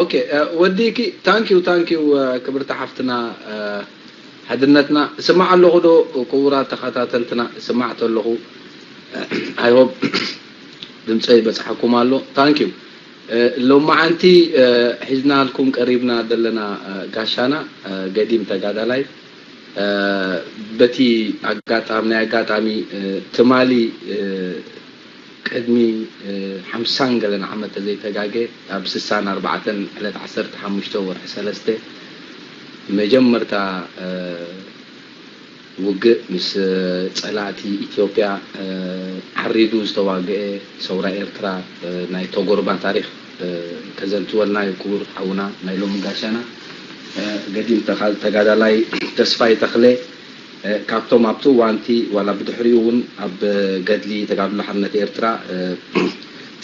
ኦኬ፣ ወዲኪ፣ ታንኪዩ፣ ታንኪዩ። ክብርቲ ሓፍትና፣ ሓድነትና። ስማዕ ኣለኹ ዶ? ክቡራት ተኸታተልትና፣ ስማዕ ተለኹ። I hope ድምፀይ በፅሓኩም ኣሎ። ታንኪዩ። ሎማዓንቲ ሒዝናልኩም ቀሪብና ዘለና ጋሻና፣ ገዲም ተጋዳላይ፣ በቲ ኣጋጣሚ፣ ናይ ኣጋጣሚ፣ ትማሊ፣ ቅድሚ ሓምሳን ገለን ዓመት ተዘይተጋገ፣ ኣብ ስሳን ኣርባዕተን ዕለት ዓሰርተ ሓሙሽተ ወርሒ ሰለስተ፣ መጀመርታ ውግእ ምስ ጸላእቲ ኢትዮጵያ ዓሪዱ ዝተዋግአ ሰውራ ኤርትራ፣ ናይ ተጎርባ ታሪኽ ከዘንትወልና እዩ ክቡር ሓውና፣ ናይ ሎሚ ጋሻና፣ ገዲም ተጋዳላይ ተስፋይ ተኽለ። ካብቶም ኣብቲ እዋንቲ ዋላ ብድሕሪኡ እውን ኣብ ገድሊ ተጋድሎ ሓርነት ኤርትራ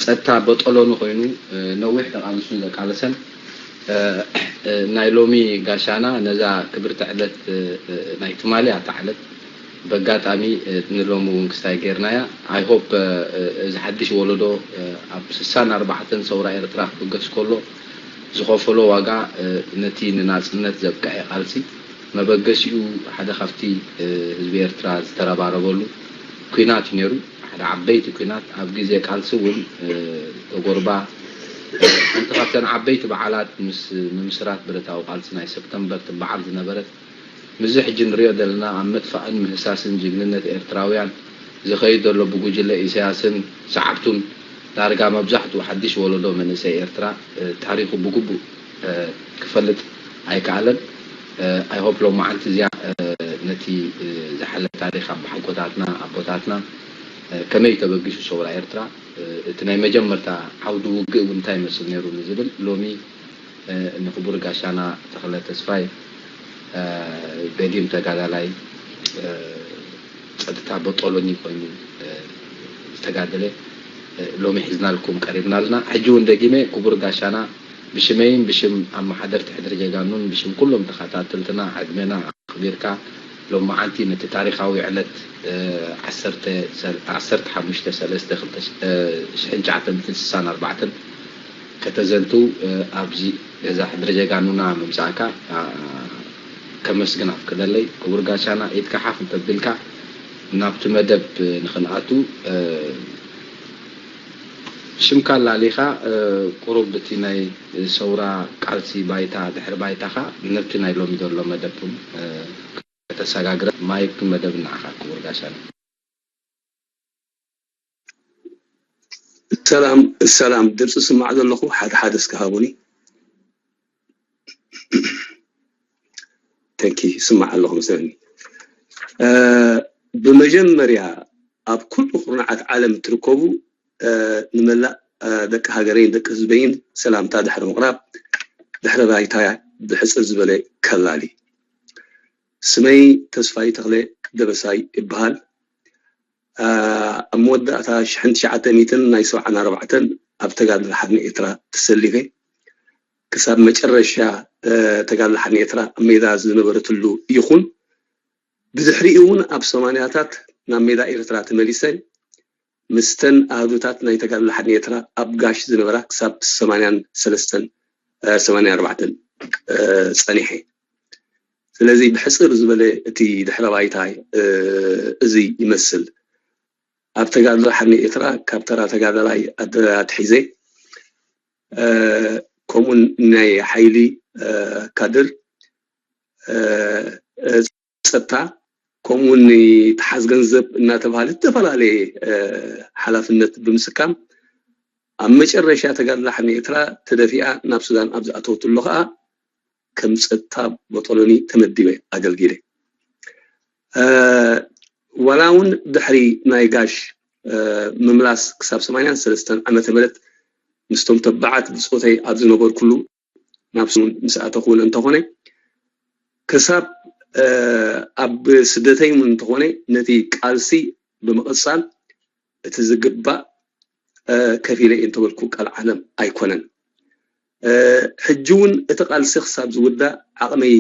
ጸጥታ በጠሎኒ ኮይኑ ነዊሕ ተቓልሱን ዘቃለሰን፣ ናይ ሎሚ ጋሻና፣ ነዛ ክብርቲ ዕለት፣ ናይ ትማሊ ኣታ ዕለት በጋጣሚ ንሎሚ እውን ክስታይ ጌርናያ። I hope እዚ ሓድሽ ወለዶ ኣብ ስሳን ኣርባዕተን ሰውራ ኤርትራ ክብገስ ከሎ ዝኸፈሎ ዋጋ፣ ነቲ ንናጽነት ዘብቅዐ ቃልሲ፣ መበገሲኡ ሓደ ካብቲ ህዝቢ ኤርትራ ዝተረባረበሉ ኲናት እዩ ነይሩ። ሓደ ዓበይቲ ኲናት፣ ኣብ ግዜ ቃልሲ እውን ተጎርባ ሓንቲ ካብተን ዓበይቲ በዓላት ምስ ምምስራት ብረታዊ ቃልሲ ናይ ሰፕተምበር ትበዓል ዝነበረት፣ ምስዚ ሕጂ ንሪኦ ዘለና ኣብ ምጥፋእን ምህሳስን ጅግንነት ኤርትራውያን ዝኸይድ ዘሎ ብጉጅለ ኢሳያስን ሰዓብቱን፣ ዳርጋ መብዛሕትኡ ሓድሽ ወለዶ መንእሰይ ኤርትራ ታሪኹ ብግቡእ ክፈልጥ ኣይከኣለን። I hope ሎማዓንቲ እዚኣ ነቲ ዝሓለፈ ታሪኽ ኣቦሓጎታትና ኣቦታትና ከመይ ተበጊሱ ሰውራ ኤርትራ፣ እቲ ናይ መጀመርታ ዓውዲ ውግእ እውን እንታይ ይመስል ነይሩ ንዝብል ሎሚ ንክቡር ጋሻና ተኽለ ተስፋይ፣ ገዲም ተጋዳላይ፣ ጸጥታ በጦሎኒ ኮይኑ ዝተጋደለ ሎሚ ሒዝናልኩም ቀሪብና ኣለና። ሕጂ እውን ደጊመ ክቡር ጋሻና ብሽመይን ብሽም ኣመሓደርቲ ሕድሪ ጀጋኑን ብሽም ኩሎም ተኸታተልትና ዕድመና ኣኽቢርካ ሎማዓንቲ ነቲ ታሪኻዊ ዕለት ዓሰርተ ሓሙሽተ ሰለስተ ሽሕን ትሽዓተ ሚእትን ስሳን ኣርባዕተን ከተዘንትው ኣብዚ ገዛ ሕድሪ ጀጋኑና ምምጻእካ ከመስግን ኣፍቅደለይ። ክቡር ጋሻና፣ ኢድካ ሓፍ እንተቢልካ ናብቲ መደብ ንኽንኣቱ፣ ሽምካ ኣላሊኻ ቁሩብ እቲ ናይ ሰውራ ቃልሲ ባይታ፣ ድሕሪ ባይታኻ ነቲ ናይ ሎሚ ዘሎ መደብ እውን ከተሰጋግረ። ማይክ መደብ ንዓኻ ክቡር ጋሻና። ሰላም ሰላም፣ ድምፂ ስማዕ ዘለኹ ሓደ ሓደ እስከ ሃቡኒ። ተንኪ ስማዕ ኣለኹ መስለኒ። ብመጀመርያ ኣብ ኩሉ ኩርናዓት ዓለም እትርከቡ ንመላእ ደቂ ሃገረይን ደቂ ህዝበይን ሰላምታ ድሕሪ ምቕራብ፣ ድሕሪ ባይታ ብሕፅር ዝበለ ከላሊ። ስመይ ተስፋይ ተኽለ ደበሳይ ይበሃል። ኣብ መወዳእታ ሽሕን ትሽዓተ ሚእትን ናይ ሰብዓን ኣርባዕተን ኣብ ተጋድሎ ሓርነት ኤርትራ ተሰሊፈ። ክሳብ መጨረሻ ተጋድሎ ሓርነት ኤርትራ ኣብ ሜዳ ዝነበረትሉ ይኹን ብድሕሪኡ እውን ኣብ ሰማንያታት ናብ ሜዳ ኤርትራ ተመሊሰ ምስተን ኣህዱታት ናይ ተጋድሎ ሓርነት ኤርትራ ኣብ ጋሽ ዝነበራ ክሳብ ሰማንያን ሰለስተን ሰማንያን ኣርባዕተን ጸኒሐ። ስለዚ ብሕጽር ዝበለ እቲ ድሕረ ባይታ እዚ ይመስል። ኣብ ተጋድሎ ሓርነት ኤርትራ ካብ ተራ ተጋዳላይ ኣትሒዘ ከምኡውን ናይ ሓይሊ ካድር ጸጥታ ከምኡውን ተሓዝ ገንዘብ እናተባሃለ ዝተፈላለየ ሓላፍነት ብምስካም ኣብ መጨረሻ ተጋድሎ ሓርነት ኤርትራ ተደፊኣ ናብ ሱዳን ኣብ ዝኣተወትሉ ከዓ ከም ጸጥታ ቦጦሎኒ ተመዲበ ኣገልጊለ። ዋላ እውን ድሕሪ ናይ ጋሽ ምምላስ ክሳብ ሰማንያን ሰለስተን ዓመተ ምህረት ምስቶም ተባዓት ብጾተይ ኣብ ዝነበርኩሉ ናብ ሱዳን ምስ ኣተኹ እውን እንተኾነ ክሳብ ኣብ ስደተይ እውን እንተኾነ ነቲ ቃልሲ ብምቕጻል እቲ ዝግባእ ከፊለ እየ እንተበልኩ ቀልዓለም ኣይኮነን። ሕጂ እውን እቲ ቃልሲ ክሳብ ዝውዳእ ዓቕመይ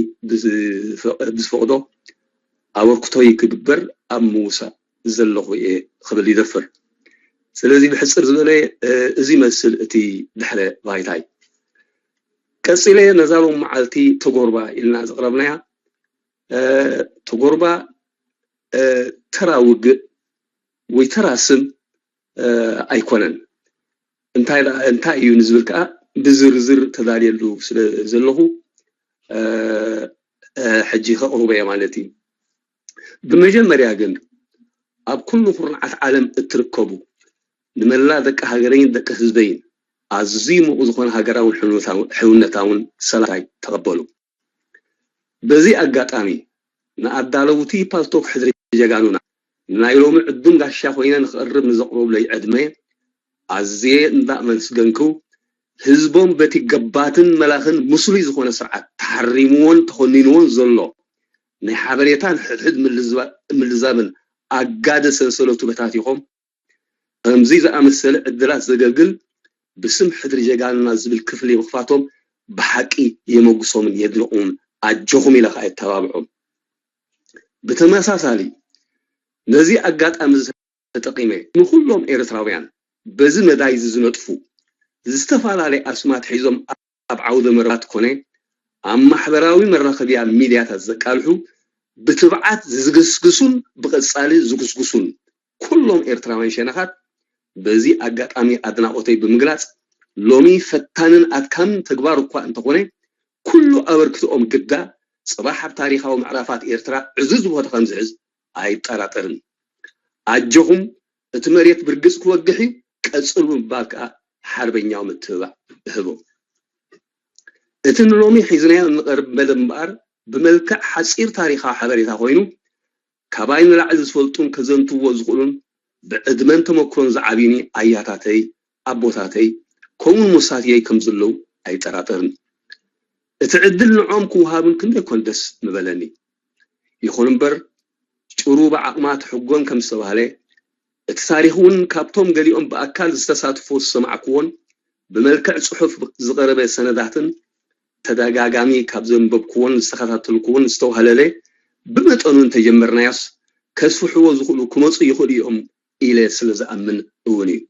ብዝፈቕዶ ኣበርክቶይ ክግበር ኣብ ምውሳእ ዘለኹ እየ ክብል ይደፍር። ስለዚ ብሕፅር ዝበለ እዚ ይመስል እቲ ድሕረ ባይታይ። ቀፂለ ነዛ ሎም መዓልቲ ተጎርባ ኢልና ዘቕረብናያ ተጎርባ ተራ ውግእ ወይ ተራ ስም ኣይኮነን። እንታይ እንታይ እዩ ንዝብል ከዓ ብዝርዝር ተዳልየሉ ስለ ዘለኹ ሕጂ ከቕርቦ እየ ማለት እዩ። ብመጀመርያ ግን ኣብ ኩሉ ኩርናዓት ዓለም እትርከቡ ንመላ ደቂ ሃገረይን ደቂ ህዝበይን ኣዝዩ ምቑ ዝኾነ ሃገራውን ሕውነታውን ሰላምታይ ተቐበሉ። በዚ ኣጋጣሚ ንኣዳለውቲ ፓልቶክ ሕድሪ ጀጋኑና ናይ ሎሚ ዕዱም ጋሻ ኮይነ ንኽቐርብ ንዘቕረቡለይ ዕድመ ኣዝየ እንዳመስገንኩ ህዝቦም በቲ ገባትን መላኽን ምስሉይ ዝኾነ ስርዓት ተሓሪምዎን ተኾኒንዎን ዘሎ ናይ ሓበሬታን ሕድሕድ ምልዛብን ኣጋደ ሰንሰለቱ በታቲኾም ከምዚ ዝኣመሰለ ዕድላት ዘገልግል ብስም ሕድሪ ጀጋኑና ዝብል ክፍሊ ምኽፋቶም ብሓቂ የመጉሶምን የድንቑን ኣጆኹም ኢለ ከዓ የተባብዖም። ብተመሳሳሊ ነዚ ኣጋጣሚ ተጠቒመ ንኹሎም ኤርትራውያን በዚ መዳይ እዚ ዝነጥፉ ዝተፈላለየ ኣስማት ሒዞም ኣብ ዓውደ መርባት ኮነ ኣብ ማሕበራዊ መራኸቢያ ሚድያታት ዘቃልሑ ብትብዓት ዝግስግሱን ብቐጻሊ ዝጉስጉሱን ኩሎም ኤርትራውያን ሸነኻት በዚ ኣጋጣሚ ኣድናቖተይ ብምግላጽ ሎሚ ፈታንን ኣድካምን ተግባር እኳ እንተኾነ ኩሉ ኣበርክትኦም ግዳ ጽባሕ ኣብ ታሪኻዊ ምዕራፋት ኤርትራ ዕዙዝ ቦታ ከም ዝሕዝ ኣይጠራጠርን። ኣጆኹም እቲ መሬት ብርግጽ ክወግሕ እዩ ቀጽሉ ብምባል ከኣ ሓርበኛዊ ምትብባዕ እህቦም። እቲ ንሎሚ ሒዝናዮ እንቐርብ መደብ እምበኣር ብመልክዕ ሓጺር ታሪኻዊ ሓበሬታ ኮይኑ ካባይ ንላዕሊ ዝፈልጡን ከዘንትዎ ዝኽእሉን ብዕድመን ተመክሮን ዝዓብዩኒ ኣያታተይ ኣቦታተይ ከምኡውን መሳትየይ ከም ዘለዉ ኣይጠራጠርን። እቲ ዕድል ንዖም ክወሃብን ክንደይ ኮን ደስ ምበለኒ። ይኹን እምበር ጭሩ ብዓቕማ ትሕጎን ከም ዝተባህለ እቲ ታሪኽ እውን ካብቶም ገሊኦም ብኣካል ዝተሳትፎ ዝሰማዕክዎን ብመልክዕ ጽሑፍ ዝቐረበ ሰነዳትን ተደጋጋሚ ካብ ዘንበብክዎን ዝተኸታተልክዎን ዝተዋህለለ ብመጠኑ እንተጀመርናዮስ ከስፍሕዎ ዝኽእሉ ክመፁ ይኽእሉ እዮም ኢለ ስለ ዝኣምን እውን እዩ።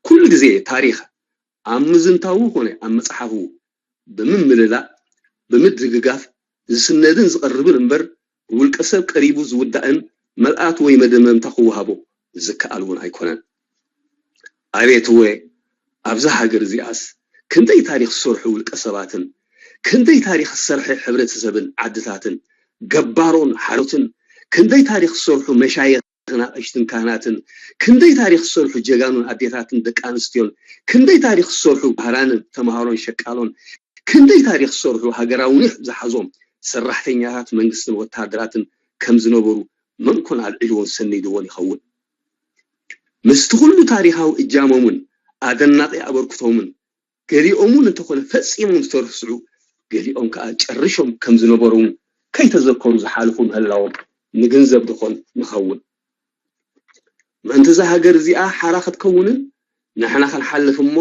ኩሉ ግዜ ታሪኽ ኣብ ምዝንታዉ ኮነ ኣብ ምፅሓፉ ብምምልላእ ብምድግጋፍ ዝስነድን ዝቐርብን እምበር ውልቀ ሰብ ቀሪቡ ዝውዳእን መልኣት ወይ መደመምታ ክወሃቦ ዝከኣል እውን ኣይኮነን። ኣቤት እወ ኣብዛ ሃገር እዚኣስ ክንደይ ታሪኽ ዝሰርሑ ውልቀ ሰባትን ክንደይ ታሪኽ ዝሰርሐ ሕብረተሰብን ዓድታትን ገባሮን ሓሎትን ክንደይ ታሪኽ ዝሰርሑ መሻየኽን ኣቕሽትን ካህናትን ክንደይ ታሪኽ ዝሰርሑ ጀጋኑን ኣዴታትን ደቂ ኣንስትዮን ክንደይ ታሪኽ ዝሰርሑ ባህራንን ተምሃሮን ሸቃሎን ክንደይ ታሪኽ ዝሰርሑ ሃገራዊ ኒሕ ዝሓዞም ሰራሕተኛታት መንግስትን ወታደራትን ከም ዝነበሩ መን ኮን ኣልዒልዎን ሰኒድዎን ይኸውን? ምስቲ ኩሉ ታሪኻዊ እጃሞምን ኣደናቒ ኣበርክቶምን ገሊኦምን እንተኾነ ፈጺሞም ዝተረስዑ ገሊኦም ከኣ ጨሪሾም ከም ዝነበሩ ከይተዘከሩ ዝሓለፉ ምህላዎም ንግንዘብ ዶኾን ንኸውን? ምእንቲ እዛ ሃገር እዚኣ ሓራ ክትከውንን ንሕና ክንሓልፍ እሞ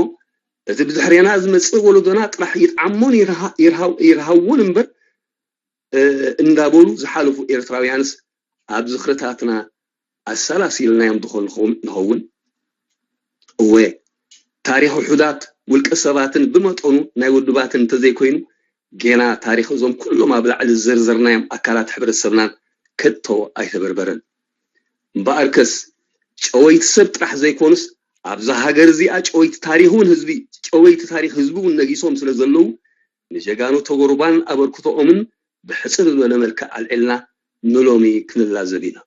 እቲ ብድሕሬና ዝመጽእ ወለዶና ጥራሕ ይጥዓሞን ይርሃ- ይርሃው- ይርሃዎን እምበር እ፣ እንዳበሉ ዝሓለፉ ኤርትራውያንስ ኣብ ዝኽርታትና ኣሰላሲልናዮም ዶ ንኸውን? እወ ታሪኽ ውሑዳት ውልቀ ሰባትን ብመጠኑ ናይ ውድባትን እንተዘይኮይኑ ጌና ታሪኽ እዞም ኩሎም ኣብ ላዕሊ ዝዘርዘርናዮም ኣካላት ሕብረተሰብናን ከቶ ኣይተበርበረን። እምበኣርከስ ጨወይቲ ሰብ ጥራሕ ዘይኮኑስ ኣብዛ ሃገር እዚኣ ጨወይቲ ታሪኽ እውን ህዝቢ ጨወይቲ ታሪኽ ህዝቢ እውን ነጊሶም ስለ ዘለዉ ንጀጋኑ ተጎርባን ኣበርክቶኦምን ብሕጽር ዝበለ መልክዕ ኣልዒልና ንሎሚ ክንላዘብ ኢና።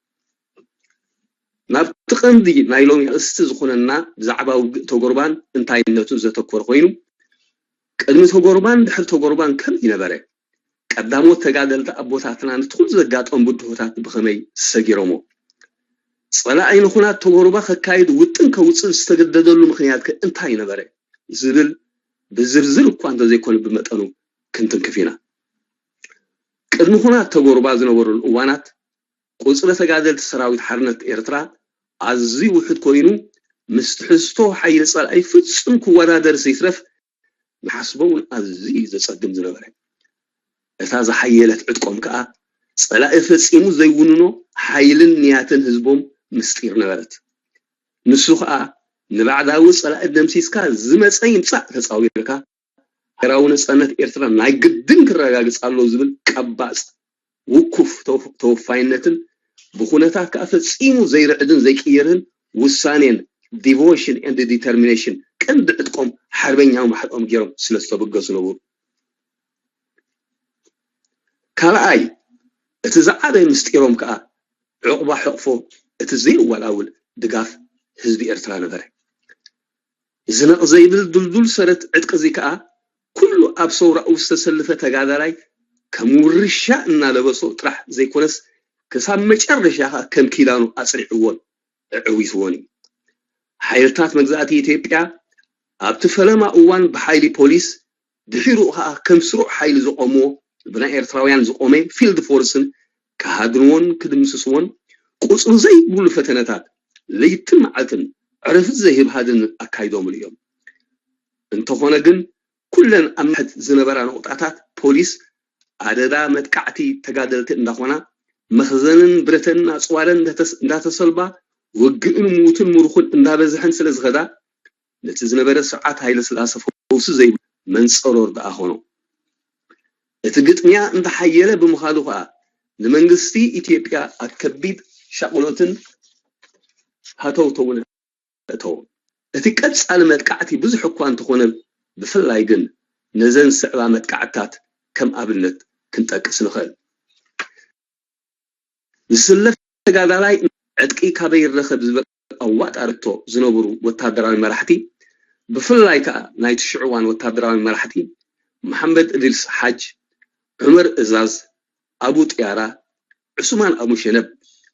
ናብቲ ቀንዲ ናይ ሎሚ ኣርእስቲ ዝኾነና ብዛዕባ ውግእ ተጎርባን እንታይነቱን ዘተኮረ ኮይኑ ቅድሚ ተጎርባን ድሕሪ ተጎርባን ከመይ ነበረ? ቀዳሞት ተጋደልቲ ኣቦታትና ነቲ ኩሉ ዘጋጠሙ ብድሆታት ብኸመይ ሰጊሮሞ? ጸላኢ ንኹናት ተጎርባ ከካይድ ውጥን ከውጽእ ዝተገደደሉ ምኽንያት ከ እንታይ ነበረ? ዝብል ብዝርዝር እኳ እንተዘይኮነ ብመጠኑ ክንትንክፍ ኢና። ቅድሚ ኩናት ተጎርባ ዝነበሩሉ እዋናት ቁጽሪ ተጋደልቲ ሰራዊት ሓርነት ኤርትራ ኣዝዩ ውሑድ ኮይኑ ምስ ትሕዝቶ ሓይሊ ጸላኢ ፍጹም ክወዳደር ዘይትረፍ ንሓስቦ እውን ኣዝዩ እዩ ዘጸግም ዝነበረ። እታ ዝሓየለት ዕጥቆም ከኣ ጸላኢ ፈጺሙ ዘይውንኖ ሓይልን ንያትን ህዝቦም ምስጢር ነበረት። ንሱ ከኣ ንባዕዳዊ ጸላኢ ደምሲስካ ዝመጸ ይምጻእ ተጻዊርካ ሃገራዊ ነፃነት ኤርትራ ናይ ግድን ክረጋግፅ ኣሎ ዝብል ቀባፅ ውኩፍ ተወፋይነትን ብኩነታት ከዓ ፈፂሙ ዘይርዕድን ዘይቅየርን ውሳኔን devotion and determination ቀንዲ ዕጥቆም ሓርበኛዊ ማሕጦም ገይሮም ስለ ዝተበገሱ ነበሩ። ካልኣይ፣ እቲ ዝዓበየ ምስጢሮም ከዓ ዕቑባ ሕቕፎ እቲ ዘይወላውል ድጋፍ ህዝቢ ኤርትራ ነበረ። ዝነቕ ዘይብል ድልዱል ሰረት ዕጥቂ እዚ ከዓ ኩሉ ኣብ ሰውራኡ ዝተሰለፈ ተጋዳላይ ከም ውርሻ እናለበሶ ጥራሕ ዘይኮነስ ክሳብ መጨረሻ ከዓ ከም ኪዳኑ ኣፅሪዕዎን ኣዕዊትዎን እዩ። ሓይልታት መግዛእቲ ኢትዮጵያ ኣብቲ ፈለማ እዋን ብሓይሊ ፖሊስ ድሒሩ ከዓ ከም ስሩዕ ሓይሊ ዝቆምዎ ብናይ ኤርትራውያን ዝቆመ ፊልድ ፎርስን ክሃድንዎን ክድምስስዎን ቁፅሪ ዘይብሉ ፈተነታት ለይትን መዓልትን ዕረፍት ዘይህብ ሃድን ኣካይዶምሉ እዮም። እንተኾነ ግን ኩለን ኣብ ምሕት ዝነበራ ነቑጣታት ፖሊስ ኣደዳ መጥቃዕቲ ተጋደልቲ እንዳኾና መኽዘንን ብረተንን ኣፅዋረን እንዳተሰልባ ውግእን ምዉትን ምሩኹን እንዳበዝሐን ስለ ዝኸዳ ነቲ ዝነበረ ስርዓት ሃይለ ስላሰ ፈውሲ ዘይብሉ መንፀሮር ደኣ ኾኖ። እቲ ግጥምያ እንዳሓየለ ብምኻዱ ኸዓ ንመንግስቲ ኢትዮጵያ ኣብ ከቢድ ሻቕሎትን ሃተውተውን እተዎ። እቲ ቀጻሊ መጥቃዕቲ ብዙሕ እኳ እንተኾነ ብፍላይ ግን ነዘን ስዕባ መጥቃዕትታት ከም ኣብነት ክንጠቅስ ንኽእል። ዝስለፍ ተጋዳላይ ዕጥቂ ካበይ ይረኸብ ዝብል ኣዋጣርቶ ዝነበሩ ወታደራዊ መራሕቲ ብፍላይ ከዓ ናይ ትሽዑ እዋን ወታደራዊ መራሕቲ መሓመድ እድሪስ ሓጅ፣ ዑመር እዛዝ፣ ኣቡ ጥያራ፣ ዑስማን ኣቡ ሸነብ፣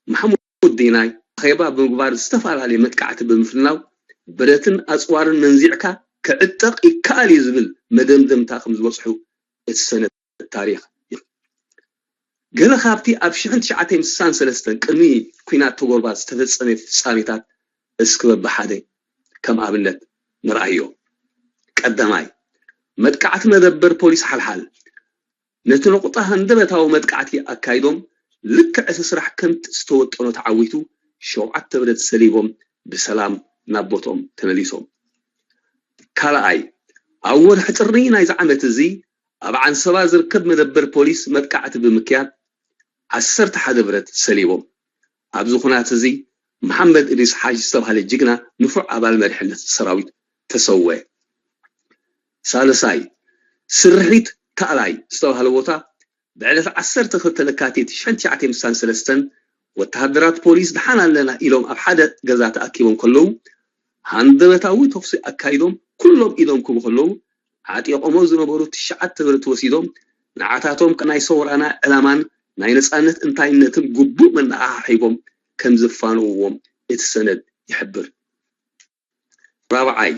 ማሕሙድ ዲናይ ኣኼባ ብምግባር ዝተፈላለየ መጥቃዕቲ ብምፍናው ብረትን ኣፅዋርን መንዚዕካ ክዕጠቕ ይከኣል እዩ ዝብል መደምደምታ ከም ዝበፅሑ እቲ ሰነድ ታሪኽ ይብል። ገለ ካብቲ ኣብ ሽሕን ትሽዓተ ሚእትን ስሳን ሰለስተን ቅድሚ ኲናት ተጎርባ ዝተፈጸመ ፍጻሜታት እስኪ በብሓደ ከም ኣብነት ንርኣዮ። ቀዳማይ፣ መጥቃዕቲ መደበር ፖሊስ ሓልሓል። ነቲ ነቑጣ ሃንደበታዊ መጥቃዕቲ ኣካይዶም ልክዕ እቲ ስራሕ ከምቲ ዝተወጠኖ ተዓዊቱ ሸውዓተ ብረት ሰሊቦም ብሰላም ናብ ቦትኦም ተመሊሶም። ካልኣይ፣ ኣብ ወርሒ ጥሪ ናይዚ ዓመት እዚ ኣብ ዓንሰባ ዝርከብ መደበር ፖሊስ መጥቃዕቲ ብምክያድ ዓሰርተ ሓደ ብረት ሰሊቦም። ኣብዚ ኩናት እዚ መሓመድ እድሪስ ሓጅ ዝተባህለ ጅግና ንፉዕ ኣባል መሪሕነት ሰራዊት ተሰወ። ሳልሳይ፣ ስርሒት ታእላይ ዝተባህለ ቦታ ብዕለት ዓሰርተ ክልተ ለካቲት ሽሕን ትሽዓተ ሚእትን ስሳን ሰለስተን ወተሃደራት ፖሊስ ደሓን ኣለና ኢሎም ኣብ ሓደ ገዛ ተኣኪቦም ከለዉ ሃንደበታዊ ተኹሲ ኣካይዶም ኩሎም ኢዶም ክቡ ከለዉ ዓጢቖሞ ዝነበሩ ትሽዓተ ብረት ወሲዶም ንዓታቶም ናይ ሰውራና ዕላማን ናይ ነፃነት እንታይነትን ግቡእ መነዓሓሒቦም ከም ዘፋነውዎም እቲ ሰነድ ይሕብር። ራብዓይ፣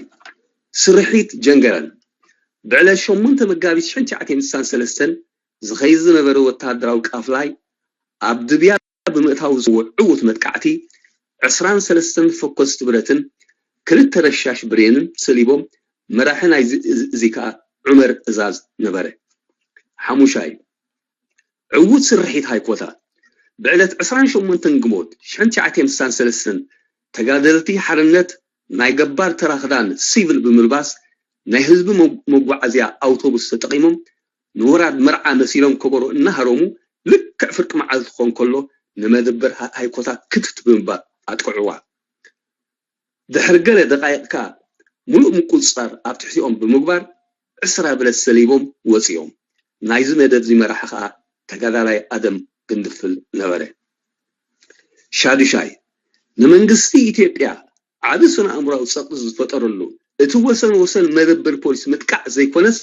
ስርሒት ጀንገረን። ብዕለት ሸሞንተ መጋቢት ሽሕን ትሽዓተ ሚእትን ስሳን ሰለስተን ዝኸይድ ዝነበረ ወተሃደራዊ ቃፍላይ ኣብ ድብያ ብምእታው ዝወ ዕዉት መጥቃዕቲ ዕስራን ሰለስተን ፈኮስቲ ብረትን ክልተ ረሻሽ ብሬንን ሰሊቦም መራሒ ናይዚ እዚ ከዓ ዑመር እዛዝ ነበረ። ሓሙሻይ፣ ዕዉት ስርሒት ሃይኮታ። ብዕለት ዕስራን ሸሞንተን ግንቦት ሽሕን ትሽዓተ ሚእትን ስሳን ሰለስተን ተጋደልቲ ሓርነት ናይ ገባር ተራ ክዳን ሲቪል ብምልባስ ናይ ህዝቢ መጓዓዝያ ኣውቶቡስ ተጠቒሞም ንወራድ መርዓ መሲሎም ከበሮ እናሃረሙ ልክዕ ፍርቂ መዓልቲ ክኾን ከሎ ንመደበር ሃይኮታ ክትት ብምባል ኣጥቅዕዋ። ድሕሪ ገለ ደቃይቕ ከኣ ምሉእ ምቁጽጻር ኣብ ትሕቲኦም ብምግባር ዕስራ ብረት ሰሊቦም ወጺኦም። ናይዚ መደብ እዚ መራሒ ከኣ ተጋዳላይ ኣደም ግንድፍል ነበረ። ሻዱሻይ፣ ንመንግስቲ ኢትዮጵያ ዓቢ ስነ ኣእምሮኣዊ ጸቕጢ ዝፈጠረሉ እቲ ወሰን ወሰን መደበር ፖሊስ ምጥቃዕ ዘይኮነስ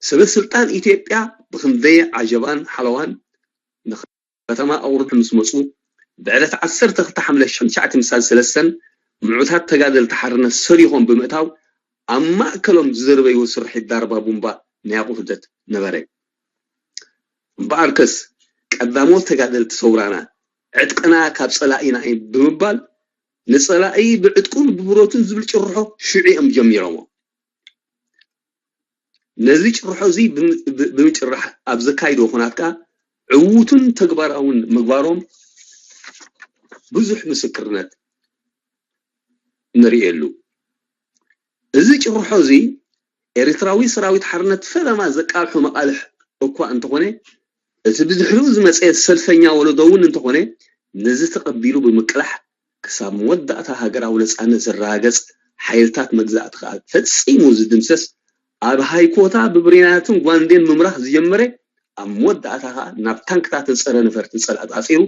ሰበ ስልጣን ኢትዮጵያ ብኽንደይ ዓጀባን ሓለዋን ከተማ ኣቑርዲ ምስ መፁ ብዕለት ዓሰርተ ክልተ ሓምለ ሽሕን ትሽዓተ ሚእትን ስሳን ሰለስተን ምዑታት ተጋደልቲ ሓርነት ሰሪኾም ብምእታው ኣብ ማእከሎም ዝደርበይዎ ስርሒት ዳርባ ቡምባ ናይ ኣቑርደት ነበረ። እምበኣርከስ ቀዳሞት ተጋደልቲ ሰውራና ዕጥቅና ካብ ፀላኢና እዩ ብምባል ንፀላኢ ብዕጥቁን ብብረቱን ዝብል ጭርሖ ሽዑ እዮም ጀሚሮሞ። ነዚ ጭርሖ እዚ ብምጭራሕ ኣብ ዘካይዶ ኩናት ከኣ ዕዉትን ተግባራውን ምግባሮም ብዙሕ ምስክርነት ንርእየሉ። እዚ ጭርሖ እዚ ኤርትራዊ ሰራዊት ሓርነት ፈለማ ዘቃልሖ መቓልሕ እኳ እንተኾነ፣ እቲ ብድሕሪኡ ዝመጸ ሰልፈኛ ወለዶ እውን እንተኾነ፣ ነዚ ተቐቢሉ ብምቅላሕ ክሳብ መወዳእታ ሃገራዊ ነጻነት ዘረጋገጽ ሓይልታት መግዛእቲ ከኣ ፈጺሙ ዝድምሰስ፣ ኣብ ሃይኮታ ብብሬናትን ጓንዴን ምምራሕ ዝጀመረ፣ ኣብ መወዳእታ ከኣ ናብ ታንክታትን ጸረ ነፈርትን ጸላእቲ ኣጺሩ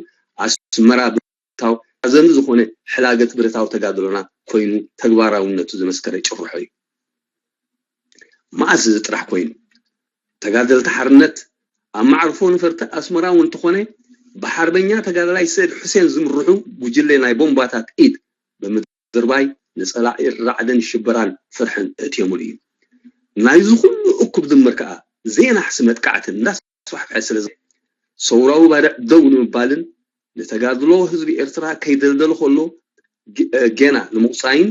ኣስመራ ብረታዊ ኣዘኒ ዝኾነ ሕላገት ብረታዊ ተጋድሎና ኮይኑ ተግባራውነቱ ዘመስከረ ጭርሖ እዩ። መዓስ እዚ ጥራሕ ኮይኑ? ተጋደልቲ ሓርነት ኣብ መዕርፎ ነፈርቲ ኣስመራ እውን እንተኾነ፣ ብሓርበኛ ተጋዳላይ ሰይድ ሑሴን ዝምርሑ ጉጅለ ናይ ቦምባታት ኢድ ብምድርባይ ንጸላኢ ራዕድን ሽበራን ፍርሕን እእትዮምሉ እዩ። ናይዚ ኩሉ እኩብ ድምር ከኣ ዘየናሕሲ መጥቃዕቲ እንዳስፋሕፍሐ ስለ ሰውራዊ ባድዕ ደው ንምባልን ንተጋድሎ ህዝቢ ኤርትራ ከይደልደሎ ከሎ ጌና ንምቑጻይን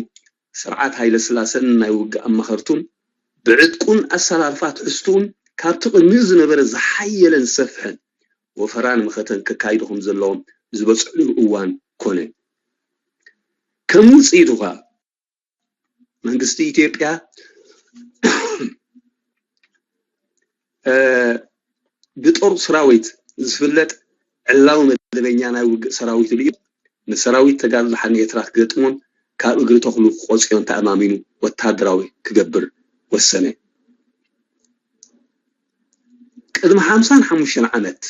ስርዓት ሃይለ ስላሰን ናይ ውግእ ኣማኸርቱን ብዕጥቁን ኣሰላልፋ ትሕዝትኡን ካብቲ ቅድሚኡ ዝነበረ ዝሓየለን ዝሰፍሐን ወፈራ ንመኸተን ከካይዱ ከም ዘለዎም ዝበጽሕሉ እዋን ኮነ። ከም ውጽኢቱ ኸኣ መንግስቲ ኢትዮጵያ ብጦር ሰራዊት ዝፍለጥ ዕላዊ መደበኛ ናይ ውግእ ሰራዊት ልዩ ንሰራዊት ተጋድሎ ሓርነት ኤርትራ ክገጥሞን ካብ እግሪ ተኽሉ ክቆጽዮን ተኣማሚኑ ወታደራዊ ክገብር ወሰነ። ቅድሚ ሓምሳን ሓሙሽተን ዓመት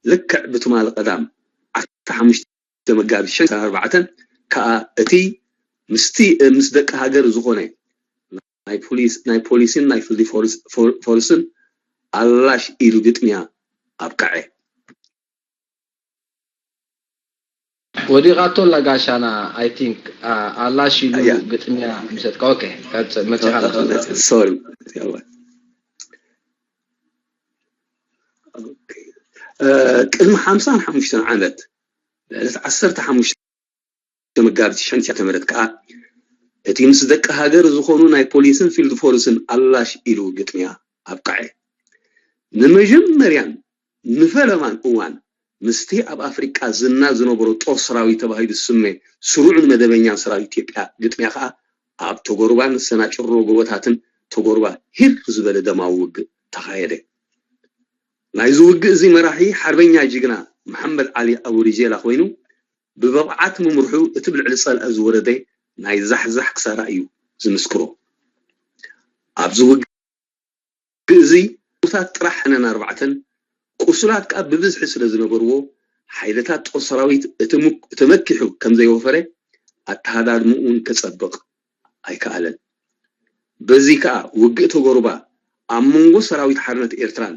ልክዕ ብትማሊ ቀዳም ዓሰርተ ሓሙሽተ መጋቢት ሽሕን ኣርባዕተን ከኣ እቲ ምስቲ ምስ ደቂ ሃገር ዝኾነ ናይ ፖሊስ ናይ ፖሊስን ናይ ፊልድ ፎርስን ኣላሽ ኢሉ ግጥምያ ኣብቀዐ። ወዲቓቶ ኣላ ጋሻና። I think ኣላሽ ኢሉ ግጥምያ ምሰጥካ። ኦኬ፣ ቀጽል፣ መጺኻ። ሶሪ። ቅድሚ ሓምሳን ሓሙሽተን ዓመት ብዕለት ዓሰርተ ሓሙሽተ መጋቢት ሽሕን ትሽዓተ ምረት ከኣ እቲ ምስ ደቂ ሃገር ዝኾኑ ናይ ፖሊስን ፊልድ ፎርስን ኣላሽ ኢሉ ግጥምያ ኣብቀዐ። ንመጀመርያን ንፈለማን እዋን ምስቲ ኣብ ኣፍሪቃ ዝና ዝነበሮ ጦር ሰራዊት ተባሂሉ ዝስመ ስሩዕን መደበኛን ሰራዊት ኢትዮጵያ ግጥምያ ከኣ ኣብ ተጎርባን ሰናጭሮ ጎቦታትን ተጎርባ ሂር ዝበለ ደማዊ ውግእ ተኻየደ። ናይዚ ውግእ እዚ መራሒ ሓርበኛ ጅግና መሓመድ ዓሊ ኣቡ ሪጄላ ኮይኑ ብብቕዓት ምምርሑ እቲ ብልዕሊ ጸላኢ ዝወረደ ናይ ዛሕዛሕ ክሳራ እዩ ዝምስክሮ። ኣብዚ ውግእ እዚ ሞታት ጥራሕ ሕነን ኣርባዕተን ቁሱላት ከኣ ብብዝሒ ስለ ዝነበርዎ ሓይልታት ጦር ሰራዊት እቲ ተመኪሑ ከም ዘይወፈረ ኣተሃዳድምኡን ከጸብቕ ኣይከኣለን። በዚ ከኣ ውግእ ተጎርባ ኣብ መንጎ ሰራዊት ሓርነት ኤርትራን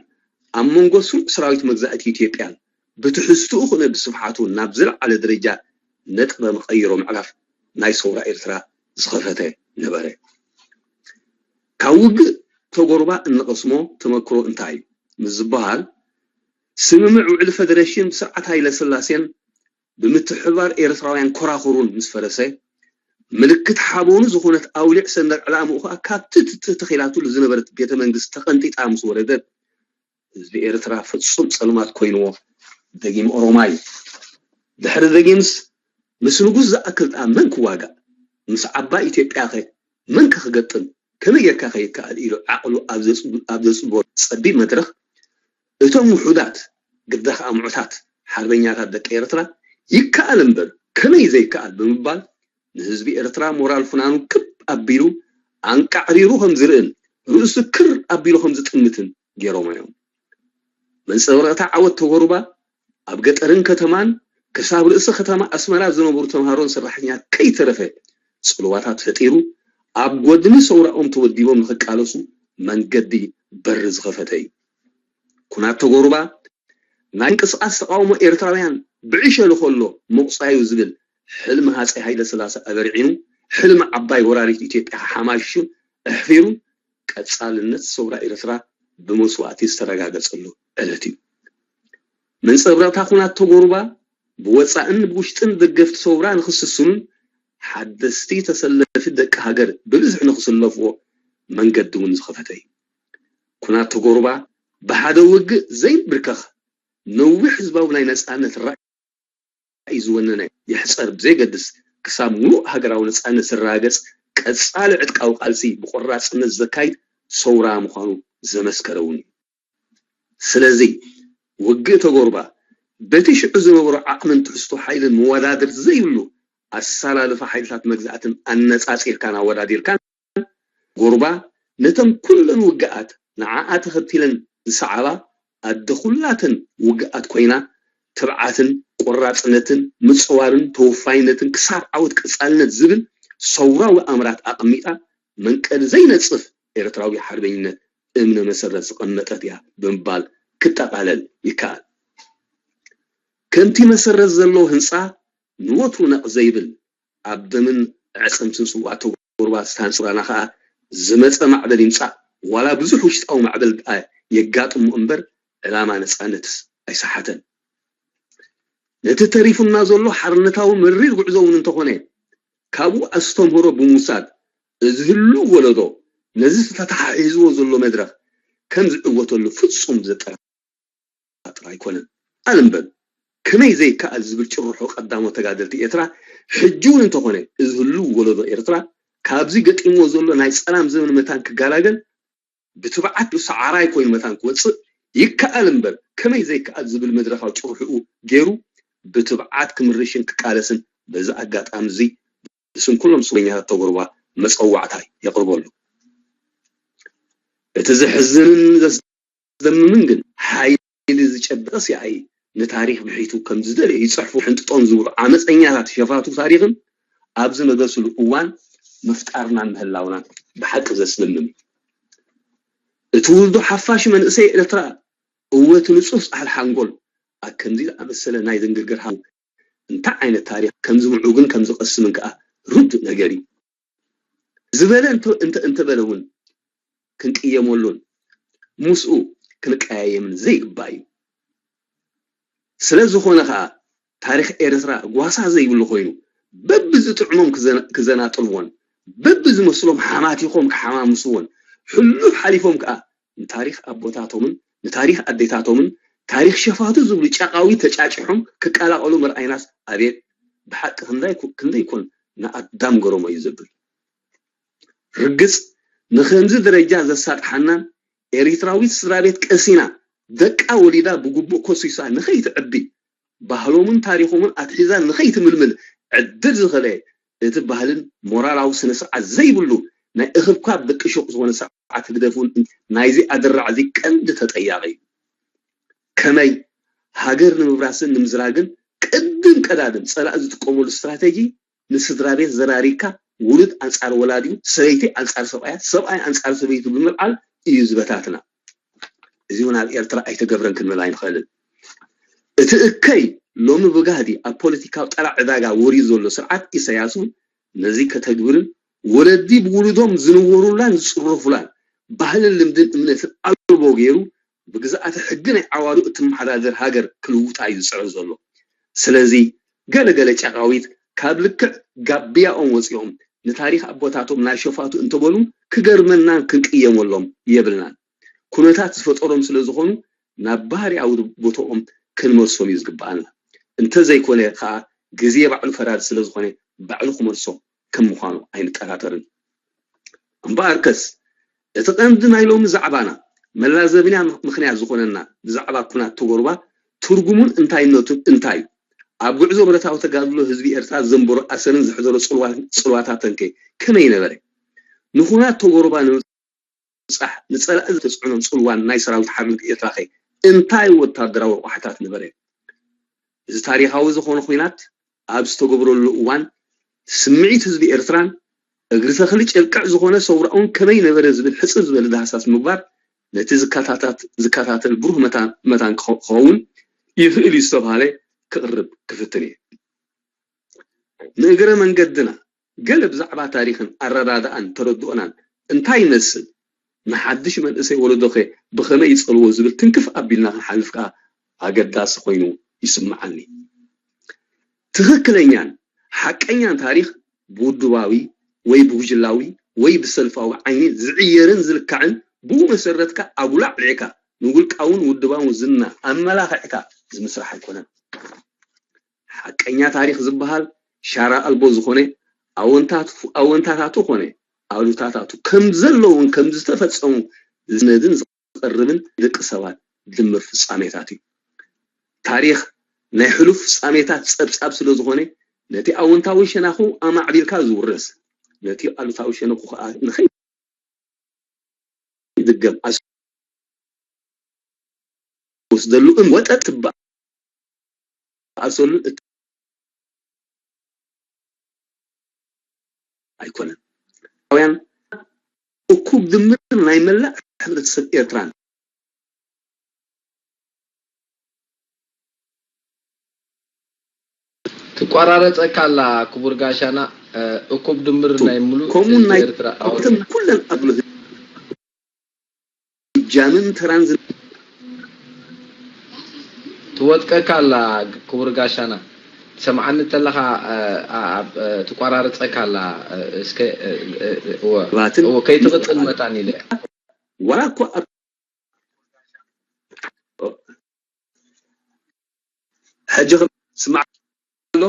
ኣብ መንጎ ስሩዕ ሰራዊት መግዛእቲ ኢትዮጵያን ብትሕዝትኡ ኹነ ብስፍሓቱ ናብ ዝለዓለ ደረጃ ነጥበ መቐይሮ ምዕራፍ ናይ ሰውራ ኤርትራ ዝኸፈተ ነበረ። ካብ ውግእ ተጎርባ እንቐስሞ ተመክሮ እንታይ እዩ ምስ ዝበሃል፣ ስምምዕ ውዕሊ ፈደረሽን ብስርዓት ሃይለ ስላሴን ብምትሕብባር ኤርትራውያን ኮራኹሩን ምስ ፈረሰ፣ ምልክት ሓቦኑ ዝኾነት ኣውሊዕ ሰንደቕ ዕላምኡ ኸኣ ካብቲ ተተኺላትሉ ዝነበረት ቤተ መንግስቲ ተቐንጢጣ ምስ ወረደት፣ ህዝቢ ኤርትራ ፍጹም ጸልማት ኮይንዎ ደጊም ኦሮማይ። ድሕሪ ደጊምስ ምስ ንጉስ ዝኣክል ደኣ መን ክዋጋእ? ምስ ዓባይ ኢትዮጵያኸ መንከ ክገጥም? ከመይ ጌርካኸ ይከኣል? ኢሉ ዓቕሉ ኣብ ዘጽብቦ ጸቢብ መድረኽ እቶም ውሑዳት ግዳ ከኣ ምዑታት ሓርበኛታት ደቂ ኤርትራ ይከኣል እምበር ከመይ ዘይከኣል ብምባል ንህዝቢ ኤርትራ ሞራል ፍናኑ ክብ ኣቢሉ ኣንቃዕሪሩ ከም ዝርእን ርእሱ ክር ኣቢሉ ከም ዝጥምትን ገይሮሞ እዮም። መንጸብረቕታ ዓወት ተጎርባ ኣብ ገጠርን ከተማን ክሳብ ርእሲ ከተማ ኣስመራ ዝነበሩ ተምሃሮን ሰራሕተኛት ከይተረፈ ጽልዋታት ፈጢሩ ኣብ ጎድኒ ሰውራኦም ተወዲቦም ንኽቃለሱ መንገዲ በሪ ዝኸፈተ እዩ። ኩናት ተጎርባ ናይ ምንቅስቓስ ተቓውሞ ኤርትራውያን ብዕሸሉ ከሎ ምቑጻዩ ዝብል ሕልሚ ሃጸይ ሃይለ ስላሰ ኣበርዒኑ ሕልሚ ዓባይ ወራሪት ኢትዮጵያ ሓማሹ ኣሕፊሩ ቀጻልነት ሰውራ ኤርትራ ብመስዋእቲ ዝተረጋገጸሉ ዕለት እዩ። መንጸብረቕታ ኩናት ተጎርባ ብወጻእን ብውሽጥን ደገፍቲ ሰውራ ንኽስስኑን ሓደስቲ ተሰለፊ ደቂ ሃገር ብብዝሒ ንኽስለፍዎ መንገዲ እውን ዝኸፈተ እዩ። ኩናት ተጎርባ ብሓደ ውግእ ዘይብርከኽ ነዊሕ ህዝባዊ ናይ ነጻነት ራእይ ዝወነነ ይሕጸር ብዘይገድስ ክሳብ ሙሉእ ሃገራዊ ነጻነት ዝረጋገጽ ቀጻሊ ዕጥቃዊ ቃልሲ ብቆራጽነት ዘካይድ ሰውራ ምዃኑ ዘመስከረ እውን እዩ። ስለዚ ውግእ ተጎርባ በቲ ሽዑ ዝነበሮ ዓቕምን ትሕዝቶ ሓይልን መወዳድር ዘይብሉ ኣሰላልፋ ሓይልታት መግዛእትን ኣነጻጺርካን ኣወዳዲርካን ጎርባ ነተን ኩለን ውግኣት ንዓኣ ተኸቲለን ዝሰዓባ ኣደ ኩላተን ውግኣት ኮይና ትብዓትን ቆራፅነትን ምፅዋርን ተወፋይነትን ክሳብ ዓወት ቀፃልነት ዝብል ሰውራዊ ኣምራት ኣቐሚጣ መንቀሊ ዘይነፅፍ ኤርትራዊ ሓርበኝነት እምነ መሰረት ዝቐመጠት እያ ብምባል ክጠቓለል ይከኣል። ከምቲ መሰረት ዘለዎ ህንፃ ንወትሩ ነቕ ዘይብል ኣብ ደምን ኣዕፅምትን ስውኣት ተጎርባ ዝታንፅራና ከዓ ዝመፀ ማዕበል ይምፃእ ዋላ ብዙሕ ውሽጣዊ ማዕበል ደኣ የጋጥሞ እምበር ዕላማ ነፃነትስ ኣይሰሓተን። ነቲ ተሪፉና ዘሎ ሓርነታዊ መሪር ጉዕዞ እውን እንተኾነ ካብኡ ኣስተምህሮ ብምውሳድ እዚ ህሉው ወለዶ ነዚ ተተሓሒዝዎ ዘሎ መድረኽ ከም ዝዕወተሉ ፍጹም ዘጠራጥር ኣይኮነን። ኣልምበር ከመይ ዘይከኣል ዝብል ጭርሖ ቀዳሞት ተጋደልቲ ኤርትራ ሕጂ እውን እንተኾነ እዚ ህሉው ወለዶ ኤርትራ ካብዚ ገጢምዎ ዘሎ ናይ ጸላም ዘመን መታን ክገላገል ብትብዓት ሰዓራይ ኮይኑ መታን ክወጽእ ይከኣል እምበር ከመይ ዘይከኣል ዝብል መድረኻዊ ጭርሕኡ ገይሩ ብትብዓት ክምርሽን ክቃለስን በዚ ኣጋጣሚ እዚ ብስም ኩሎም ስውኛታት ተጎርባ መጸዋዕታይ የቕርበሉ። እቲ ዘሕዝንን ዘስደምምን ግን ሓይሊ ዝጨበጠ ሲኣይ ንታሪኽ ብሒቱ ከም ዝደለየ ይጽሕፉ ሕንጥጦም ዝብሉ ዓመፀኛታት ሸፋቱ ታሪኽን ኣብ ዝነገስሉ እዋን ምፍጣርናን ምህላውናን ብሓቂ ዘስደምም እዩ። እቲ ውልዶ ሓፋሽ መንእሰይ ኤርትራ እወ እቲ ንጹህ ጻሕሊ ሓንጎል ኣብ ከምዚ ዝኣመሰለ ናይ ዘንገርገር ሃው እንታይ ዓይነት ታሪኽ ከም ዝምዑግን ከም ዝቐስምን ከኣ ርዱእ ነገር እዩ። ዝበለ እንተ እንተ እንተበለ እውን ክንቅየመሉን ምስኡ ክንቀያየምን ዘይግባእ እዩ። ስለ ዝኾነ ከኣ ታሪኽ ኤርትራ ጓሳ ዘይብሉ ኮይኑ በብዝጥዕሞም ክዘናጥልዎን በብዝመስሎም ሓማቲኾም ክሓማምስዎን ሕሉፍ ሓሊፎም ከኣ ንታሪኽ ኣቦታቶምን ንታሪኽ ኣዴታቶምን ታሪኽ ሸፋቱ ዝብሉ ጨቓዊት ተጫጪሖም ክቀላቐሉ ምርኣይናስ ኣቤት ብሓቂ ክንደይ ኮን ንኣዳም ገረሞ እዩ ዘብል። ርግጽ ንኸምዚ ደረጃ ዘሳጥሓናን ኤሪትራዊት ስድራቤት ቀሲና ደቃ ወሊዳ ብግቡእ ኮሲሳ ንኸይትዕቢ ባህሎምን ታሪኾምን ኣትሒዛ ንኸይትምልምል ዕድል ዝኸለየ እቲ ባህልን ሞራላዊ ስነ ስርዓት ዘይብሉ ናይ እኽብካብ ደቂ ሹቕ ዝኾነ ስርዓት ህግደፍ እውን ናይዚ ኣደራዕ እዚ ቀንዲ ተጠያቒ እዩ። ከመይ ሃገር ንምብራስን ንምዝራግን ቅድም ቀዳድም ጸላኢ ዝጥቀመሉ ስትራተጂ ንስድራ ቤት ዘራሪካ ውሉድ ኣንጻር ወላዲኡ ሰበይቲ ኣንጻር ሰብኣያ ሰብኣይ ኣንጻር ሰበይቱ ብምልዓል እዩ ዝበታትና። እዚ እውን ኣብ ኤርትራ ኣይተገብረን ክንብል ኣይንኽእልን። እቲ እከይ ሎሚ ብጋህዲ ኣብ ፖለቲካዊ ጠላዕ ዕዳጋ ወርዩ ዘሎ ስርዓት ኢሳያስ እውን ነዚ ከተግብርን ወለዲ ብውሉዶም ዝንወሩላን ዝጽረፉላን ባህልን ልምድን እምነትን ኣልቦ ገይሩ ብግዝኣተ ሕጊ ናይ ዓዋሉ እትመሓዳደር ሃገር ክልውጣ እዩ ዝጽዕር ዘሎ። ስለዚ ገለ ገለ ጨቓዊት ካብ ልክዕ ጋብያኦም ወጺኦም ንታሪኽ ኣቦታቶም ናይ ሸፋቱ እንተበሉ ክገርመናን ክንቅየመሎም የብልናን። ኩነታት ዝፈጠሮም ስለ ዝኾኑ ናብ ባህርያዊ ቦትኦም ክንመልሶም እዩ ዝግብኣና። እንተዘይኮነ ከኣ ግዜ ባዕሉ ፈራዲ ስለ ዝኾነ ባዕሉ ክመልሶም ከም ምዃኑ ኣይንጠራጠርን። እምበኣርከስ እቲ ቀንዲ ናይ ሎሚ ዛዕባና መላዘብና ምኽንያት ዝኾነና ብዛዕባ ኩናት ተጎርባ ትርጉሙን እንታይነቱን እንታይ እዩ? ኣብ ጉዕዞ ብረታዊ ተጋድሎ ህዝቢ ኤርትራ ዘንበሮ ኣሰርን ዘሕደሮ ጽልዋታተንከ ከመይ ነበረ? ንኹናት ተጎርባ ንምብጻሕ ንጸላኢ ዝተጽዕኖ ጽልዋን ናይ ሰራዊት ሓርነት ኤርትራኸ እንታይ ወታደራዊ ረቋሕታት ነበረ? እዚ ታሪኻዊ ዝኾነ ኹናት ኣብ ዝተገብረሉ እዋን ስምዒት ህዝቢ ኤርትራን እግሪ ተኽሊ ጨብቅዕ ዝኾነ ሰውራኡን ከመይ ነበረ ዝብል ሕጽር ዝበለ ዳህሳስ ምግባር ነቲ ዝከታተል ብሩህ መታን ክኸውን ይኽእል እዩ ዝተባህለ ክቕርብ ክፍትን እየ። ንእግረ መንገድና ገለ ብዛዕባ ታሪኽን ኣረዳድኣን ተረድኦናን እንታይ ይመስል፣ ንሓድሽ መንእሰይ ወለዶኸ ብኸመይ ይጸልዎ ዝብል ትንክፍ ኣቢልና ክንሓልፍ ከኣ ኣገዳሲ ኮይኑ ይስምዓኒ። ትኽክለኛን ሓቀኛን ታሪኽ ብውድባዊ ወይ ብጉጅላዊ ወይ ብሰልፋዊ ዓይኒ ዝዕየርን ዝልካዕን ብኡ መሰረት ከኣ ኣጉላዕሊዕካ ንውልቃውን ውድባውን ዝና ኣመላኺዕካ ዝምስራሕ ኣይኮነን። ሓቀኛ ታሪኽ ዝበሃል ሻራ ኣልቦ ዝኾነ ኣወንታታቱ ኮነ ኣሉታታቱ ከም ዘለውን ከም ዝተፈጸሙ ዝነድን ዝቐርብን ደቂ ሰባት ድምር ፍጻሜታት እዩ። ታሪኽ ናይ ሕሉፍ ፍጻሜታት ጸብጻብ ስለ ዝኾነ፣ ነቲ ኣወንታዊ ሸነኹ ኣማዕቢልካ ዝውረስ፣ ነቲ ኣሉታዊ ሸነኹ ከኣ ንኸይድገም ወስደሉ እም ወጠጥ ትበኣሰሉ እት-፣ ኣይኮነን። ኣውያን እኩብ ድምር ናይ መላእ ሕብረተሰብ ኤርትራን ትቆራረጸካ ኣላ ክቡር ጋሻና። እ፣ እኩብ ድምር ናይ ሙሉእ ከምኡ ህዝቢ ናይ ኤርትራ ኩተን ኩለን ኣብ እጃምን ተራን ዝን- ትወጥቀካ ኣላ ክቡር ጋሻና። ትሰምዓኒ እንተለኻ፣ እ፣ እ፣ ትቆራረጸካ ኣላ። እ፣ እስከ፣ እ፣ እ፣ እወ፣ ባትን እወ፣ ከይትቕጽል መታን ኢለ። ዋላ እኮ ኣብ ሕጂ ስማዕ ኣሎ።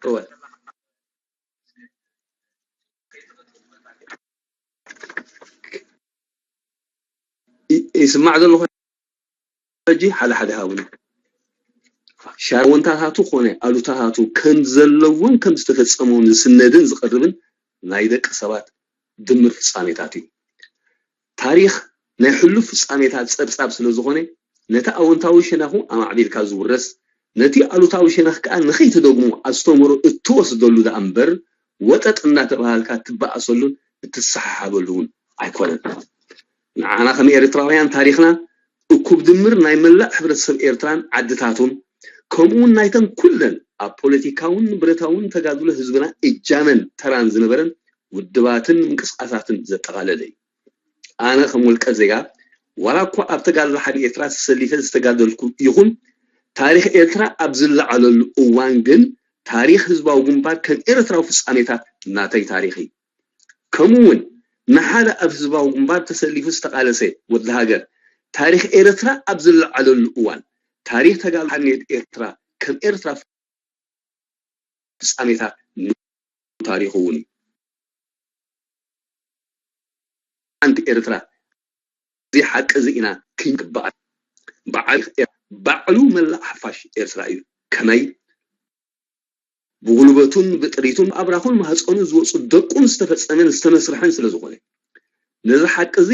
እወ። ይ-፣ ይስማዕ ዘሎ ሕጂ ሓደ ሓደ ሃውኒ ሻወንታታቱ ኮነ ኣሉታታቱ ከም ዘለውን ከም ዝተፈጸመውን ዝስነድን ዝቐርብን ናይ ደቂ ሰባት ድምር ፍጻሜታት እዩ። ታሪኽ ናይ ሕሉፍ ፍጻሜታት ጸብጻብ ስለ ዝኾነ፣ ነቲ ኣወንታዊ ሸነኹ ኣማዕቢልካ ዝውረስ፣ ነቲ ኣሉታዊ ሸነኽ ከኣ ንኸይትደግሞ ኣስተምህሮ እትወስደሉ ደኣ እምበር፣ ወጠጥ እናተባሃልካ እትበኣሰሉን እትሰሓሓበሉ እውን ኣይኮነን። ንዓና ከም ኤርትራውያን ታሪኽና እኩብ ድምር ናይ መላእ ሕብረተሰብ ኤርትራን ዓድታቱን፣ ከምኡውን ናይተን ኩለን ኣብ ፖለቲካውን ንብረታውን ተጋድሎ ህዝብና እጃመን ተራን ዝነበረን ውድባትን ምንቅስቃሳትን ዘጠቓለለ እዩ። ኣነ ከም ውልቀ ዜጋ፣ ዋላ እኳ ኣብ ተጋድሎ ሓርነት ኤርትራ ተሰሊፈ ዝተጋደልኩ ይኹን፣ ታሪኽ ኤርትራ ኣብ ዝለዓለሉ እዋን ግን፣ ታሪኽ ህዝባዊ ግንባር ከም ኤርትራዊ ፍጻሜታት ናተይ ታሪኽ እዩ። ከምኡ እውን ንሓደ ኣብ ህዝባዊ ግንባር ተሰሊፉ ዝተቓለሰ ወዲ ሃገር፣ ታሪኽ ኤርትራ ኣብ ዝለዓለሉ እዋን፣ ታሪኽ ተጋድሎ ሓርነት ኤርትራ ከም ኤርትራ ፍጻሜታት ታሪኹ እውን እዩ። ሓንቲ ኤርትራ፣ እዚ ሓቂ እዚ ኢና ክንግባእ። በዓል ኤር-፣ ባዕሉ መላእ ሓፋሽ ኤርትራ እዩ። ከመይ? ብጉልበቱን ብጥሪቱን ኣብራኹን ማህፀኑን ዝወፁ ደቁን ዝተፈጸመን ዝተመስርሐን ስለ ዝኾነ፣ ነዚ ሓቂ እዚ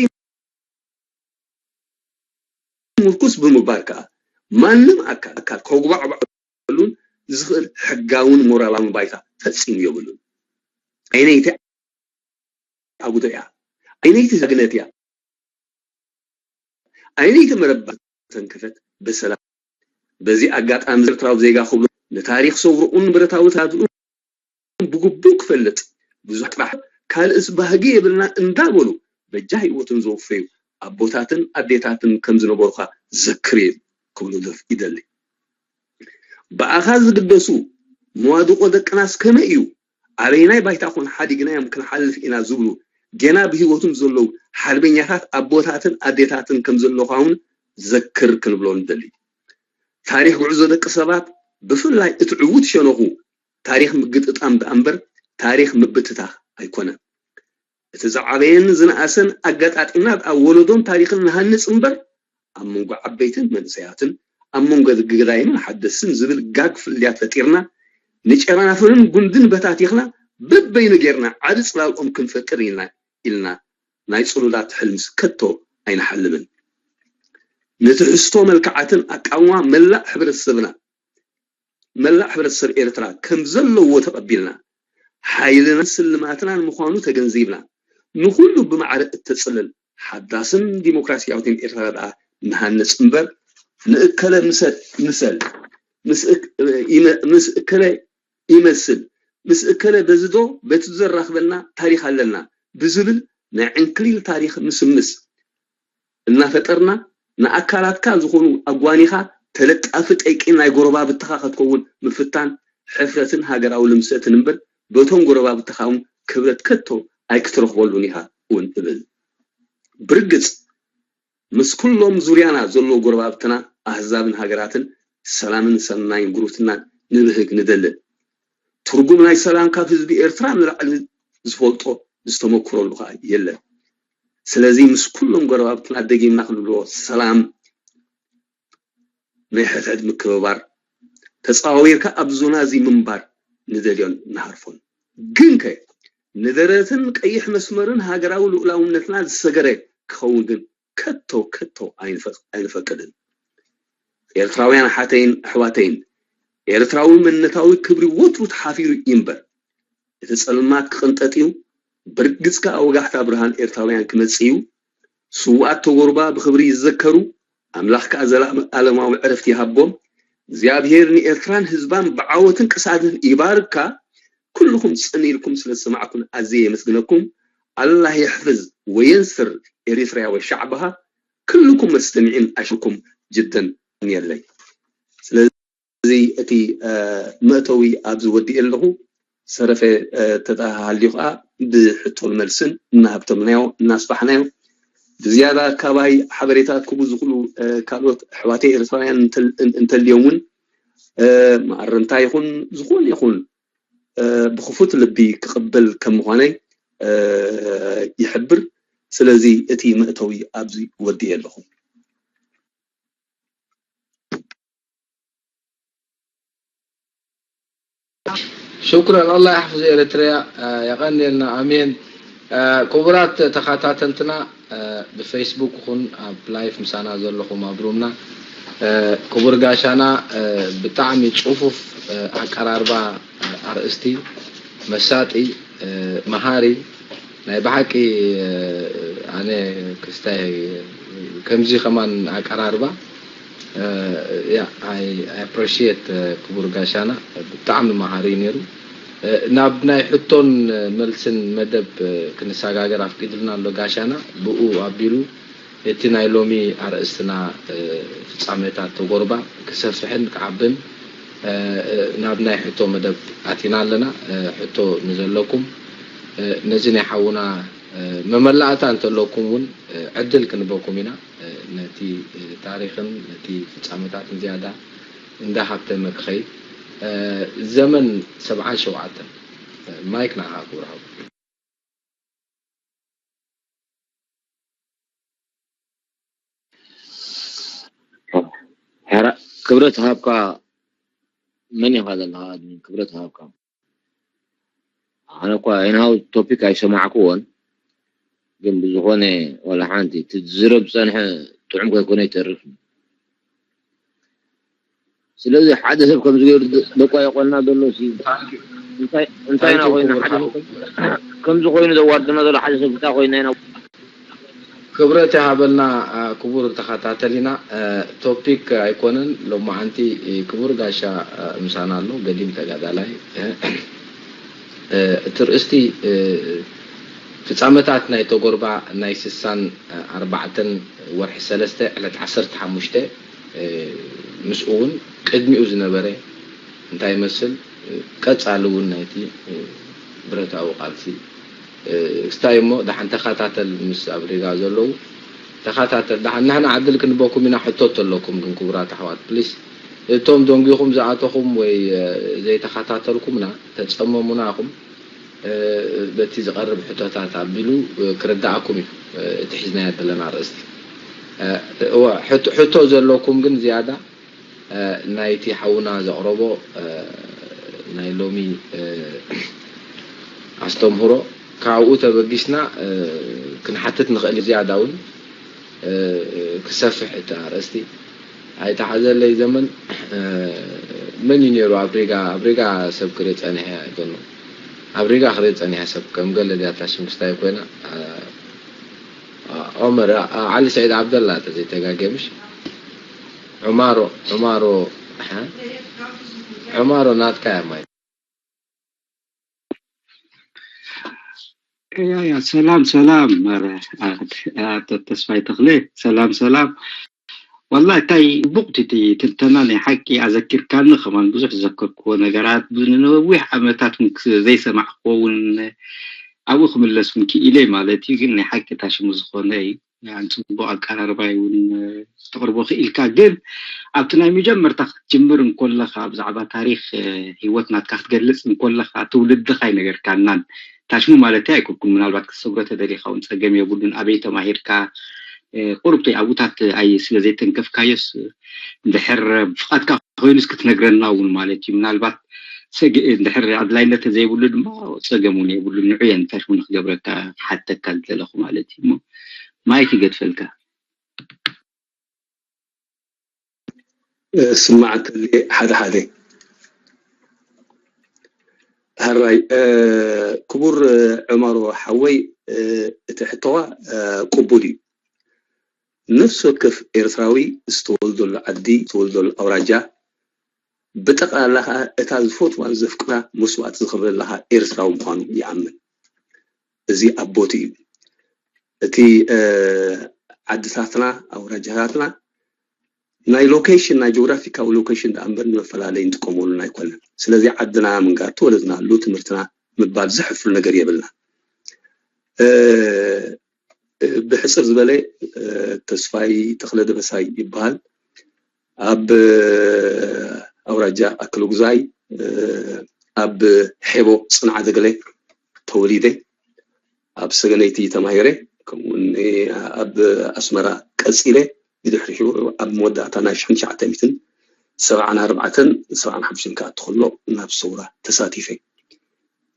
ምርኩስ ብምግባር ከኣ፣ ማንም ኣካል፣ ኣካል ከጉባዕብዐሉን ዝኽእል ሕጋውን ሞራላውን ባይታ ፈጺሙ የብሉን። ኣይነይቲ ኣጉዶ እያ። ኣይነይቲ ዛግነት እያ። ኣይነይቲ መረባ ተንከፈት ብሰላም። በዚ ኣጋጣሚ ኤርትራዊ ዜጋ ክብሎ፣ ንታሪኽ ሰውርኡን ብረታዊ ተጋድልኡን ብግቡእ ክፈልጥ፣ ብዙሕ ጥራሕ ካልእስ ባህጊ የብልና እንዳበሉ በጃ ህይወቶም ዘወፈዩ ኣቦታትን ኣዴታትን ከም ዝነበሩኻ ዘክር እየ ክብሉ ይደሊ። ብኣኻ ዝግደሱ መዋድቖ ደቅናስ ከመይ እዩ? ኣበየናይ ባይታ ኮን ሓዲግናዮም ክንሓልፍ ኢና ዝብሉ ገና ብህይወቶም ዘለዉ ሓርበኛታት ኣቦታትን ኣዴታትን ከም ዘለኻ እውን ዘክር ክንብሎ ንደሊ። ታሪኽ ጉዕዞ ደቂ ሰባት፣ ብፍላይ እቲ ዕዉት ሸነኹ፣ ታሪኽ ምግጥጣም ደኣ እምበር ታሪኽ ምብትታኽ ኣይኮነን። እቲ ዝዓበየን ዝነኣሰን ኣጋጣጢምና ደኣ ወለዶን ታሪኽን ንሃንጽ እምበር፣ ኣብ መንጎ ዓበይትን መንእሰያትን፣ ኣብ መንጎ ገዳይምን ሓደስትን ዝብል ጋግ ፍልልያት ፈጢርና፣ ንጨናፍርን ጉንድን በታቲኽና፣ በበይኑ ጌርና ዓቢ ጽላልኦም ክንፈጥር ኢልና፣ ኢልና ናይ ጽሉላት ሕልምስ ከቶ ኣይንሓልምን። ንትሕዝቶ መልክዓትን ኣቃውማ መላእ ሕብረተሰብና፣ መላእ ሕብረተሰብ ኤርትራ ከም ዘለዎ ተቐቢልና፣ ሓይልናን ስልማትናን ምዃኑ ተገንዚብና፣ ንኹሉ ብማዕረ እተጽልል ሓዳስን ዲሞክራስያዊትን ኤርትራ ደኣ ንሃንጽ እምበር፣ ንእከለ ምሰ-፣ ምሰል፣ ምስ እክ-፣ ይመ-፣ ምስ እከለ ይመስል፣ ምስ እከለ በዚ ዶ በቲ ዶ ዘራኽበና ታሪኽ ኣለና ብዝብል ናይ ዕንክሊል ታሪኽ ምስምስ እናፈጠርና፣ ንኣካላትካ ዝኾኑ ኣጓኒኻ ተለጣፊ ጠይቂ ናይ ጎረባብትኻ ክትከውን ምፍታን ሕፍረትን ሃገራዊ ልምሰትን እምበር፣ በቶም ጎረባብትኻ እውን ክብረት ከቶ ኣይክትረኽበሉን ኢኻ እውን እብል። ብርግጽ፣ ምስ ኩሎም ዙርያና ዘለዉ ጎረባብትና ኣህዛብን ሃገራትን ሰላምን ሰናይን ጉርብትናን ንብህግ ንደልን። ትርጉም ናይ ሰላም ካብ ህዝቢ ኤርትራ ንላዕሊ ዝፈልጦ ዝተመክረሉ ከዓ የለን። ስለዚ ምስ ኩሎም ጎረባብትና ደጊምና ክንብሎ ሰላም፣ ናይ ሕድሕድ ምክብባር፣ ተፃዋዊርካ ኣብ ዞና እዚ ምንባር ንደልዮን ንሃርፎን። ግንከ ንደረትን ቀይሕ መስመርን ሃገራዊ ልኡላውነትና ዝሰገረ ክኸውን ግን ከቶ ከቶ ኣይንፈ- ኣይንፈቅድን። ኤርትራውያን ሓተይን ኣሕዋተይን፣ ኤርትራዊ መንነታዊ ክብሪ ወትሩ ተሓፊሩ ይንበር። እቲ ጸልማት ክቕንጠጥ እዩ። ብርግጽ ከኣ ወጋሕታ ብርሃን ኤርትራውያን ክመጽእ እዩ። ስዉኣት ተጎርባ ብኽብሪ ይዘከሩ። ኣምላኽ ከኣ ዘለኣለማዊ ዕረፍቲ ይሃቦም። እግዚኣብሔር ንኤርትራን ህዝባን ብዓወትን ቅሳነትን ይባርካ። ኩልኹም ጽን ኢልኩም ስለ ዝሰማዕኩን ኣዝየ የመስግነኩም። ኣላህ የሕፍዝ ወየንስር ኤሪትርያ ወሻዕብሃ። ኩልኩም መስተሚዒን ኣሽኩም ጅደን የለይ። ስለዚ እቲ መእተዊ ኣብዚ ወዲኤ ኣለኹ። ሰረፈ ተተሃልዩ ከዓ ብሕቶን መልስን እናሃብተምናዮ እናስፋሕናዮ ብዝያዳ ካባይ ሓበሬታ ክቡ ዝኽእሉ ካልኦት ኣሕዋተይ ኤርትራውያን እንተልዮም እውን መኣረምታ ይኹን ዝኾነ ይኹን ብክፉት ልቢ ክቕበል ከም ምዃነይ ይሕብር። ስለዚ እቲ መእተዊ ኣብዚ ወዲኤ ኣለኹ። ሽኩረን ኣላህ ያሕፍዝ ኤርትርያ። የቐንየልና። ኣሜን። ክቡራት ተኸታተልትና፣ ብፌስቡክ ይኹን ኣብ ላይፍ ምሳና ዘለኹም ኣብ ሩምና፣ ክቡር ጋሻና ብጣዕሚ ጽፉፍ ኣቀራርባ ኣርእስቲ፣ መሳጢ፣ መሃሪ፣ ናይ ብሓቂ ኣነ ክስታይ ከምዚ ከማን ኣቀራርባ ያ ኣይ ኣፕሪሺየት ክቡር ጋሻና ብጣዕሚ መሃሪ እዩ ነይሩ። ናብ ናይ ሕቶን መልስን መደብ ክንሰጋገር ኣፍቂድልና ኣሎ ጋሻና። ብኡ ኣቢሉ እቲ ናይ ሎሚ ኣርእስትና ፍጻሜታት ተጎርባ ክሰፍሕን ክዓብን ናብ ናይ ሕቶ መደብ ኣቲና ኣለና። ሕቶ ንዘለኩም ነዚ ናይ ሓውና መመላእታ እንተለኩም እውን ዕድል ክንበኩም ኢና። ነቲ ታሪኽን ነቲ ፍጻመታትን ዝያዳ እንዳሃብተመ ክኸይድ። ዘመን ሰብዓን ሸውዓተን ማይክ ንዓኻ ክቡር ሓው። ሕራ ክብረት ሃብካ። መን ኢኻ ዘለኻ ኣድሚን? ክብረት ሃብካ። ኣነ እኳ ኤንሃው ቶፒክ ኣይሰማዕክዎን፣ ግን ብዝኾነ ዋላ ሓንቲ እቲ ዝዝረብ ዝጸንሐ ጥዑም ከይኮነ ይተርፍ። ስለዚ ሓደ ሰብ ከምዚ ገይሩ ደቋየቆልና ዘሎ ሲ እንታይ እንታይ ኢና ኮይና ሓደ ሰብ ከምዚ ኮይኑ ዘዋርደና ዘሎ ሓደ ሰብ እንታይ ኮይና ኢና ክብረት ይሃበልና ክቡር ተኸታተሊና። ቶፒክ ኣይኮነን ሎማዓንቲ ክቡር ጋሻ ምሳና ኣሎ፣ ገዲም ተጋዳላይ። እቲ ርእስቲ ፍጻመታት ናይ ተጎርባ ናይ ስሳን ኣርባዕተን ወርሒ ሰለስተ ዕለት ዓሰርተ ሓሙሽተ ምስኡ እውን ቅድሚኡ ዝነበረ እንታይ ይመስል ቀጻሊ እውን ናይቲ ብረታዊ ቃልሲ ክስታይ እሞ ደሓን ተኸታተል ምስ ኣብ ሪጋ ዘለዉ ተኸታተል ደሓን ንሕና ዕድል ክንበኩም ኢና ሕቶ ተለኩም ግን ክቡራት ኣሕዋት ፕሊስ እቶም ደንጊኹም ዝኣተኹም ወይ ዘይተኸታተልኩምና ተጸመሙና ኢኹም በቲ ዝቐርብ ሕቶታት ኣቢሉ ክርድኣኩም እዩ እቲ ሒዝናዮ ዘለና ኣርእስቲ ሕቶ ዘለኩም ግን ዝያዳ ናይቲ ሓውና ዘቕረቦ ናይ ሎሚ ኣስተምህሮ ካብኡ ተበጊስና ክንሓትት ንኽእል ዝያዳ እውን ክሰፍሕ እቲ ኣርእስቲ ኣይተሓዘለይ ዘመን መን እዩ ነይሩ ኣብ ሪጋ ኣብ ሪጋ ሰብ ክርኢ ፀኒሐ ኣይኮኑ ኣብ ሪጋ ክርኢ ፀኒሐ ሰብ ከም ገለ ዲያታ ሽምክስታይ ኮይና ዑመር ዓሊ ሰዒድ ዓብደላ ተዘይተጋገ ምሽ ዑማሮ ዑማሮ ዑማሮ ናትካ እያ ማይ ያ ያ ሰላም ሰላም ኣቶ ተስፋይ ተኽለ ሰላም ሰላም ወላሂ እንታይ ጽቡቕ እቲ ትንተና ናይ ሓቂ ኣዘኪርካኒ ከማን ብዙሕ ዝዘከርክዎ ነገራት ንነዊሕ ዓመታት እውን ዘይሰማዕክዎ እውን ኣብኡ ክምለስ እውን ክኢለ ማለት እዩ ግን ናይ ሓቂ ታሽሙ ዝኾነ እዩ ጽቡቕ ኣቀራርባ እውን ተቕርቦ ክኢልካ ግን ኣብቲ ናይ መጀመርታ ክትጅምር እንኮለኻ ብዛዕባ ታሪክ ህይወት ናትካ ክትገልጽ እንኮለኻ ትውልድኻ ኣይነገርካናን ታሽሙ ማለት ኣይኮንኩን። ምናልባት ክትሰግሮ ተደሊኻ እውን ጸገም የብሉን። ኣበይ ተማሂርካ? ቁሩብተይ ኣብኡታት ኣይ ስለ ዘይተንከፍካዮስ፣ እንድሕር ብፍቓድካ ኮይኑስ ክትነግረና እውን ማለት እዩ። ምናልባት እንድሕር ኣድላይነት ዘይብሉ ድማ ጸገም እውን የብሉን። ንዑ እየ ንታሽሙ ንክገብረካ ክሓተካ ዝደለኹ ማለት እዩ። እሞ ማይክ ይገድፈልካ። ስማዕ እንተልየ ሓደ ሓደ። ሕራይ ክቡር ዕማሮ ሓወይ፣ እቲ ሕቶዋ ቅቡል እዩ። ነፍሲ ወከፍ ኤርትራዊ ዝተወልደሉ ዓዲ፣ ዝተወልደሉ ኣውራጃ፣ ብጠቕላላ ከዓ እታ ዝፈትዋን ዘፍቅራ መስዋእቲ ዝኸፍለላ ከዓ ኤርትራዊ ምዃኑ ይኣምን። እዚ ኣብ ቦትኡ እዩ። እቲ ዓድታትና ኣውራጃታትና ናይ ሎኬሽን ናይ ጂኦግራፊካዊ ሎኬሽን ደኣ እምበር ንመፈላለይ እንጥቀመሉ ኣይኮነን። ስለዚ ዓድና ምንጋር ተወለድናሉ ትምህርትና ምባል ዘሕፍር ነገር የብልና። ብሕፅር ዝበለ ተስፋይ ተኽለ ደበሳይ ይበሃል። ኣብ ኣውራጃ ኣክለጉዛይ ኣብ ሔቦ ፅንዓ ደገለ ተወሊደ። ኣብ ሰገነይቲ ተማሂረ፣ ከምኡውን ኣብ ኣስመራ ቀፂለ። ብድሕሪኡ ኣብ መወዳእታ ናይ ሽሕን ትሽዓተ ሚእትን ሰብዓን ኣርባዕተን ሰብዓን ሓሙሽተን ክኣቱ ከሎ ናብ ሰውራ ተሳቲፈ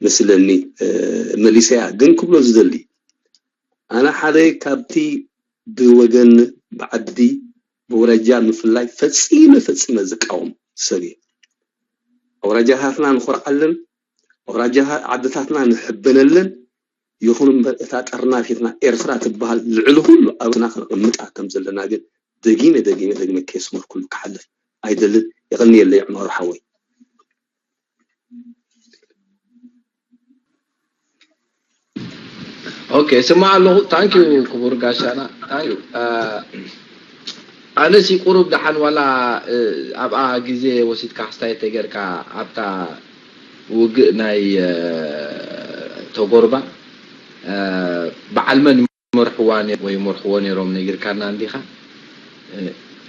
መስለኒ። መሊሰያ ግን ክብሎ ዝደሊ ኣነ ሓደ ካብቲ ብወገን ብዓዲ ብወረጃ ምፍላይ ፈጺመ ፈጺመ ዝቃወም ሰብ እየ። ኣውራጃታትና ንኾርዓለን፣ ኣውራጃ ዓድታትና ንሕበነለን። ይኹን እምበር እታ ጠርናፊትና ኤርትራ ትበሃል ልዕሊ ኩሉ ኣብና ከነቐምጣ ከም ዘለና ግን ደጊመ ደጊመ ደጊመ ከየስመርኩሉ ክሓልፍ ኣይደልን። የቐንየለይ ዑመር ሓወይ። ኦኬ፣ ስማዕ ኣለኹ። ታንኪዩ ክቡር ጋሻና። ታንኪዩ። ኣነሲ ቁሩብ ደሓን ዋላ ኣብኣ ግዜ ወሲድካ ክስታይ ተገርካ ኣብታ ውግእ ናይ ተጎርባ በዓል መን ይመርሕዋ ወይ ይመርሕዎ ነይሮም ነጊርካና እንዲኻ?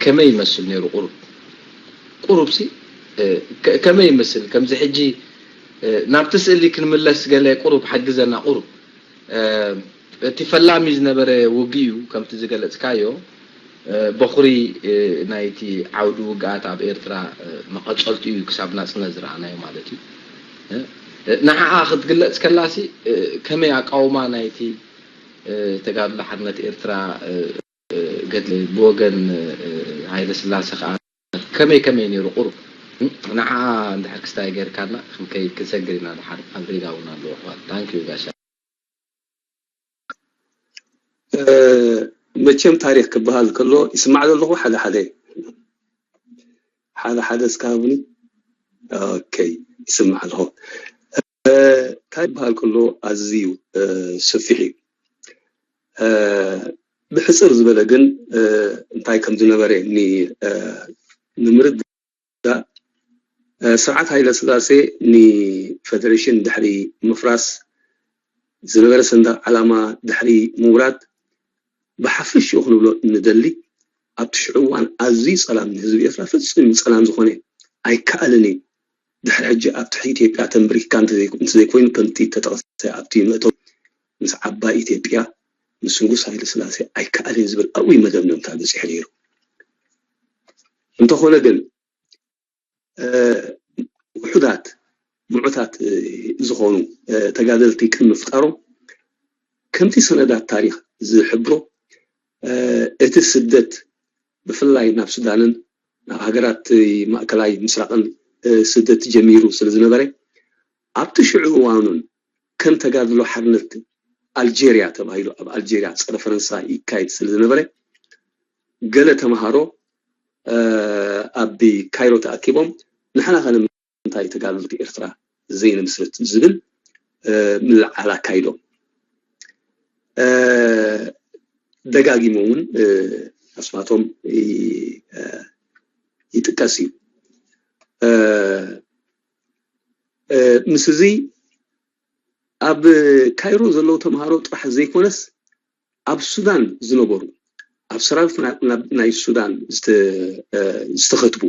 ከመይ ይመስል ነይሩ ቁሩብ? ቁሩብ ሲ ከመይ ይመስል? ከምዚ ሕጂ ናብቲ ስእሊ ክንምለስ ገለ ቁሩብ ሓግዘና። ቁሩብ እቲ ፈላሚ ዝነበረ ውግእ እዩ፣ ከምቲ ዝገለጽካዮ በኹሪ ናይቲ ዓውዲ ውግኣት ኣብ ኤርትራ መቐጸልቲ እዩ፣ ክሳብ ናጽነት ዝረኣናዮ ማለት እዩ። ንዓኣ ክትግለጽ ከላሲ ከመይ ኣቃውማ ናይቲ ተጋድሎ ሓርነት ኤርትራ ገድሊ ብወገን ሃይለ ስላሴ ከኣ ከመይ ከመይ ነይሩ ቁሩብ ንዓ እንድሕር ክስታይ ገይርካና ክንከይድ ክንሰግር ኢና። ድሓር ኣብ ሪጋ እውን ኣለዉ ኣሕዋት። ታንኪዩ ጋሻ። መቸም ታሪክ ክበሃል ከሎ ይስማዕ ዘለኹ ሓደ ሓደ ሓደ ሓደ እስካ ሃቡኒ። ኦኬ ይስማዕ ኣለኹ። እንታይ ይበሃል ከሎ ኣዝዩ ሰፊሕ እዩ። ብሕፅር ዝበለ ግን እንታይ ከም ዝነበረ ንምርዳእ ስርዓት ሃይለ ስላሴ ንፈደሬሽን ድሕሪ ምፍራስ ዝነበረ ሰንደቅ ዓላማ ድሕሪ ምውራድ ብሓፈሽኡ ክንብሎ እንደሊ ኣብቲ ሽዑ እዋን ኣዝዩ ፀላም ንህዝቢ ኤርትራ ፍፁም ፀላም ዝኾነ ኣይከኣልን እዩ። ድሕሪ ሕጂ ኣብ ትሕቲ ኢትዮጵያ ተንብሪካ እንተዘይኮይኑ ከምቲ ተጠቕሰ ኣብቲ መእተዊ ምስ ዓባይ ኢትዮጵያ ምስ ንጉስ ሃይለ ስላሴ ኣይከኣልን ዝብል ኣብይ መደምደምታ በፂሑ ነይሩ። እንተኾነ ግን ውሑዳት ምዑታት ዝኾኑ ተጋደልቲ ቅድሚ ምፍጣሮም ከምቲ ሰነዳት ታሪክ ዝሕብሮ እቲ ስደት ብፍላይ ናብ ሱዳንን ናብ ሃገራት ማእከላይ ምስራቅን ስደት ጀሚሩ ስለ ዝነበረ ኣብቲ ሽዑ እዋኑን ከም ተጋድሎ ሓርነት ኣልጀርያ ተባሂሉ ኣብ ኣልጀርያ ፀረ ፈረንሳ ይካየድ ስለ ዝነበረ ገለ ተምሃሮ ኣብ ካይሮ ተኣኪቦም ንሕና ከ ንምንታይ ተጋደልቲ ኤርትራ ዘይንምስርት ዝብል ምልዓል ኣካይዶም። ደጋጊሙ እውን ኣስማቶም ይጥቀስ እዩ። ምስ እዚ ኣብ ካይሮ ዘለዉ ተምሃሮ ጥራሕ ዘይኮነስ ኣብ ሱዳን ዝነበሩ ኣብ ሰራዊት ናይ ሱዳን ዝተኸትቡ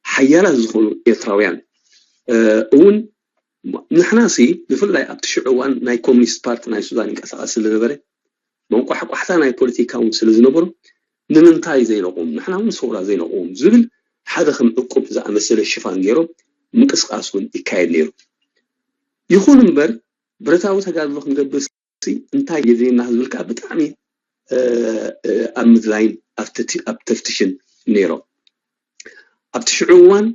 ሓያላት ዝኾኑ ኤርትራውያን እውን ንሕናሲ ብፍላይ ኣብቲ ሽዑ እዋን ናይ ኮሚኒስት ፓርቲ ናይ ሱዳን ይንቀሳቐስ ስለነበረ መንቋሕቋሕታ ናይ ፖለቲካ እውን ስለ ዝነበሮ ንምንታይ ዘይነቑም ንሕና እውን ሰውራ ዘይነቑም ዝብል ሓደ ከም ዕቁብ ዝኣመሰለ ሽፋን ገይሮም ምንቅስቃስ እውን ይካየድ ነይሩ። ይኹን እምበር ብረታዊ ተጋድሎ ክንገብር እንታይ የድልየና ዝብል ከዓ ብጣዕሚ ኣብ ምድላይን ኣብ ተፍትሽን ነይሮም። ኣብቲ ሽዑ እዋን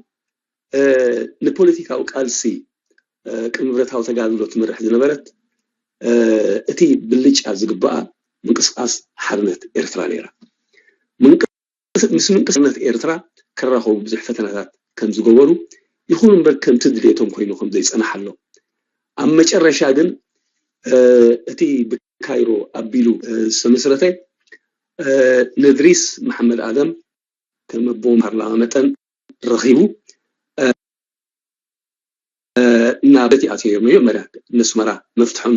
ንፖለቲካዊ ቃልሲ ቅድሚ ብረታዊ ተጋድሎ ትምርሕ ዝነበረት እቲ ብልጫ ዝግባኣ ምንቅስቃስ ሓርነት ኤርትራ ነይራ። ምስ ምንቅስቃስ ሓርነት ኤርትራ ክራኸቡ ብዙሕ ፈተናታት ከም ዝገበሩ ይኹን እምበር ከምቲ ድልየቶም ኮይኑ ከም ዘይጸናሓሎም ኣብ መጨረሻ ግን እቲ ብካይሮ ኣቢሉ ዝተመስረተ ንድሪስ መሓመድ ኣደም ከም ኣቦ ፓርላማ መጠን ረኺቡ ናብ እቲ ኣትዮ መጀመርያ ነስመራ መፍትሖም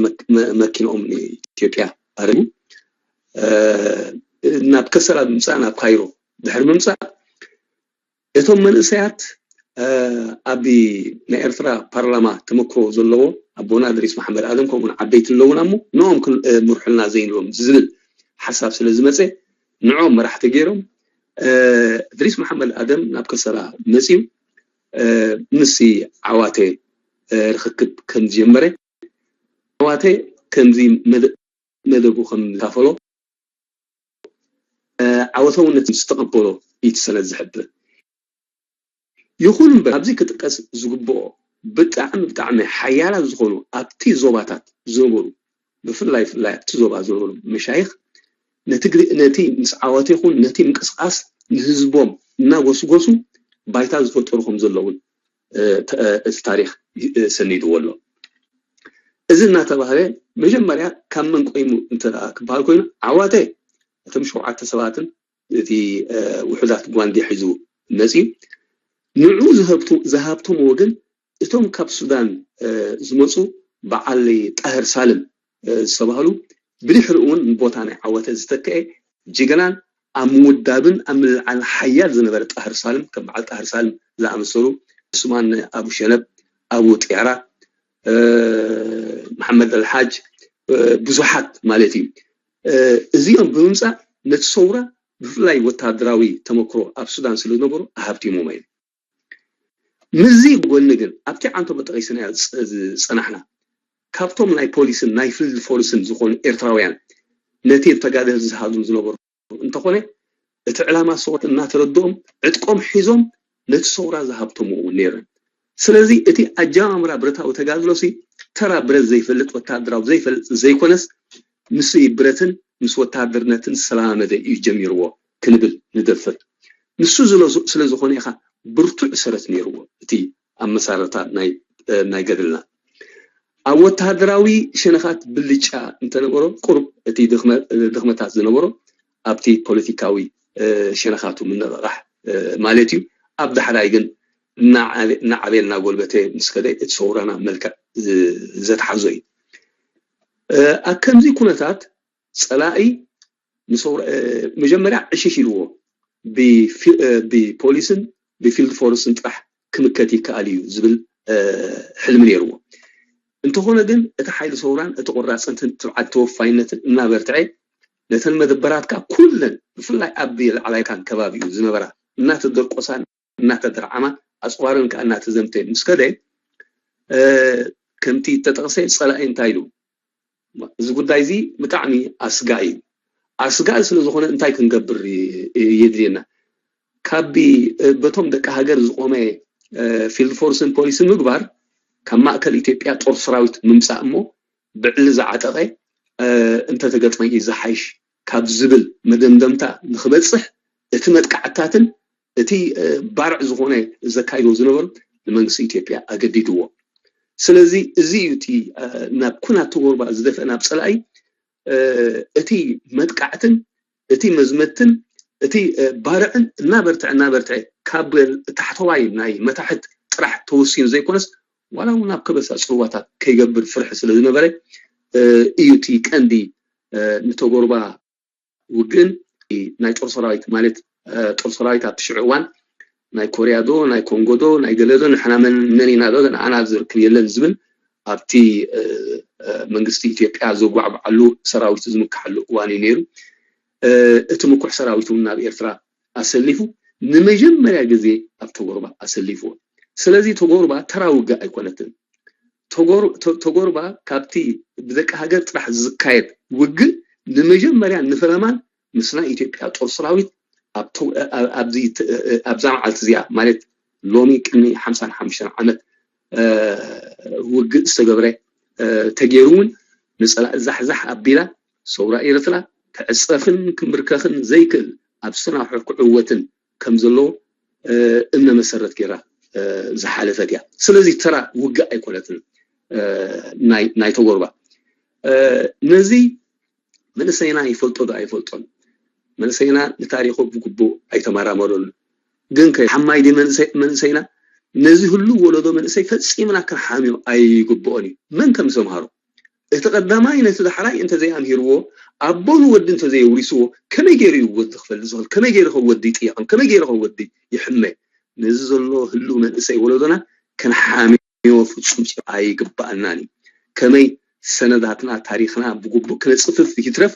መኪንኦም ንኢትዮጵያ ኣረቡ ናብ ከሰላ ብምፃእ ናብ ካይሮ ድሕሪ ምምፃእ እቶም መንእሰያት ኣብ ናይ ኤርትራ ፓርላማ ተመክሮ ዘለዎ ኣቦና ድሪስ መሓመድ ኣደም ከምኡን ዓበይቲ ኣለውና እሞ ንኦም ምርሑልና ዘይንብሎም ዝብል ሓሳብ ስለ ዝመፀ ንኦም መራሕቲ ገይሮም ድሪስ መሓመድ ኣደም ናብ ከሰላ መፅዩ ምስ ዓዋተ ርክክብ ከም ዝጀመረ ዓዋተ ከምዚ መደቡ ከም ዝካፈሎ ዓወታውነት ዝተቐበሎ እዩ እቲ ሰነድ ዝሕብር። ይኹን እምበር ኣብዚ ክጥቀስ ዝግብኦ ብጣዕሚ ብጣዕሚ ሓያላት ዝኾኑ ኣብቲ ዞባታት ዝነበሩ ብፍላይ ፍላይ ኣብቲ ዞባ ዝነበሩ መሻይኽ ነቲ ምስ ዓወት ይኹን ነቲ ምንቅስቃስ ንህዝቦም እናጎስጎሱ ባይታ ዝፈጠሩ ከም ዘለውን እቲ ታሪክ ሰኒድዎ ኣሎ። እዚ እናተባህለ መጀመርያ ካብ መን ቆይሙ እንተ ክበሃል ኮይኑ ዓዋተ እቶም ሸውዓተ ሰባትን እቲ ውሑዳት ጓንዲ ሒዙ መፅዩ ንዑ ዝሃብቶምዎ ግን እቶም ካብ ሱዳን ዝመፁ በዓል ጣህር ሳልም ዝተባህሉ ብድሕሪ እውን ቦታ ናይ ዓወተ ዝተክአ ጅግናን ኣብ ምውዳብን ኣብ ምልዓል ሓያል ዝነበረ ጣህር ሳልም ከም በዓል ጣህር ሳልም ዝኣመሰሉ ዑስማን ኣቡ ሸነብ ኣቡ ጥያራ መሓመድ ኣልሓጅ ብዙሓት ማለት እዩ እዚኦም ብምምፃእ ነቲ ሰውራ ብፍላይ ወታደራዊ ተመክሮ ኣብ ሱዳን ስለ ዝነበሩ ኣሃብቲሞም እዮም ምስዚ ጎኒ ግን ኣብቲ ዓንቶ በጠቂስና ዝፀናሕና ካብቶም ናይ ፖሊስን ናይ ፊልድ ፎርስን ዝኾኑ ኤርትራውያን ነቲ ተጋደል ዝሃዙም ዝነበሩ እንተኾነ እቲ ዕላማ ሰውራ እናተረድኦም ዕጥቆም ሒዞም ነቲ ሰውራ ዝሃብቶም እውን ነይረን ስለዚ እቲ ኣጀማምራ ብረታዊ ተጋድሎ ሲ ተራ ብረት ዘይፈልጥ ወታደራዊ ዘይፈልጥ ዘይኮነስ ምስ ብረትን ምስ ወታደርነትን ዝተለማመደ እዩ ጀሚርዎ ክንብል ንደፍር ንሱ ስለ ዝኾነ ኢኻ ብርቱዕ ሰረት ነይርዎ እቲ ኣመሳረታ ናይ ገድልና ኣብ ወታደራዊ ሸነኻት ብልጫ እንተነበሮ ቁሩብ እቲ ድኽመታት ዝነበሮ ኣብቲ ፖለቲካዊ ሸነኻቱ ምንቕቓሕ ማለት እዩ ኣብ ዳሕራይ ግን እናዓበየ እናጎልበተ ምስ ከደ እቲ ሰውራና መልክዕ ዘትሓዞ እዩ ኣብ ከምዚ ኩነታት ፀላኢ መጀመርያ ዕሽሽ ኢልዎ ብፖሊስን ብፊልድ ፎርስን ጥራሕ ክምከት ይከኣል እዩ ዝብል ሕልሚ ነይርዎ እንተኾነ ግን እቲ ሓይሊ ሰውራን እቲ ቆራፅነትን ትብዓት ተወፋይነትን እናበርትዐ ነተን መደበራት ከዓ ኩለን ብፍላይ ኣብ ላዕላይካን ከባቢኡ ዝነበራ እናተደርቆሳን እናተደርዓማ ኣፅዋርን ከዓ እናተዘምተ ምስ ከደ ከምቲ ተጠቕሰ ፀላኢ እንታይ ኢሉ እዚ ጉዳይ እዚ ብጣዕሚ ኣስጋኢ እዩ ኣስጋኢ ስለ ዝኾነ እንታይ ክንገብር የድልየና ካብ በቶም ደቂ ሃገር ዝቆመ ፊልድ ፎርስን ፖሊስን ምግባር ካብ ማእከል ኢትዮጵያ ጦር ሰራዊት ምምፃእ እሞ ብዕሊ ዝዓጠቐ እንተተገጥመ እዩ ዝሓይሽ ካብ ዝብል መደምደምታ ንክበፅሕ እቲ መጥቃዕትታትን እቲ ባርዕ ዝኾነ ዘካይዶ ዝነበሩ ንመንግስቲ ኢትዮጵያ ኣገዲድዎ ስለዚ እዚ እዩ እቲ ናብ ኩናት ተጎርባ ዝደፍአ ናብ ፀላኢ እቲ መጥቃዕትን እቲ መዝመትን እቲ ባርዕን እናበርትዐ እናበርትዐ ካብ ታሕተዋይ ናይ መታሕት ጥራሕ ተወሲኑ ዘይኮነስ ዋላ እውን ኣብ ከበሳ ፅልዋታት ከይገብር ፍርሒ ስለ ዝነበረ እዩ እቲ ቀንዲ ንተጎርባ ውግእን ናይ ጦር ሰራዊት ማለት ጦር ሰራዊት ኣብቲ ሽዑ እዋን ናይ ኮርያ ዶ ናይ ኮንጎ ዶ ናይ ገለ ዶ ንሕና መን መን ኢና ዶ ንዓና ዝርክብ የለን ዝብል ኣብቲ መንግስቲ ኢትዮጵያ ዘጓዕብዓሉ ሰራዊቱ ዝምክሓሉ እዋን እዩ ነይሩ። እቲ ምኩሕ ሰራዊት እውን ናብ ኤርትራ ኣሰሊፉ ንመጀመርያ ግዜ ኣብ ተጎርባ ኣሰሊፍዎ። ስለዚ ተጎርባ ተራ ውግእ ኣይኮነትን። ተጎርባ ካብቲ ብደቂ ሃገር ጥራሕ ዝካየድ ውግእ ንመጀመርያ ንፈለማን ምስ ናይ ኢትዮጵያ ጦር ሰራዊት ኣብዛ መዓልቲ እዚኣ ማለት ሎሚ ቅድሚ ሓምሳን ሓሙሽተን ዓመት ውግእ ዝተገብረ ተገይሩ እውን ንፀላኢ ዛሕዛሕ ኣቢላ ሰውራ ኤርትራ ክዕፀፍን ክምብርከኽን ዘይክእል ኣብ ስራሑ ክዕወትን ከም ዘለዎ እምነ መሰረት ገይራ ዝሓለፈት እያ። ስለዚ ተራ ውግእ ኣይኮነትን ናይ ተጎርባ። ነዚ መንእሰይና ይፈልጦ ዶ ኣይፈልጦን? መንእሰይና ንታሪኹ ብግቡእ ኣይተመራመረሉ። ግን ከ ሓማይ ድዩ መንእሰይና? ነዚ ህሉ ወለዶ መንእሰይ ፈጺምና ክንሓምዮ ኣይግብኦን እዩ። መን ከም ዘምሃሮ እቲ ቀዳማይ ነቲ ዳሕራይ እንተዘይኣምሂርዎ ኣቦ ንወዲ እንተዘየውሪስዎ ከመይ ገይሩ እዩ ወዲ ክፈልጥ ዝኽእል? ከመይ ገይሩ ከ ወዲ ይጥየቕን ከመይ ገይሩ ከ ወዲ ይሕመ? ነዚ ዘሎ ህሉ መንእሰይ ወለዶና ክንሓምዮ ፍጹም ኣይግባኣናን እዩ። ከመይ ሰነዳትና ታሪኽና ብግቡእ ክነጽፍፍ ይትረፍ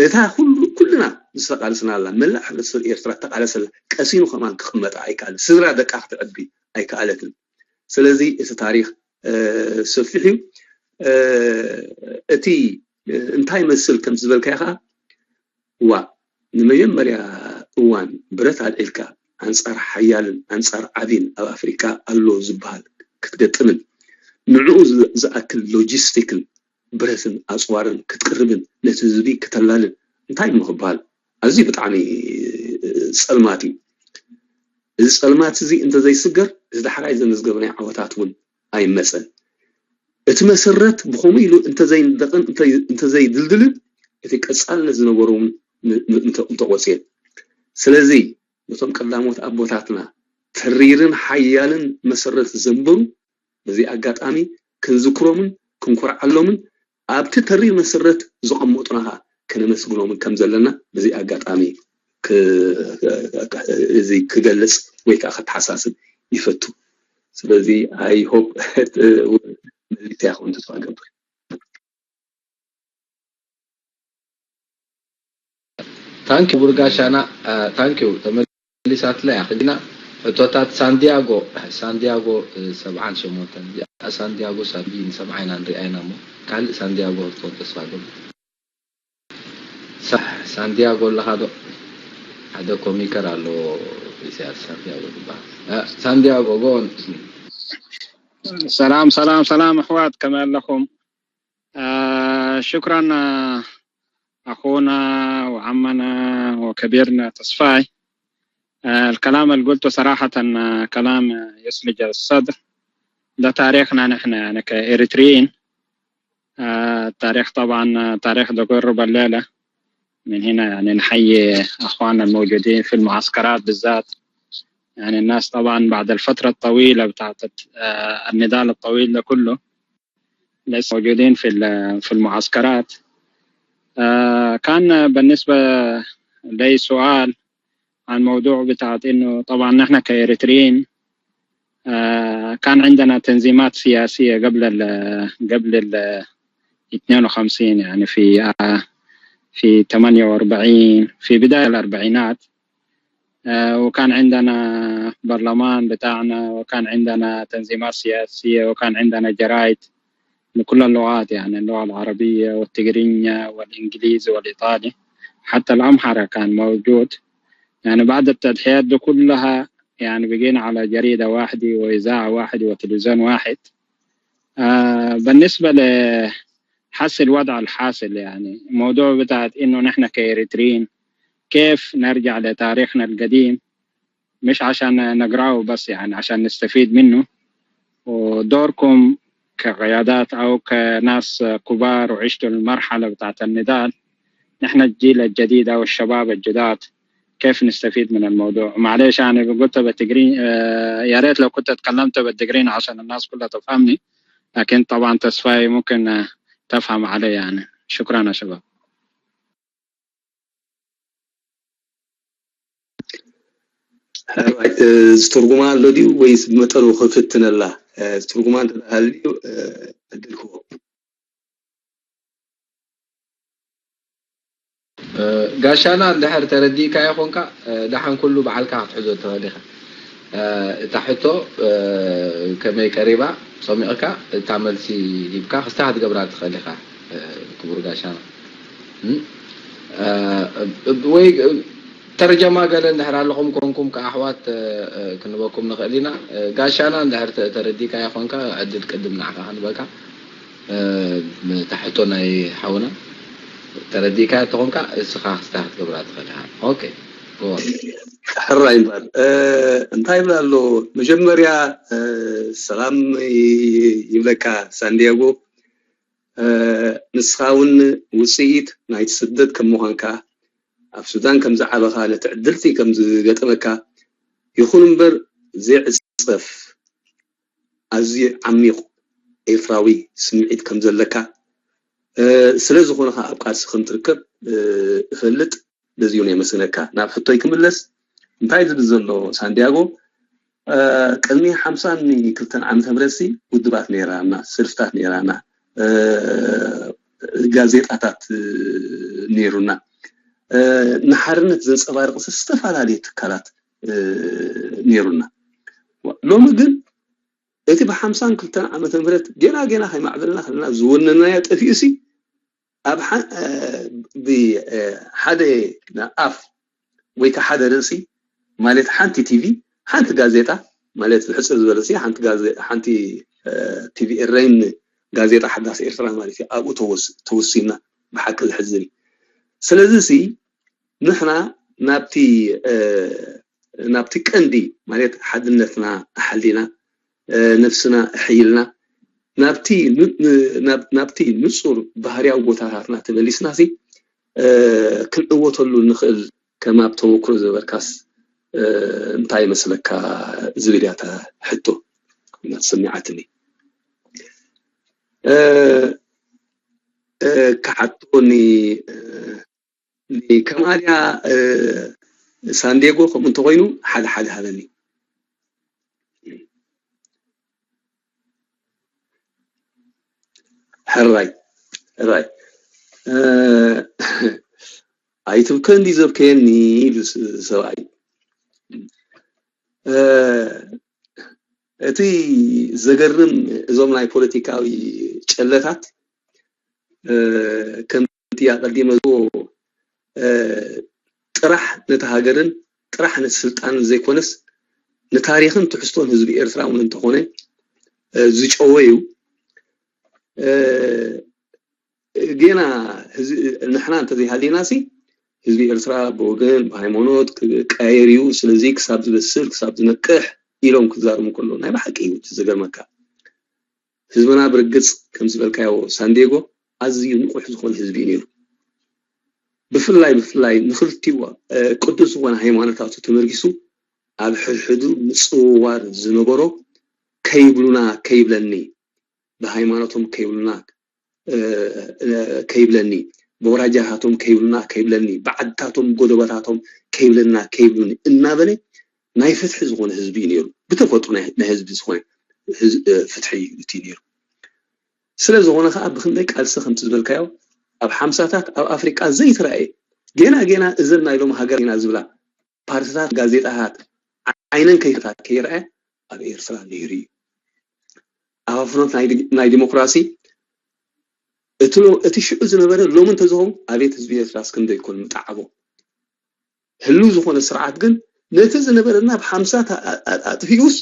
እታ ኩሉ ኩልና ዝተቃለስናላ መላእ ሕብረተሰብ ኤርትራ ተቃለሰላ ቀሲኑ ከማን ክቅመጣ ኣይከኣልን። ስድራ ደቃ ክትዕቢ ኣይከኣለትን። ስለዚ እቲ ታሪኽ ሰፊሕ እዩ። እቲ እንታይ መስል ከም ዝበልካዮ ከዓ ዋ ንመጀመርያ እዋን ብረት ኣልዒልካ ኣንጻር ሓያልን ኣንጻር ዓቢን ኣብ ኣፍሪቃ ኣሎ ዝበሃል ክትገጥምን ንዕኡ ዝኣክል ሎጂስቲክን ብረትን ኣጽዋርን ክትቅርብን ነቲ ህዝቢ ክተላልን እንታይ እሞ ክበሃል ኣዝዩ ብጣዕሚ ጸልማት እዩ። እዚ ጸልማት እዚ እንተዘይስገር እዚ ዳሕራይ ዘመዝገብናዮ ዓወታት እውን ኣይመጸን። እቲ መሰረት ብኸምኡ ኢሉ እንተዘይንደቕን እንተዘይድልድልን እቲ ቀጻልነት ዝነበሩ እውን ምተቖጽየን። ስለዚ ነቶም ቀዳሞት ኣቦታትና ተሪርን ሓያልን መሰረት ዘንበሩ በዚ ኣጋጣሚ ክንዝክሮምን ክንኮርዓሎምን ኣብቲ ተሪር መሰረት ዘቐመጡና ኸኣ ከነመስግኖምን ከም ዘለና በዚ ኣጋጣሚ እዚ ክገልጽ ወይ ከዓ ከተሓሳስብ ይፈቱ። ስለዚ I hope መሊሰያ ክኸውን ተስፋ እገብር። ታንኪ ቡርጋሻና ታንኪ ተመሊሳትለ እያ ክጅና ሕቶታት ሳንዲያጎ ሳንዲያጎ ሰብዓን ሸሞንተን እዚኣ ሳንዲያጎ ሳቢ ንሰምዓ ኢና ንሪኣ ኢና እሞ ካልእ ሳንዲያጎ ክትኮን ተስፋ ገብር ሳንዲያጎ ኣለኻ ዶ ሓደ ኮሚከር ኣሎ ኢሳያስ ሳንዲያጎ ዝበሃል ሳንዲያጎ ጎን ሰላም ሰላም ሰላም ኣሕዋት ከመይ ኣለኹም شكرا أخونا وعمنا وكبيرنا تصفاي الكلام اللي قلته صراحة كلام يثلج الصدر ده تاريخنا نحن يعني كإريتريين التاريخ طبعا تاريخ دقور بليلة من هنا يعني نحيي أخواننا الموجودين في المعسكرات بالذات يعني الناس طبعا بعد الفترة الطويلة بتاعت النضال الطويل ده كله لسه موجودين في في المعسكرات آه كان بالنسبة لي سؤال عن موضوع بتاعت انه طبعا نحن كإريتريين آه كان عندنا تنظيمات سياسية قبل ال قبل ال اثنين وخمسين يعني في آه في ثمانية وأربعين في بداية الأربعينات وكان عندنا برلمان بتاعنا وكان عندنا تنظيمات سياسية وكان عندنا جرايد بكل اللغات يعني اللغة العربية والتقرينية والإنجليزي والإيطالي حتى الأمحرة كان موجود يعني بعد التضحيات دي كلها يعني بقينا على جريدة واحدة وإذاعة واحدة وتلفزيون واحد آه بالنسبة لحس الوضع الحاصل يعني موضوع بتاعت إنه نحن كإريتريين كيف نرجع لتاريخنا القديم مش عشان نقراه بس يعني عشان نستفيد منه ودوركم كقيادات أو كناس كبار وعشتوا المرحلة بتاعت النضال نحن الجيل الجديد أو الشباب الجداد كيف نستفيد من الموضوع معليش يعني قلت بالتقرين يا ريت لو كنت اتكلمت بالتقرين عشان الناس كلها تفهمني لكن طبعا تصفاي ممكن تفهم علي يعني شكرا يا شباب ሕራይ፣ እ፣ ዝትርጉማ ኣሎ ድዩ ወይስ ብመጠኑ ክፍትነላ? እ፣ ዝትርጉማ እንተ ደኣ ሃልዩ፣ እ፣ ዕድል ክህቦ። እ፣ ጋሻና እንድሕር ተረዲእካዮ ኾንካ፣ እ፣ ደሓን ኩሉ ባዕልካ ክትሕዞ ትኽእል ኢኻ። እ፣ እታ ሕቶ፣ እ፣ ከመይ ቀሪባ ጸሚቕካ እታ መልሲ ሂብካ ክስታ ክትገብራ ትኽእል ኢኻ፣ እ፣ ክቡር ጋሻና። እም፣ እ፣ ወይ፣ እ፣ ተረጀማ ገለ እንድሕር ኣለኹም ኮንኩም ከኣ ኣሕዋት፣ እ፣ እ፣ ክንበኩም ንኽእል ኢና። እ፣ ጋሻና እንድሕር ተ-፣ ተረዲእካዮ ኾንካ ዕድል ቅድም ንዓኻ ክንበካ። እ፣ እታ ሕቶ ናይ ሓውና ተረዲእካዮ ተኾንካ እስኻ ክስታ ክትገብራ ትኽእል ኢኻ። ኦኬ፣ go on። ሕራይ እምበር፣ እ፣ እንታይ ይብል ኣሎ? መጀመርያ፣ እ፣ ሰላም ይ-፣ ይብለካ ሳንዲያጎ። እ፣ ንስኻ እውን ውጽኢት ናይቲ ስደት ከም ምዃንካ፣ ኣብ ሱዳን ከም ዝዓበኻ፣ ነቲ ዕድልቲ ከም ዝገጠመካ፣ ይኹን እምበር ዘይዕጸፍ ኣዝዩ ዓሚቕ ኤርትራዊ ስምዒት ከም ዘለካ፣ እ፣ ስለ ዝኾነ ኸኣ ኣብ ቃልሲ ከም ትርከብ፣ እ፣ እፈልጥ። በዚኡ ነው የመስግነካ። ናብ ሕቶይ ክምለስ፣ እንታይ ዝብል ዘሎ ሳንዲያጎ፣ እ፣ ቅድሚ ሓምሳን ክልተን ዓመተ ምህረትሲ ውድባት ነይራና፣ ሰልፍታት ነይራና፣ እ፣ ጋዜጣታት፣ እ፣ ነይሩና። እ፣ ንሓርነት ዘንጸባርቕ ዝተፈላለዩ ትካላት፣ እ፣ ነይሩና። ሎሚ ግን እቲ ብሓምሳን ክልተን ዓመተ ምህረት ገና ገና ከይማዕበልና ከለና ዝወነናዮ ጠፊኡሲ፣ ኣብ ሓ-፣ እ፣ ብ-፣ እ፣ ሓደ ኣፍ ወይ ከ ሓደ ርእሲ፣ ማለት ሓንቲ ቲቪ፣ ሓንቲ ጋዜጣ፣ ማለት ብሕጽር ዝበለሲ ሓንቲ ጋዜ-፣ ሓንቲ፣ እ፣ ቲቪ ኤረይን ጋዜጣ ሓዳስ ኤርትራ ማለት እዩ። ኣብኡ ተወስ-፣ ተወሲንና ብሓቂ ዘሕዝን እዩ። ስለዚሲ ንሕና ናብቲ፣ እ፣ ናብቲ ቀንዲ ማለት ሓድነትና ኣሓሊና፣ እ፣ ነፍስና ኣሕይልና ናብቲ ን-፣ ን-፣ ናብ-፣ ናብቲ ንጹር ባህርያዊ ቦታታትና ተመሊስናሲ፣ እ፣ ክንዕወተሉ ንኽእል ከም ኣብ ተመክሮ ዝነበርካስ፣ እ፣ እንታይ ይመስለካ ዝብል እያ እታ ሕቶ እናተሰሚዓትኒ። እ፣ እ፣ ክሓቶ ኒ-፣ እ፣ ኒ-፣ ከምኣ ድያ፣ እ፣ ሳንዲየጎ ከምኡ እንተኾይኑ ሓደ ሓደ ሃበኒ። ሕራይ፣ ሕራይ። እ፣ ኣይትብከ እንዲ ዘብከየኒ ኢሉ ስ-፣ ሰብኣይ። እ፣ እቲ ዘገርም እዞም ናይ ፖለቲካዊ ጨለታት፣ እ፣ ከምቲ ኣቐዲመ ዝብሎ፣ እ፣ ጥራሕ ነቲ ሃገርን ጥራሕ ነቲ ስልጣንን ዘይኮነስ ንታሪኽን ትሕዝቶን ህዝቢ ኤርትራ እውን እንተኾነ፣ እ፣ ዝጨወዩ፣ እ፣ ጌና ህዝ-፣ ንሕና እንተዘይሃሊናሲ ህዝቢ ኤርትራ ብወገን ብሃይማኖት ክቀያየር እዩ። ስለዚ ክሳብ ዝበስል ክሳብ ዝነቅሕ ኢሎም ክዛረቡ ከለዉ ናይ ብሓቂ እዩ እቲ ዘገርመካ። ህዝብና ብርግጽ ከም ዝበልካዮ ሳንዲየጎ ኣዝዩ ንቑሕ ዝኾነ ህዝቢ እዩ ነይሩ። ብፍላይ ብፍላይ ንኽልቲኡ፣ እ፣ ቅዱስ ዝኾነ ሃይማኖታቱ ተመርጊሱ ኣብ ሕድሕዱ ምጽውዋር ዝነበሮ ከይብሉና ከይብለኒ ብሃይማኖቶም ከይብሉና፣ እ፣ እ፣ ከይብለኒ፣ በውራጃታቶም ከይብሉና ከይብለኒ፣ ብዓድታቶም ጎደቦታቶም ከይብለና ከይብሉኒ እናበለ ናይ ፍትሒ ዝኾነ ህዝቢ እዩ ነይሩ። ብተፈጥሮ ናይ፣ ናይ ህዝቢ ዝኾነ ህዝ-፣ እ፣ ፍትሒ እዩ እቲ ነይሩ። ስለ ዝኾነ ኸዓ ብኽንደይ ቃልሲ ከምቲ ዝበልካዮ ኣብ ሓምሳታት ኣብ ኣፍሪቃ ዘይተራእየ ገና ገና እዘን ናይ ሎሚ ሃገር ኢና ዝብላ ፓርቲታት፣ ጋዜጣታት ዓይነን ከይፈታት ከይረኣየ ኣብ ኤርትራ ነይሩ እዩ። ኣብ ኣፍኖት ናይ ዲ-፣ ናይ ዲሞክራሲ እቲ ሎ-፣ እቲ ሽዑ ዝነበረ ሎሚ እንተዝኸውን ኣቤት ህዝቢ ኤርትራስ ክንደይ ኮን ምጠዓሞ። ህልው ዝኾነ ስርዓት ግን ነቲ ዝነበረና ብሓምሳ ታ-፣ ኣ-፣ ኣ-፣ ኣጥፊኡስ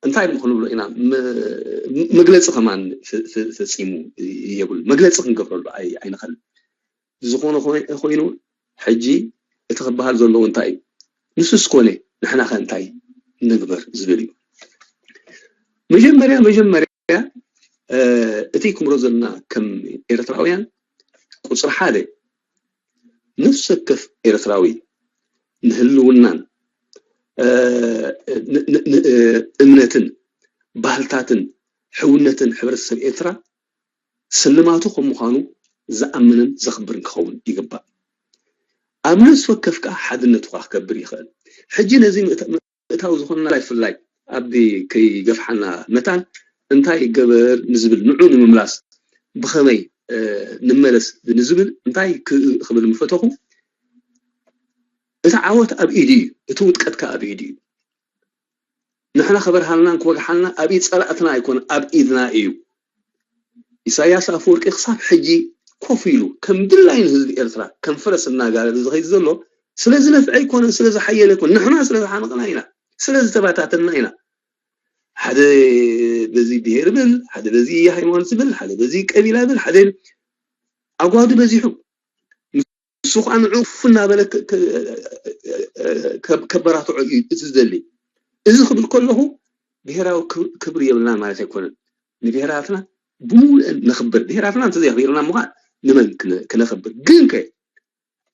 እንታይ ኢልና ክንብሎ ኢና? ም-፣ መግለጺ ከማን ፍ-፣ ፍ-፣ ፈጺሙ የብሉ። መግለጺ ክንገብረሉ ኣይ-፣ ኣይንኽእልን። ዝኾነ ኮይ-፣ ኮይኑ ሕጂ እቲ ክበሃል ዘለዎ እንታይ እዩ? ንሱስ ኮነ ንሕና ከ እንታይ ንግበር ዝብል እዩ። መጀመርያ፣ መጀመርያ፣ እ፣ እቲ ክምሮ ዘለና ከም ኤርትራውያን ቁጽሪ ሓደ ነፍሲ ወከፍ ኤርትራዊ ንህልውናን፣ እ፣ ን-፣ ን-፣ ን-፣ እ፣ እምነትን ባህልታትን ሕውነትን ሕብረተሰብ ኤርትራ ስልማቱ ከም ምዃኑ ዝኣምንን ዘኽብርን ክኸውን ይግባእ። ኣብ ነፍሲ ወከፍ ከኣ ሓድነቱ ከኣ ክገብር ይኽእል። ሕጂ ነዚ ምእታው ዝኾንና ይፍላይ ኣብ ከይገፍሓና መታን እንታይ ይገበር ንዝብል ንዑ ንምምላስ ብኸመይ ንመለስ ንዝብል እንታይ ክብል ምፈተኹ እቲ ዓወት ኣብ ኢዱ እዩ፣ እቲ ውድቀት ከኣ ኣብ ኢዱ እዩ። ንሕና ክበርሃልናን ክወግሓልና ኣብ ኢድ ጸላእትና ኣይኮነ ኣብ ኢድና እዩ። ኢሳያስ ኣፈወርቂ ክሳብ ሕጂ ኮፍ ኢሉ ከም ድላዩ ንህዝቢ ኤርትራ ከም ፈረስ እናጋለበ ዝኸይድ ዘሎ ስለዚ ነፍዐ ኣይኮነን፣ ስለዚ ሓየለ ኣይኮነ፣ ንሕና ስለዚ ሓመቕና ኢና፣ ስለዚ ተባታተንና ኢና። ሓደ በዚ ብሄር ብል፣ ሓደ በዚ ሃይማኖት ብል፣ ሓደ በዚ ቀቢላ ብል፣ ሓደ ኣጓዱ በዚሑ ንሱ ከዓ ንዑ ፍ እናበለ ከበራትዖ እዩ እቲ ዝደሊ። እዚ ክብል ከለኹ ብሄራዊ ክብሪ የብልና ማለት ኣይኮነን። ንብሄራትና ብምሉአን ነኽብር። ብሄራትና እንተዘየኽቢርና ምዃን ንመን ክነኽብር? ግን ከ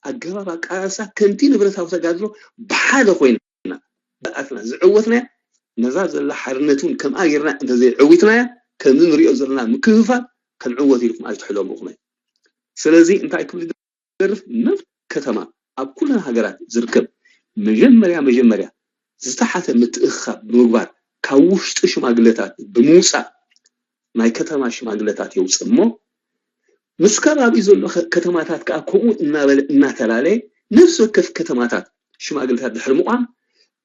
ኣገባብ ኣቃላልሳ ከምቲ ንብረታዊ ተጋድሎ ብሓደ ኮይና ብኣትና ዝዕወትናያ ነዛ ዘላ ሓርነት እውን ከምኣ ጌርና እንተዘይዕዊትናያ ከምዚ ንሪኦ ዘለና ምክፍፋል ከንዕወት ኢልኩም ኣይትሕለሙ ኢኹም። ስለዚ እንታይ ክብል ገርፍ መብ ከተማ ኣብ ኩለን ሃገራት ዝርከብ መጀመርያ መጀመርያ ዝተሓተ ምትእኽኻብ ብምግባር ካብ ውሽጢ ሽማግለታት ብምውፃእ ናይ ከተማ ሽማግለታት የውፅእ እሞ ምስ ከባቢኡ ዘሎ ከተማታት ከዓ ከምኡ እናበለ እናተላለየ ነፍሲ ወከፍ ከተማታት ሽማግለታት ድሕሪ ምቋም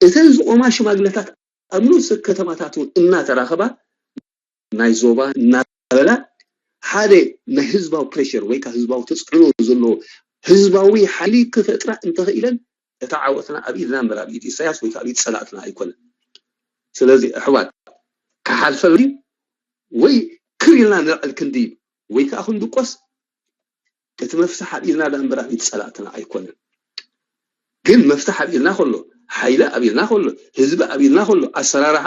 እተን ዝቆማ ሽማግለታት ኣብ ነፍሲ ከተማታት እውን እናተራኸባ ናይ ዞባ እናበላ ሓደ ናይ ህዝባዊ ፕሬሽር ወይ ከዓ ህዝባዊ ተፅዕኖ ዘለዎ ህዝባዊ ሓይሊ ክፈጥራ እንተኽኢለን እቲ ዓወትና ኣብ ኢድና እምበር ኣብ ኢድ ኢሳያስ ወይ ከዓ ኣብ ኢድ ፀላእትና ኣይኮነን። ስለዚ ኣሕዋት ክሓልፈልና ድዩ ወይ ክብ ኢልና ንልዕል ክንዲ ወይ ከዓ ክንድቆስ እቲ መፍትሕ ኣብ ኢድና ዳ እምበር ኣብ ኢድ ፀላእትና ኣይኮነን። ግን መፍትሕ ኣብ ኢድና ከሎ ሓይሊ ኣብ ኢድና ከሎ ህዝቢ ኣብ ኢድና ከሎ ኣሰራርሓ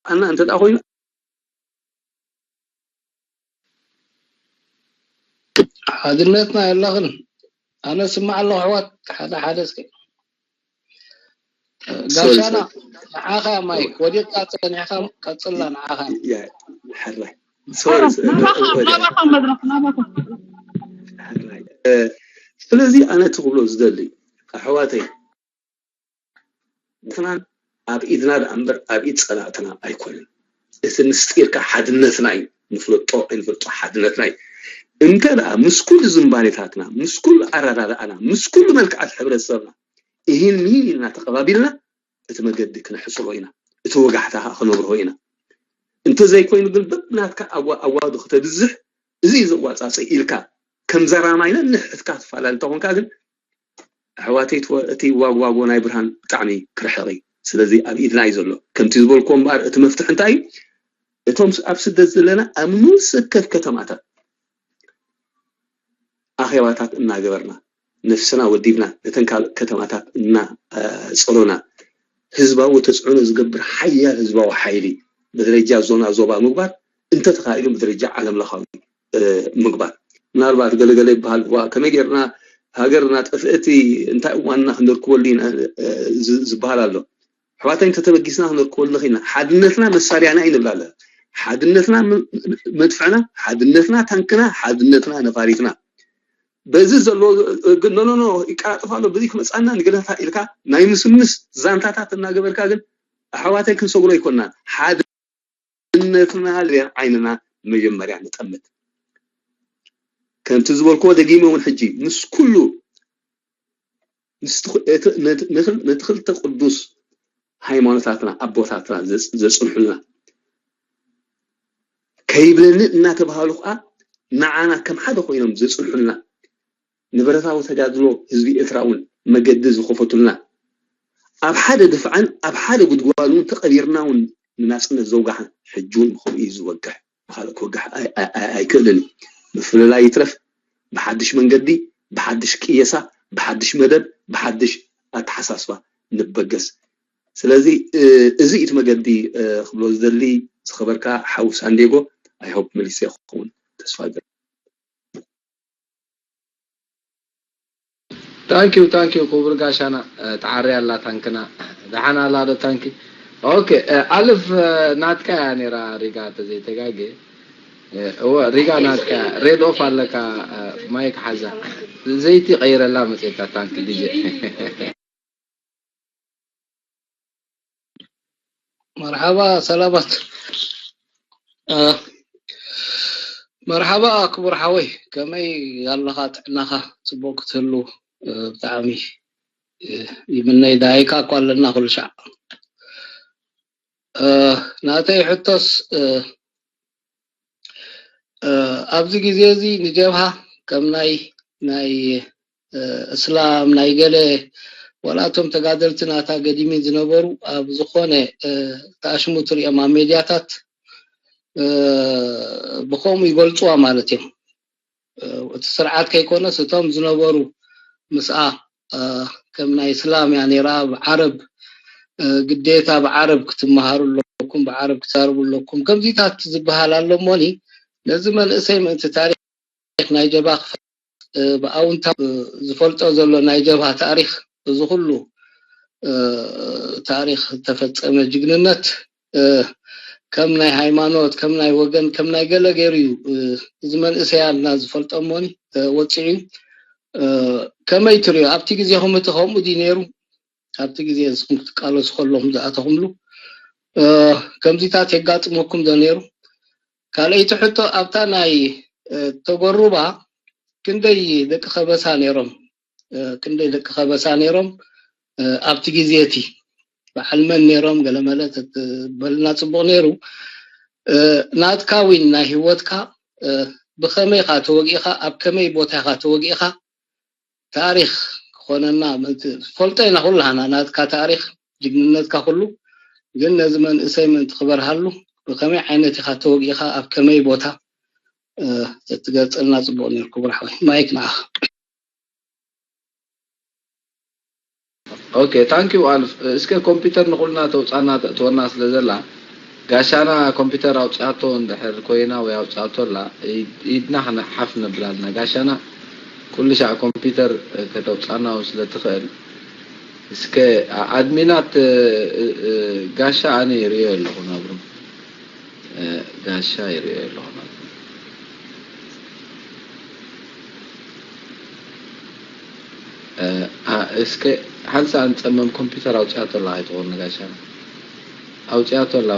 ኣና እንተ ኮይኑ ሓድነትና የላኽን። ኣነ ስማዕ ኣለኹ ኣሕዋት ሓደ ሓደ እስኪ ጋሻና ንዓኻ ማይክ ወዲቕካ ጸኒሕካ ቀጽላ ንዓኻ ሕራይ ናባኻ መድረኽ ናባኻ ስለዚ ኣነ እቲ ክብሎ ዝደሊ ኣሕዋተይ ንሕና ኣብ ኢድና ደኣ እምበር ኣብ ኢድ ጸላእትና ኣይኮነን። እቲ ምስጢር ከኣ ሓድነትና እዩ። ንፍለጦ ኣይንፈልጦ ሓድነትና እዩ። እንተ ደኣ ምስ ኩሉ ዝንባሌታትና፣ ምስ ኩሉ ኣረዳድኣና፣ ምስ ኩሉ መልክዓት ሕብረተሰብና እሂን ምሂን ኢልና ተቐባቢልና እቲ መገዲ ክነሕጽሮ ኢና። እቲ ወጋሕታ ከኣ ክነብርሆ ኢና። እንተዘይኮይኑ ግን በብናትካ ኣዋዱ ክተብዝሕ እዚ እዩ ዘዋጻጽእ ኢልካ ከም ዘራማይ ነንሕድሕድካ ትፈላለ እንተኾንካ ግን ኣሕዋተይ እቲ ዋግዋጎ ናይ ብርሃን ብጣዕሚ ክርሕቕ እዩ። ስለዚ ኣብ ኢድና እዩ ዘሎ። ከምቲ ዝበልኩዎ እምበኣር እቲ መፍትሒ እንታይ እዩ? እቶም ኣብ ስደት ዘለና ኣብ ንሰከፍ ከተማታት ኣኼባታት እናገበርና ነፍስና ወዲብና ነተን ካልእ ከተማታት እናጸሎና ህዝባዊ ተፅዕኖ ዝገብር ሓያል ህዝባዊ ሓይሊ ብደረጃ ዞና ዞባ ምግባር እንተተኻኢሉ ብደረጃ ዓለም ለኻዊ ምግባር ምናልባት ገለገለ ይበሃል ዋ ከመይ ጌርና ሃገርና ጠፍእቲ እንታይ እዋንና ክንደርክበሉ ኢና ዝበሃል ኣሎ ኣሕዋተይ እንተተበጊስና ክንደርክበሉ ንኽኢልና ሓድነትና መሳርያና እዩ ንብል ኣለና ሓድነትና መድፍዕና ሓድነትና ታንክና ሓድነትና ነፋሪትና በዚ ዘሎ ኖኖኖ ይቀላጥፍ ኣሎ በዚ ክመፃና ንግደፋ ኢልካ ናይ ምስምስ ዛንታታት እናገበርካ ግን ኣሕዋተይ ክንሰግሮ ኣይኮንና ሓደ እምነትና ልዕሊ ዓይንና መጀመርያ ንጠምት። ከምቲ ዝበልክዎ ደጊመ እውን ሕጂ ምስ ኩሉ ነቲ ክልተ ቅዱስ ሃይማኖታትና ኣቦታትና ዘፅንሑልና ከይብለኒ እናተባሃሉ ከዓ ንዓና ከም ሓደ ኮይኖም ዘፅንሑልና ንብረታዊ ተጋድሎ ህዝቢ ኤርትራ እውን መገዲ ዝኸፈቱልና ኣብ ሓደ ድፍዓን ኣብ ሓደ ጉድጓድ እውን ተቐቢርና እውን ንናፅነት ዘውጋሕና ሕጂ እውን ብኸምኡ እዩ ዝወግሕ ብካልእ ክወግሕ ኣይክእልን እዩ ምፍልላይ ይትረፍ ብሓድሽ መንገዲ ብሓድሽ ቅየሳ ብሓድሽ መደብ ብሓድሽ ኣተሓሳስባ ንበገስ ስለዚ እዚ እቲ መገዲ ክብሎ ዝደሊ ዝኸበርካ ሓው ሳንዴጎ ኣይሆፕ መሊሰ ክኸውን ተስፋ ገር ታንኪዩ ታንኪዩ ክቡር ጋሻና ተዓርያ ኣላ ታንክና ደሓን ኣላ ዶ ታንኪ ኦኬ ኣልፍ ናትካ እያ ነይራ ሪጋ ተዘይተጋጌ እወ ሪጋ ናትካ ሬድ ኦፍ ኣለካ። ማይክ ሓዛ ዘይቲ ቀይረላ መፅእካ ታንክ ዲጀ። መርሓባ ሰላማት። መርሓባ ክቡር ሓወይ፣ ከመይ ኣለኻ? ጥዕናኻ ጽቡቕ ክትህሉ ብጣዕሚ ይምነይ። ዳይካ እኳ ኣለና ኩሉ ሻዕ። ናተይ ሕቶስ ኣብዚ ግዜ እዚ ንጀብሃ ከም ናይ ናይ እስላም ናይ ገለ ዋላ እቶም ተጋደልቲ ናታ ገዲሚን ዝነበሩ ኣብ ዝኾነ ተኣሽሙ ትሪኦም ኣብ ሜድያታት ብከምኡ ይገልፅዋ ማለት እዮም። እቲ ስርዓት ከይኮነስ እቶም ዝነበሩ ምስኣ ከም ናይ እስላም እያ ነይራ። ብዓረብ ግዴታ ብዓረብ ክትመሃሩ ኣለኩም፣ ብዓረብ ክትዛረቡ ኣለኩም ከምዚታት ዝበሃል ኣሎ። እሞኒ ነዚ መንእሰይ ምእንቲ ታሪክ ናይ ጀብሃ ክፈልጥ ብኣውንታ ዝፈልጦ ዘሎ ናይ ጀብሃ ታሪክ እዚ ኩሉ ታሪክ ዝተፈፀመ ጅግንነት ከም ናይ ሃይማኖት ከም ናይ ወገን ከም ናይ ገለ ገይሩ እዩ እዚ መንእሰያትና ዝፈልጦ። እሞኒ ወፂዑ ከመይ ትሪኦ ኣብቲ ግዜኹም እቲ ከምኡ ድዩ ነይሩ? ኣብቲ ግዜ ንስኹም ክትቃለሱ ከለኹም ዝኣተኹምሉ ከምዚታት የጋጥመኩም ዶ ነይሩ? ካልኣይቲ ሕቶ ኣብታ ናይ ተጎሩባ ክንደይ ደቂ ከበሳ ነይሮም? ክንደይ ደቂ ከበሳ ነይሮም ኣብቲ ግዜ እቲ በዓል መን ነይሮም? ገለመለ ተትበልና ፅቡቕ ነይሩ። ናትካ ዊን ናይ ህይወትካ ብኸመይ ኢኻ ተወጊእኻ? ኣብ ከመይ ቦታ ኢኻ ተወጊእኻ? ታሪክ ክኾነና ምእንቲ ፈልጦ ኢና ኩላህና ናትካ ታሪክ ጅግንነትካ ኩሉ። ግን ነዚ መንእሰይ ምእንቲ ክበርሃሉ ብከመይ ዓይነት ኢኻ ተወጊእኻ ኣብ ከመይ ቦታ ተትገልፀልና ፅቡቅ ነይሩ ክቡር ሓወይ። ማይክ ንዓኻ። ኦኬ ታንክ ዩ ኣልፍ። እስከ ኮምፒውተር ንኹልና ተውፃና ተእትወና ስለ ዘላ ጋሻና ኮምፒውተር ኣውፅኣቶ እንድሕር ኮይና ወይ ኣውፅኣቶ ኣላ ኢድና ክነሓፍ ነብል ኣለና። ጋሻና ኩሉ ሻዕ ኮምፒውተር ከተውፃና እውን ስለ ትኽእል እስከ ኣድሚናት ጋሻ ኣነ ይርእዮ ኣለኹ ናብሩ ጋሻ ይርእዮ ኣለኹ ናብሩ እስከ ሓንሳ ንፀመም ኮምፒውተር ኣውፅኣቶ ኣላ ኣይትኾን ጋሻና ኣውፅኣቶ ኣላ።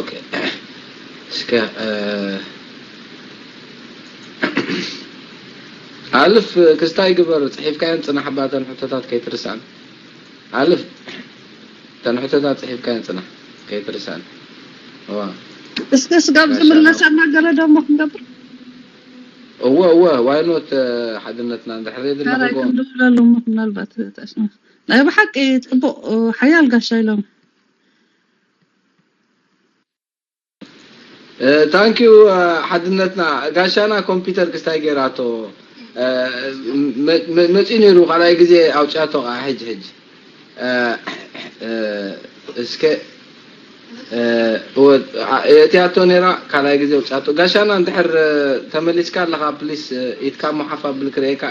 ኦኬ እስከ ኣልፍ ክስታይ ግበር ፅሒፍካየን ፅናሕ ባተን ሕቶታት ከይትርሳን ኣልፍ እተን ሕቶታት ፅሒፍካየን ፅናሕ ከይትርሳን። እስከ ስጋብ ዝምለስ ኣናገረ ደሞ ክንገብር እወ እወ ዋይኖት ሓድነትና እንድሕር የድልና ካልኣይ ክንድውለሉ ምናልባት ናይ ብሓቂ ፅቡቅ ሓያል ጋሻ ኢሎም ታንኪዩ ሓድነትና ጋሻና ኮምፒውተር ክስታይ ገይራቶ መፂኡ ነይሩ ካልኣይ ግዜ ኣውፅያቶ ከዓ ሕጂ ሕጂ እስከ እቲያቶ ነይራ ካልኣይ ግዜ ውፅኣቶ ጋሻና እንድሕር ተመሊስካ ኣለካ ፕሊስ ኢትካ ሞ ሓፍ ኣብል ክርእየካ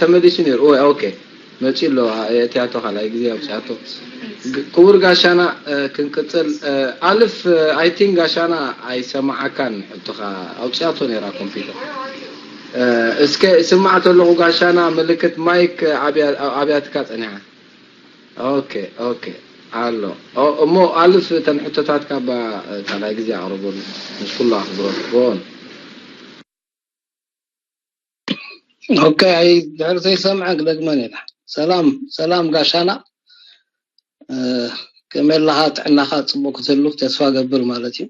ተመሊሱ ነይሩ ኦኬ መፂኡ ኣሎ እቲያቶ ካልኣይ ግዜ ውፅኣቶ ክቡር ጋሻና ክንቅፅል ኣልፍ ኣይቲን ጋሻና ኣይሰማዓካን ሕቶካ ኣውፅኣቶ ነይራ ኮምፒተር እስከ ስማዕ ተለኹ ጋሻና ምልክት ማይክ ኣብያትካ ፀኒሓ ኦኬ ኦኬ ኣሎ እሞ ኣልፍ እተን ሕቶታት ካባ ካልኣይ ግዜ ኣቅርበሉ ምስ ኩሉ ኣክብሮት ጎን ኦኬ ኣይ ድሕሪ ዘይሰምዐ ክደግመን ኢና ሰላም ሰላም ጋሻና ከመይ ኣለኻ ጥዕናኻ ፅቡቅ ክትህሉ ተስፋ ገብር ማለት እዩ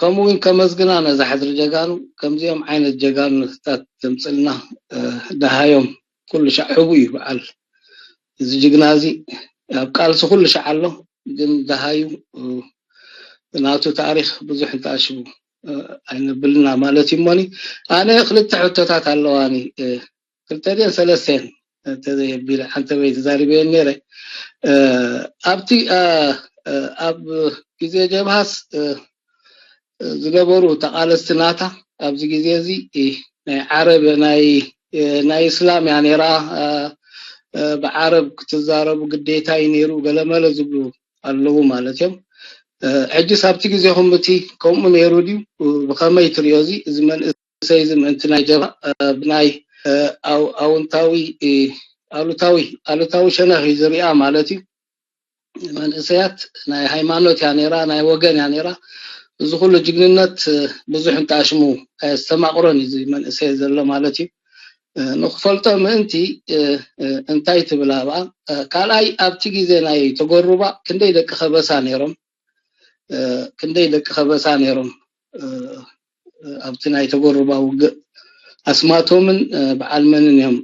ከምኡ እውን ከመስግና ነዛ ሕድሪ ጀጋኑ ከምዚኦም ዓይነት ጀጋኑታት ተምፅልና ደሃዮም ኩሉ ሻዕ ሕቡ እዩ በዓል እዚ ጅግና እዚ ኣብ ቃልሲ ኩሉ ሻዕ ኣሎ ግን ደሃዩ ናቱ ታሪክ ብዙሕ እንተኣሽቡ ኣይነብልና ማለት እዩ እሞኒ ኣነ ክልተ ሕቶታት ኣለዋኒ ክልተ ድን ሰለስተን ተዘየቢለ ሓንተ በይ ተዛሪበየን ነይረ ኣብቲ ኣብ ግዜ ጀብሃስ ዝነበሩ ተቃለስቲ ናታ ኣብዚ ግዜ እዚ ናይ ዓረብ ናይ ናይ እስላም እያ ነይራ ብዓረብ ክትዛረቡ ግዴታ እዩ ነይሩ ገለመለ ዝብሉ ኣለዉ ማለት እዮም ሕጂ ኣብቲ ግዜኹም እቲ ከምኡ ነይሩ ድዩ? ብኸመይ ትሪኦ? እዚ እዚ መንእሰይ እዚ ምእንቲ ናይ ጀብሃ ብናይ ኣውንታዊ ኣሉታዊ ኣሉታዊ ሸነኽ እዩ ዝሪኣ ማለት እዩ። መንእሰያት ናይ ሃይማኖት እያ ነይራ፣ ናይ ወገን እያ ነይራ። እዚ ኩሉ ጅግንነት ብዙሕ እንተኣሽሙ ኣየስተማቕሮን እዩ እዚ መንእሰይ ዘሎ ማለት እዩ። ንክፈልጦ ምእንቲ እንታይ ትብል ኣብኣ? ካልኣይ ኣብቲ ግዜ ናይ ተጎሩባ ክንደይ ደቂ ከበሳ ነይሮም? ክንደይ ደቂ ከበሳ ነይሮም ኣብቲ ናይ ተጎሩባ ውግእ? ኣስማቶምን በዓል መንን እዮም?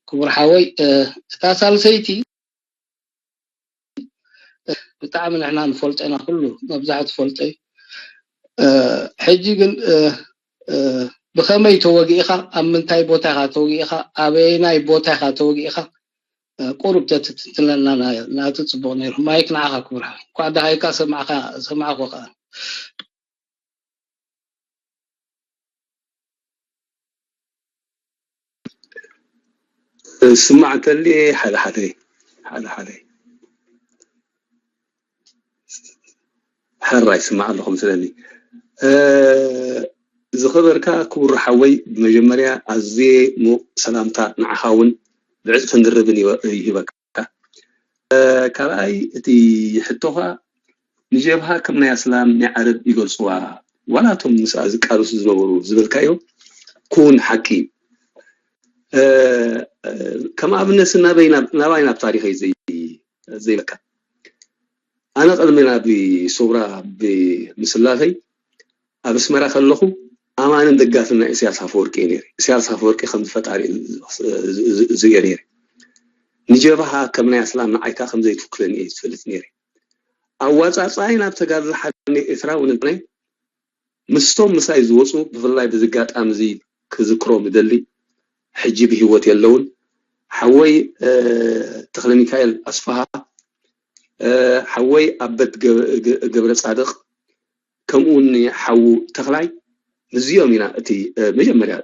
ክቡር ሓወይ፣ እታ ሳልሰይቲ ብጣዕሚ ንሕና ንፈልጦ ኢና፣ ኩሉ መብዛሕቱ ፈልጦ እዩ። ሕጂ ግን ብኸመይ ተወጊእኻ፣ ኣብ ምንታይ ቦታ ኢኻ ተወጊእኻ፣ ኣበየናይ ቦታ ኢኻ ተወጊእኻ፣ ቁሩብ ተትትንትነልና ናቱ ጽቡቕ ነይሩ። ማይክ ንዓኻ ክቡር ሓወይ። እንኳዕ ደሃይካ ሰማዕካ ሰማዕኩ ከኣ። ስማዕ እንተልየ ሓደ ሓደ ሓደ ሓደ ሕራይ ስማዕ ኣለኹ መስለኒ። ዝኸበርካ ክቡር ሓወይ፣ ብመጀመርያ ኣዝየ ሙቕ ሰላምታ ንዓኻ እውን ብዕፅፍን ድርብን ይበ- ይህበካ። ካልኣይ እቲ ሕቶኻ ንጀብሃ ከም ናይ ኣስላም ናይ ዓረብ ይገልፅዋ ዋላ እቶም ምስኣ ዝቃለሱ ዝነበሩ ዝበልካዮ ክውን ሓቂ እዩ። ከም ኣብነት ናባይ ናብ ታሪኸይ ዘይበካ ኣነ ቅድሚ ናብ ሶብራ ብምስላፈይ ኣብ ኣስመራ ከለኹ ኣማንን ደጋፍን ናይ እስያስ ኣፈወርቂ እየ ነይረ። እስያስ ኣፈወርቂ ከም ዝፈጣሪ ዝሪኦ ነይረ። ንጀብሃ ከም ናይ ኣስላም ንዓይካ ከም ዘይትውክለኒ እየ ዝፈልጥ ነይረ። ኣዋፃፅኣይ ናብ ተጋድሎ ሓርነት ኤርትራ እውን እንተነ ምስቶም ምሳይ ዝወፁ ብፍላይ በዚ ኣጋጣሚ እዚ ክዝክሮም ይደሊ። ሕጂ ብህይወት የለውን። ሓወይ ተክለ ሚካኤል ኣስፍሃ፣ ሓወይ ኣበት ገብረ ፃድቕ፣ ከምኡ እውን ሓዉ ተኽላይ ምስዚኦም ኢና እቲ መጀመርያ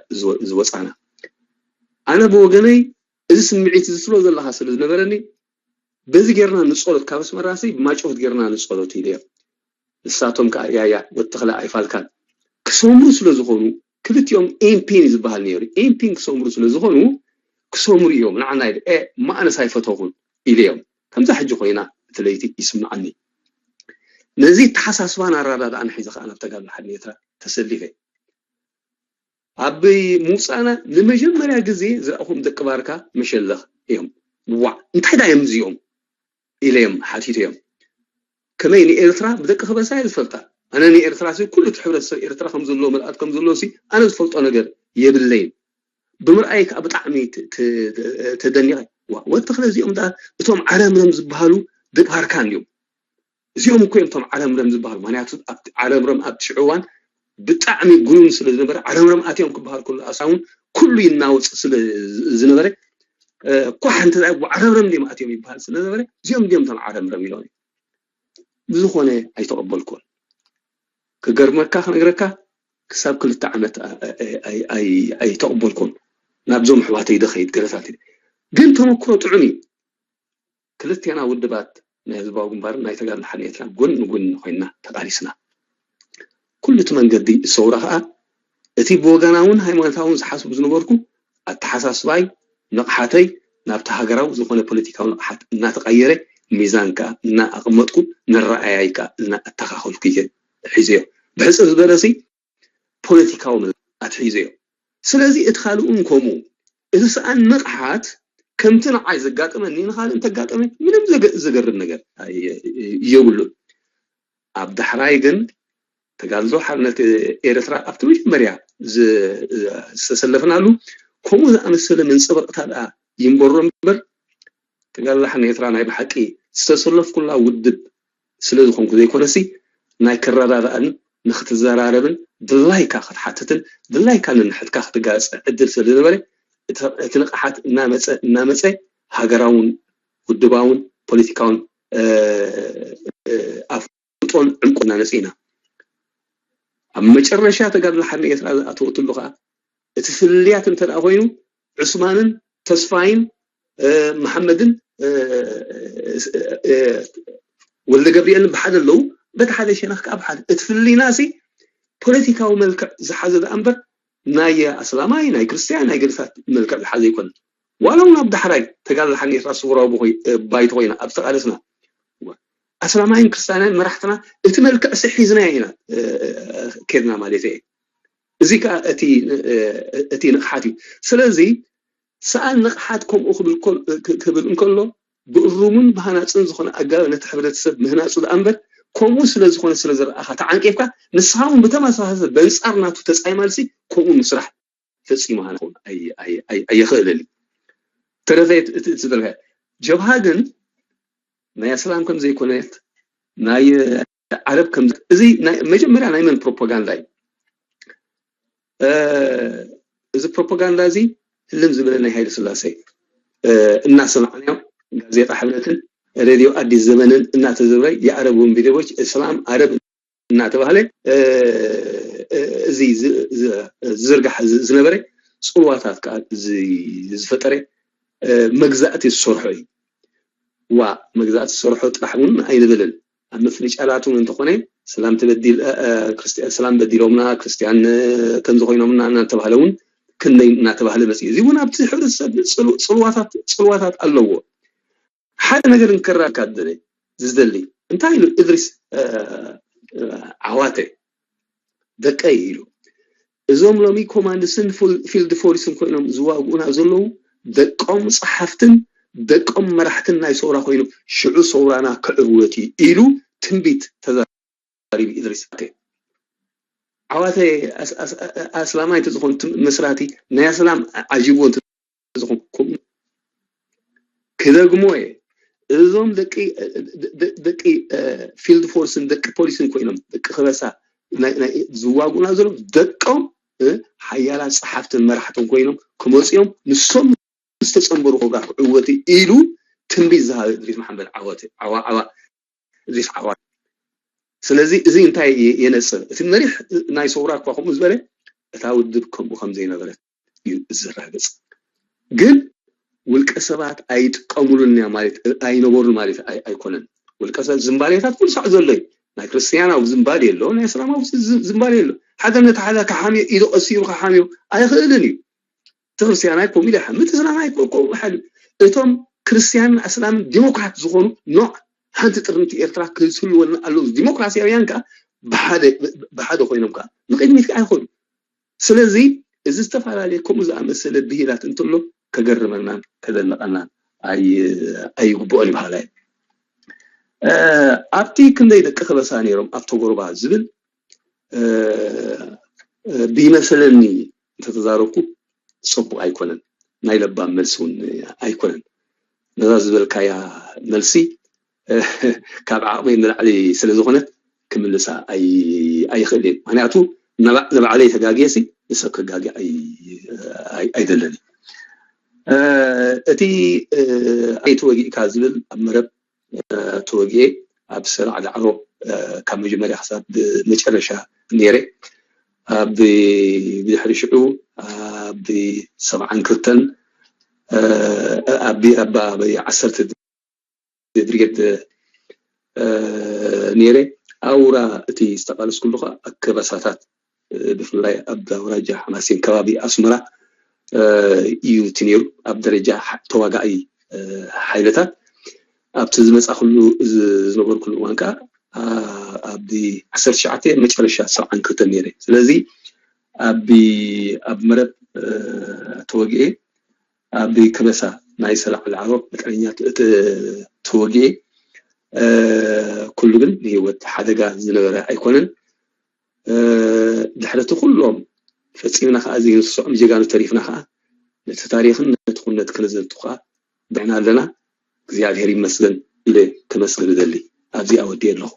ዝወፃና። ኣነ ብወገነይ እዚ ስምዒት እዚ ትብሎ ዘለኻ ስለ ዝነበረኒ በዚ ጌርና ንፀሎት ካብ ኣስመራሲ ብማጮት ጌርና ንፀሎት ኢለ እዮም። ንሳቶም ከዓ ያያ ወተኽለ ኣይፋልካን ክሰምሩ ስለ ዝኾኑ ክልቲኦም ኤምፒን ዝበሃል ነይሩ። ኤምፒን ክሰምሩ ስለ ዝኾኑ ክሰምሩ እዮም ንዓና ኢለ ማእነስ ኣይፈተኹን ኢለ እዮም። ከምዛ ሕጂ ኮይና እቲ ለይቲ ይስምዓኒ። ነዚ ተሓሳስባን ኣረዳድኣን ሒዘ ከዓ ናብ ተጋድሎ ሓድነት ኤርትራ ተሰሊፈ። ኣብ ምውፃእና ንመጀመርያ ግዜ ዝረእኹም ደቂ ባርካ መሸለኽ እዮም። ዋዕ እንታይ ዳ እዮም እዚኦም ኢለ እዮም ሓቲተ እዮም። ከመይ ንኤርትራ ብደቂ ከበሳ እየ ዝፈልጣ። ኣነ ንኤርትራ ሲ ኩሉ እቲ ሕብረተሰብ ኤርትራ ከም ዘለዎ መልኣት ከም ዘለዎ ሲ ኣነ ዝፈልጦ ነገር የብለይን። ብምርኣይ ከዓ ብጣዕሚ ተደኒቐ። ወተኽለ እዚኦም እቶም ዓረምረም ዝበሃሉ ደቂ ባርካ እንዲዮም። እዚኦም እኮ እዮም እቶም ዓረምረም ዝበሃሉ። ምክንያቱ ዓረምረም ኣብቲ ሽዑ እዋን ብጣዕሚ ጉኑን ስለ ዝነበረ ዓረምረም ኣትዮም ክበሃል ከሎ ኣሳውን ኩሉ ይናወፅ ስለ ዝነበረ እኳ ሓንቲ ዓረምረም እንዲዮም ኣትዮም ይበሃል ስለ ዝነበረ እዚኦም እንዲዮም እቶም ዓረምረም ኢሎም። ብዝኾነ ኣይተቐበልኩን። ክገርመካ ክነግረካ ክሳብ ክልተ ዓመት ኣይተቐበልኩን። ናብዞም ኣሕዋተይ ደኸይድ ገለታት ግን ተመክሮ ጥዑም እዩ። ክልቴና ውድባት ናይ ህዝባዊ ግንባርን ናይ ተጋድሎ ሓርነት ኤርትራን ጎኒ ንጎኒ ኮይንና ተቓሊስና። ኩሉ እቲ መንገዲ ሰውራ ከኣ እቲ ብወገናውን ሃይማኖታውን ዝሓስቡ ዝነበርኩ ኣተሓሳስባይ ንቕሓተይ ናብቲ ሃገራዊ ዝኾነ ፖለቲካዊ ንቕሓት እናተቐየረ ሚዛን ከኣ እናኣቐመጥኩ መረኣያይ ከኣ እናኣተኻኸልኩ እየ ሒዘዮ። ብሕፅር ዝበለሲ ፖለቲካዊ ኣትሒዘዮ። ስለዚ እቲ ካልእ እውን ከምኡ እቲ ሰኣን ንቕሓት ከምቲ ንዓይ ዘጋጠመኒ ንኻልእ እንተጋጠመ ምንም ዘገርም ነገር የብሉን። ኣብ ዳሕራይ ግን ተጋድሎ ሓርነት ኤርትራ ኣብቲ መጀመርያ ዝተሰለፍናሉ ከምኡ ዝኣመሰለ መንፀበቕታ ደኣ ይንበሮ እምበር ተጋድሎ ሓርነት ኤርትራ ናይ ብሓቂ ዝተሰለፍኩላ ውድብ ስለ ዝኾንኩ ዘይኮነሲ ናይ ክረዳዳእን ንክትዘራረብን ድላይካ ክትሓትትን ድላይካ ንንሕትካ ክትጋለፀ ዕድል ስለ ዝነበረ እቲ ንቕሓት እናመፀ እናመፀ ሃገራውን ውድባውን ፖለቲካውን ኣፍልጦን ዕምቆ እናነፂ ኢና ኣብ መጨረሻ ተጋድሎ ሓርነት ኤርትራ ዝኣተወትሉ ከዓ እቲ ፍልልያት እንተ ኮይኑ ዑስማንን ተስፋይን መሓመድን ወልደ ገብርኤልን ብሓደ ኣለዉ። በቲ ሓደ ሸነኽ ከዓ ብሓደ እቲ ፍልልይና ሲ ፖለቲካዊ መልክዕ ዝሓዘ ደኣ እምበር ናይ ኣስላማይ ናይ ክርስትያን ናይ ገለታት መልክዕ ዝሓዘ ኣይኮነን። ዋላ እውን ኣብ ዳሕራይ ተጋድሎ ሓንጌፍራ ስውራዊ ብኮይ- ባይቶ ኮይና ኣብ ተቃለስና ኣስላማይን ክርስትያናይን መራሕትና እቲ መልክዕ ሲ ሒዝና ኢና እ፣ ከድና ማለት እየ። እዚ ከዓ እቲ እ፣ እቲ ንቕሓት እዩ። ስለዚ ሰኣን ንቕሓት ከምኡ ክብል ከል- ክ- ክብል እንከሎ ብእሩምን ብሃናፅን ዝኾነ ኣገባብ ነቲ ሕብረተሰብ ምህናፁ ደኣ እምበር ከምኡ ስለ ዝኾነ ስለ ዝረኣኻ ተዓንቂፍካ ንስኻ እውን ብተመሳሳሊ በንፃር ናቱ ተፃይ ማልሲ ከምኡ ምስራሕ ፈፂሙ ሃና ክኸውን ኣይ- ኣይ- ኣይ- ኣየኽእልን እዩ። ተረፈ እቲ እቲ ዝበልካ ጀብሃ ግን ናይ ኣስላም ከም ዘይኮነት ናይ ዓረብ ከም እዚ ናይ- መጀመርያ ናይ መን ፕሮፓጋንዳ እዩ? እ፣ እዚ ፕሮፓጋንዳ እዚ ህልም ዝበለ ናይ ሃይለ ስላሴ እ፣ እናሰማዕናዮ ጋዜጣ ሕብረትን ሬድዮ ኣዲስ ዘመንን እናተዘብረ የዓረብ እውን ቢደቦች እስላም ዓረብ እናተባህለ እ፣ እ፣ እዚ ዝ- ዝ- ዝዝርጋሕ ዝ- ዝነበረ ፅልዋታት ከዓ እዚ ዝፈጠረ እ፣ መግዛእቲ ዝሰርሖ እዩ። ዋ መግዛእቲ ዝሰርሖ ጥራሕ እውን ኣይንብልን። ኣብ ምፍንጫላት እውን እንተኾነ ሰላም ተበዲል እ፣ እ፣ ክርስትያን ሰላም በዲሎምና ክርስትያን እ፣ ከምዚ ኮይኖምና እናተባህለ እውን ክንደይ እናተባህለ መፅኡ። እዚ እውን ኣብቲ ሕብረተሰብ ፅሉ- ፅልዋታት ፅልዋታት ኣለዎ። ሓደ ነገር እንከራካ ደለ ዝደሊ እንታይ ኢሉ እድሪስ እ፣ እ፣ ዓዋተ ደቀይ ኢሉ እዞም ሎሚ ኮማንድስን ፉል- ፊልድ ፎርስን ኮይኖም ዝዋግኡና ዘለዉ ደቆም ጸሓፍትን ደቆም መራሕትን ናይ ሰውራ ኮይኑ ሽዑ ሰውራና ክዕወት እዩ ኢሉ ትንቢት ተዛሪቡ ኢድሪስ ዓዋተ። ዓዋተ ኣስ- ኣስ- ኣስላማይ እንተዝኾን ትም- መስራቲ ናይ ኣስላም ዓጅብዎ እንተ ዝኾንኩም ክደግሞ እየ። እዞም ደቂ ደ- ደቂ ፊልድ ፎርስን ደቂ ፖሊስን ኮይኖም ደቂ ክበሳ ናይ- ናይ- ዝዋጉና ዘለዉ ደቆም እ፣ ሓያላት ጸሓፍትን መራሕትን ኮይኖም ክመፅኦም ንሶም ዝተፀንበሩ ክብራ ክዕወት ኢሉ ትንቢት ዝሃበ እድሪስ መሓመድ ዓወት ዓዋ ዓዋ እድሪስ ዓዋ። ስለዚ እዚ እንታይ የ- የነፅር? እቲ መሪሕ ናይ ሰውራ እኳ ከምኡ ዝበለ እታ ውድብ ከምኡ ከም ዘይነበረት እዩ ዝረጋገፅ። ግን ውልቀ ሰባት ኣይጥቀሙሉን እያ ማለት ኣይነበሩን ማለት ኣይ- ኣይኮነን። ውልቀ ሰብ ዝንባሌታት ኩሉ ሳዕ ዘሎ እዩ። ናይ ክርስትያናዊ ዝንባሌ ኣሎ፣ ናይ እስላማዊ ዝ- ዝንባሌ ኣሎ። ሓደ ነቲ ሓደ ክሓምዮ ኢዱ ቀሲሩ ክሓምዮ ኣይኽእልን እዩ። እቲ ክርስትያናይ ከምኡ ኢሉ ይሓምት፣ እስላማይ ኮ- ኮ- ሓሉ እቶም ክርስትያንን ኣስላምን ዲሞክራት ዝኾኑ ኖዕ ሓንቲ ጥርንቲ ኤርትራ ክህልወና ኣለዎ። ዲሞክራሲያውያን ከዓ ብሓደ ብሓደ ኮይኖም ከዓ ንቅድሚት ከዓ ይኸዱ። ስለዚ እዚ ዝተፈላለየ ከምኡ ዝኣመሰለ ብሂላት እንተሎ ከገርመናን ከደንቐናን ኣይ- ኣይግብኦን ይበሃላ እየ። እ፣ ኣብቲ ክንደይ ደቂ ከበሳ ነይሮም ኣብ ተጎርባ ዝብል እ፣ እ፣ ብይመሰለኒ እንተተዛረብኩ ፅቡቅ ኣይኮነን። ናይ ለባም መልሲ እውን ኣይኮነን። ነዛ ዝበልካያ መልሲ እ፣ ካብ ዓቕመይ ንላዕሊ ስለ ዝኾነት ክምልሳ ኣይ- ኣይኽእል እየ። ምክንያቱ ንባ- ንባዕለይ ተጋግየሲ ንሰብ ከጋግየ ኣይ- ኣይ- ኣይደልን። እ፣ እቲ እ፣ ኣይ ተወጊእካ ዝብል ኣብ መረብ እ፣ ተወጊኤ ኣብ ሰላዕ ዳዕሮ እ፣ ካብ መጀመርያ ክሳብ መጨረሻ ነይረ። ኣብ ብድሕሪ ሽዑ ኣብ ሰብዓን ክልተን እ፣ ኣብ ኣብ ዓሰርተ ብርጌድ እ፣ ነይረ። ኣውራ እቲ ዝተቃለስኩሉ ከዓ ኣብ ከበሳታት እ፣ ብፍላይ ኣብ ኣውራጃ ሓማሴን ከባቢ ኣስመራ እ፣ እዩ እቲ ነይሩ። ኣብ ደረጃ ሓ- ተዋጋኢ እ፣ ሓይልታት ኣብቲ ዝመፃ ኩሉ ዝ- ዝነበርኩሉ እዋን ከዓ ኣ፣ ኣብ ዓሰርተ ትሽዓተ መጨረሻ ሰብዓን ክልተን ነይረ። ስለዚ ኣብ ኣብ መረብ እ፣ ተወጊኤ ኣብ ከበሳ ናይ ሰላዕ ዳዕሮ መጠነኛ ተ- ተ- ተወጊኤ እ፣ ኩሉ ግን ንህይወት ሓደጋ ዝነበረ ኣይኮነን። እ፣ ድሕሪ እቲ ኩሎም ፈፂምና ከዓ ዘይንስዖም ጀጋኑ ተሪፍና ከዓ ነቲ ታሪኽን ነቲ ኩነት ክነዘንቱ ከዓ ብዕና ኣለና። እግዚኣብሔር ይመስገን ኢለ ከመስግን እደሊ። ኣብዚኣ ወዲኤ ኣለኹ።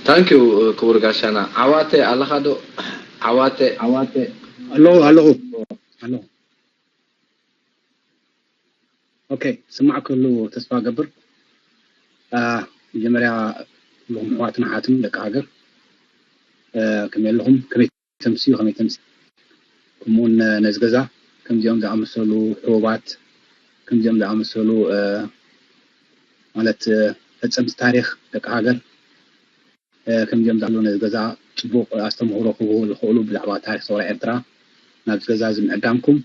ታንኪዩ ክቡር ጋሻና ዓዋተ ኣለኻ ዶ? ዓዋተ ዓዋተ ኣለኹ ኣለኹ ኣለኹ። ኦኬ ስማዕ ክህሉ ተስፋ ገብር። አ፣ መጀመርያ ኩልኹም ኣሕዋትን ኣሓትን ደቂ ሃገር አ፣ ከመይ ኣለኹም? ከመይ ተምስዩ? ከመይ ተምሲ? ከምኡውን ነዚ ገዛ ከምዚኦም ዝኣመሰሉ ሕቡባት፣ ከምዚኦም ዝኣመሰሉ ማለት ፈፀምቲ ታሪኽ ደቂ ሃገር ከምዚኦም ዝኣሉ ነዚ ገዛ ፅቡቕ ኣስተምህሮ ክህቡ ዝኽእሉ ብዛዕባ ታሪኽ ሰውራ ኤርትራ ናብዚ ገዛ እዚ ምዕዳምኩም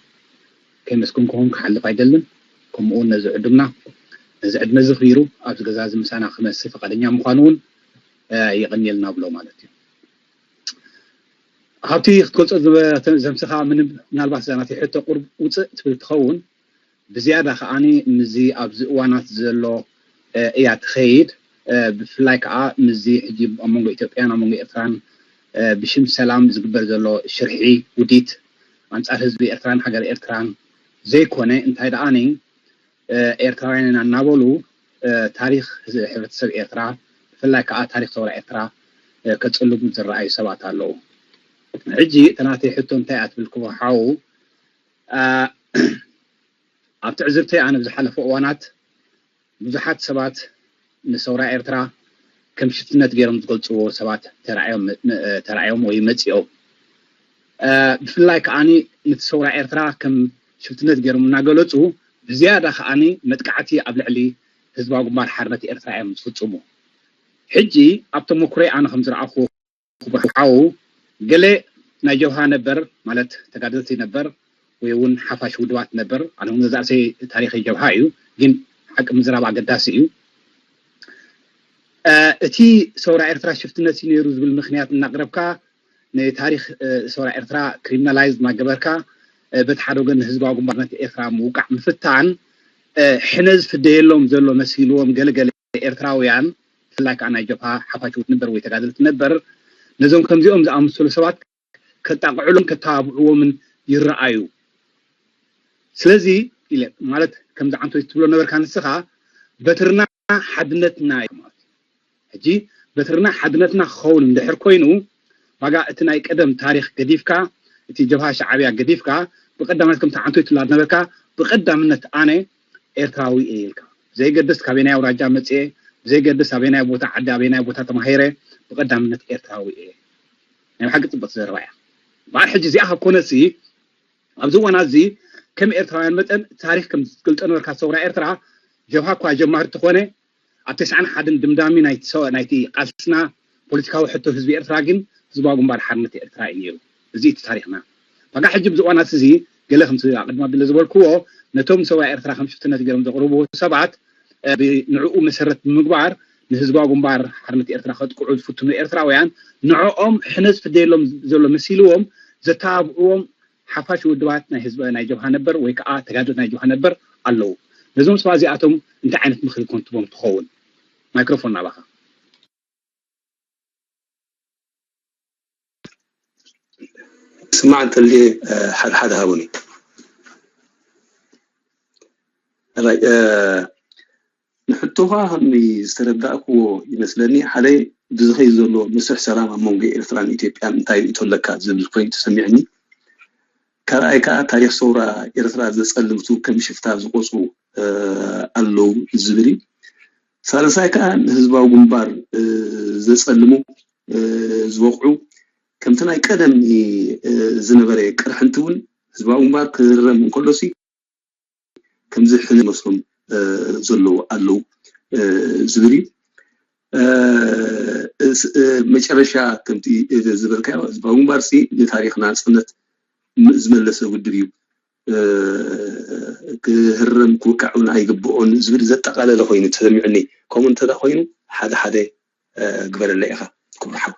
ከይመስገንኩኹም ክሓልፍ ኣይደልን። ከምኡ እውን ነዚ ዕዱምና ነዚ ዕድመ እዚ ክይሩ ኣብዚ ገዛ እዚ ምሳና ክመሲ ፈቃደኛ ምዃኑ እውን የቐንየልና ብሎ ማለት እዩ። ሃብቲ ክትገልፆ ዘምስኻ ምናልባት እዛ ናተይ ሕቶ ቁርብ ውፅእ ትብል ትኸውን ብዝያዳ ከዓኒ ምስዚ ኣብዚ እዋናት ዘሎ እያ ትኸይድ። ብፍላይ ከዓ ምስዚ ሕጂ ኣብ መንጎ ኢትዮጵያን ኣብ መንጎ ኤርትራን ብሽም ሰላም ዝግበር ዘሎ ሽርሒ ውዲት ኣንፃር ህዝቢ ኤርትራን ሃገር ኤርትራን ዘይኮነ እንታይ ደኣኒ ኤርትራውያን ኢና እናበሉ ታሪኽ ሕብረተሰብ ኤርትራ ብፍላይ ከዓ ታሪኽ ሰውራ ኤርትራ ከፅልሙ ዝረኣዩ ሰባት ኣለዉ። ሕጂ እቲ ናተይ ሕቶ እንታይ እያ ትብል ክቡር ሓው ኣብ ትዕዝብተይ ኣነ ብዝሓለፈ እዋናት ብዙሓት ሰባት ንሰውራ ኤርትራ ከም ሽፍትነት ገይሮም ዝገልፅዎ ሰባት ተራእዮም ወይ መፂኦም ብፍላይ ከዓኒ ነቲ ሰውራ ኤርትራ ከም ሽፍትነት ገይሮም እናገለፁ ብዝያዳ ከዓኒ መጥቃዕቲ ኣብ ልዕሊ ህዝባዊ ግንባር ሓርነት ኤርትራ እዮም ዝፍፅሙ። ሕጂ ኣብ ተመኩሮይ ኣነ ከም ዝረኣኹዎ ክቡር ሓው ገለ ናይ ጀብሃ ነበር ማለት ተጋደልቲ ነበር ወይ እውን ሓፋሽ ውድባት ነበር ኣነ እውን ገዛእሰይ ታሪኸይ ጀብሃ እዩ ግን ሓቂ ምዝራብ ኣገዳሲ እዩ። እቲ ሰውራ ኤርትራ ሽፍትነት እዩ ነይሩ ዝብል ምክንያት እናቅረብካ ንታሪኽ ሰውራ ኤርትራ ክሪሚናላይዝ እናገበርካ በቲ ሓደ ወገን ንህዝባዊ ግንባርነት ኤርትራ ምውቃዕ ምፍታን ሕነ ዝፍደየሎም ዘሎ መሲልዎም ገለገለ ኤርትራውያን ብፍላይ ከዓ ናይ ጀብሃ ሓፋሽ ነበር ወይ ተጋደልቲ ነበር ነዞም ከምዚኦም ዝኣመሰሉ ሰባት ከጣቅዕሎም ከተባብዕዎምን ይረኣዩ። ስለዚ ኢለ ማለት ከምዚ ዓንቶይ ትብሎ ነበርካ ንስኻ በትርና ሓድነትና እዩ ማለት ሕጂ በትርና ሓድነትና ክኸውን እንድሕር ኮይኑ ዋጋ እቲ ናይ ቀደም ታሪኽ ገዲፍካ እቲ ጀብሃ ሻዓብያ ገዲፍካ ብቀዳምነት ከምቲ ዓንቶይ ትብላ ነበርካ ብቀዳምነት ኣነ ኤርትራዊ እየ ኢልካ ብዘይገድስ ካበየናይ ኣውራጃ መፅየ ብዘይገድስ ኣበየናይ ቦታ ዓዲ ኣበየናይ ቦታ ተማሂረ ብቀዳምነት ኤርትራዊ እየ። ናይ ብሓቂ ፅብቕቲ ዘረባ እያ። በዓል ሕጂ እዚኣ ካብ ኮነሲ ኣብዚ እዋና እዚ ከም ኤርትራውያን መጠን ታሪኽ ከም ዝገልጠ ነበርካ ሰውራ ኤርትራ ጀብሃ እኳ ጀማሪ ተኾነ ኣብ ተስዓን ሓደን ድምዳሚ ናይቲ ቃልስና ፖለቲካዊ ሕቶ ህዝቢ ኤርትራ ግን ህዝባዊ ግንባር ሓርነት ኤርትራ እዩ ነይሩ። እዚ እቲ ታሪኽና። ባጋ ሕጂ ኣብዚ እዋናት እዚ ገለ ከምቲ ኣቐድማ ብለ ዝበልክዎ ነቶም ሰውራ ኤርትራ ከም ሽፍትነት ገይሮም ዘቕርብዎ ሰባት ንዕኡ መሰረት ብምግባር ንህዝባዊ ግንባር ሓርነት ኤርትራ ከጥቅዑ ዝፍትኑ ኤርትራውያን ንዕኦም ሕነ ዝፍደየሎም ዘሎ መሲልዎም ዘተባብዕዎም ሓፋሽ ውድባት ናይ ህዝቢ ናይ ጀብሃ ነበር ወይ ከዓ ተጋደልቲ ናይ ጀብሃ ነበር ኣለዉ። ነዞም ሰባት እዚኣቶም እንታይ ዓይነት ምኽሪ ኮን ትቦም ትኸውን? ማይክሮፎን ናባኻ። ስማዕ እንተልየ ሓደ ሓደ ሃቡኒ። ንሕቶኻ ከም ዝተረዳእክዎ ይመስለኒ ሓደ ብዝኸይ ዘሎ መስርሕ ሰላም ኣብ መንጎ ኤርትራን ኢትዮጵያን እንታይ ርእይቶ ኣለካ ዝብል ኮይኑ ተሰሚዕኒ። ካልኣይ ከዓ ታሪኽ ሰውራ ኤርትራ ዘጸልምቱ ከም ሽፍታ ዝቆጽሩ ኣለዉ ዝብል እዩ። ሳልሳይ ከዓ ንህዝባዊ ግንባር ዘጸልሙ ዝወቕዑ ከምቲ ናይ ቀደም ዝነበረ ቅርሕንቲ እውን ህዝባዊ ግንባር ክህረም እንከሎሲ ከምዚ ሕነ መስሎም ዘለዉ ኣለዉ ዝብል እዩ። መጨረሻ ከምቲ ዝበልካዮ ህዝባዊ ግንባር ሲ ንታሪኽ ናፅነት ዝመለሰ ውድብ እዩ። ክህረም ክውቃዕ እውን ኣይግብኦን ዝብል ዘጠቃለለ ኮይኑ ተሰሚዑኒ። ከምኡ እንተ ኮይኑ ሓደ ሓደ ግበረለይ ኢኻ ክቡር ሓው።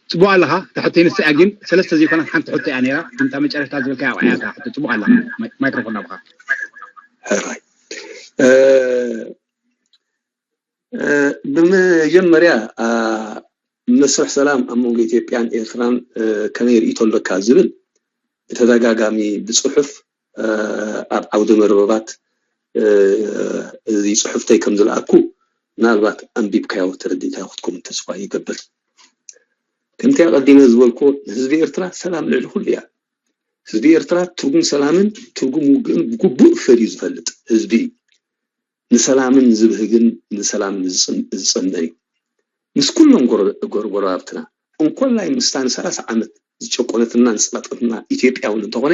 ፅቡቅ ኣለኻ። እታ ሕቶይ ንሳ እያ፣ ግን ሰለስተ ዘይኮነት ሓንቲ ሕቶ እያ ነይራ። ሓንታ መጨረሽታ ዝበልካያ ኣብዓያ እታ ሕቶ። ፅቡቅ ኣለኻ። ማይ- ማይክሮፎን ናብኻ። ሕራይ። እ፣ እ፣ ብመጀመርያ አ፣ መስርሕ ሰላም ኣብ መንጎ ኢትዮጵያን ኤርትራን እ፣ ከመይ ርእይቶ ኣለካ ዝብል ብተደጋጋሚ ብፅሑፍ ኣብ ዓውደ መርበባት እዚ ፅሑፍተይ ከም ዝለኣኩ ምናልባት ኣንቢብካዮ ተረዲእካዮ ክትከውን ተስፋ ይገብር። ከምቲ ኣቐዲመ ዝበልኩ ንህዝቢ ኤርትራ ሰላም ልዕሊ ኩሉ እያ። ህዝቢ ኤርትራ ትርጉም ሰላምን ትርጉም ውግእን ብግቡእ ፈልዩ ዝፈልጥ ህዝቢ እዩ። ንሰላምን ዝብህግን ንሰላም ዝፀመ እዩ። ምስ ኩሎም ጎረባብትና እንኮላይ ምስታ ንሰላሳ ዓመት ዝጨቆነትና ዝፀቐጠትና ኢትዮጵያ እውን እንተኾነ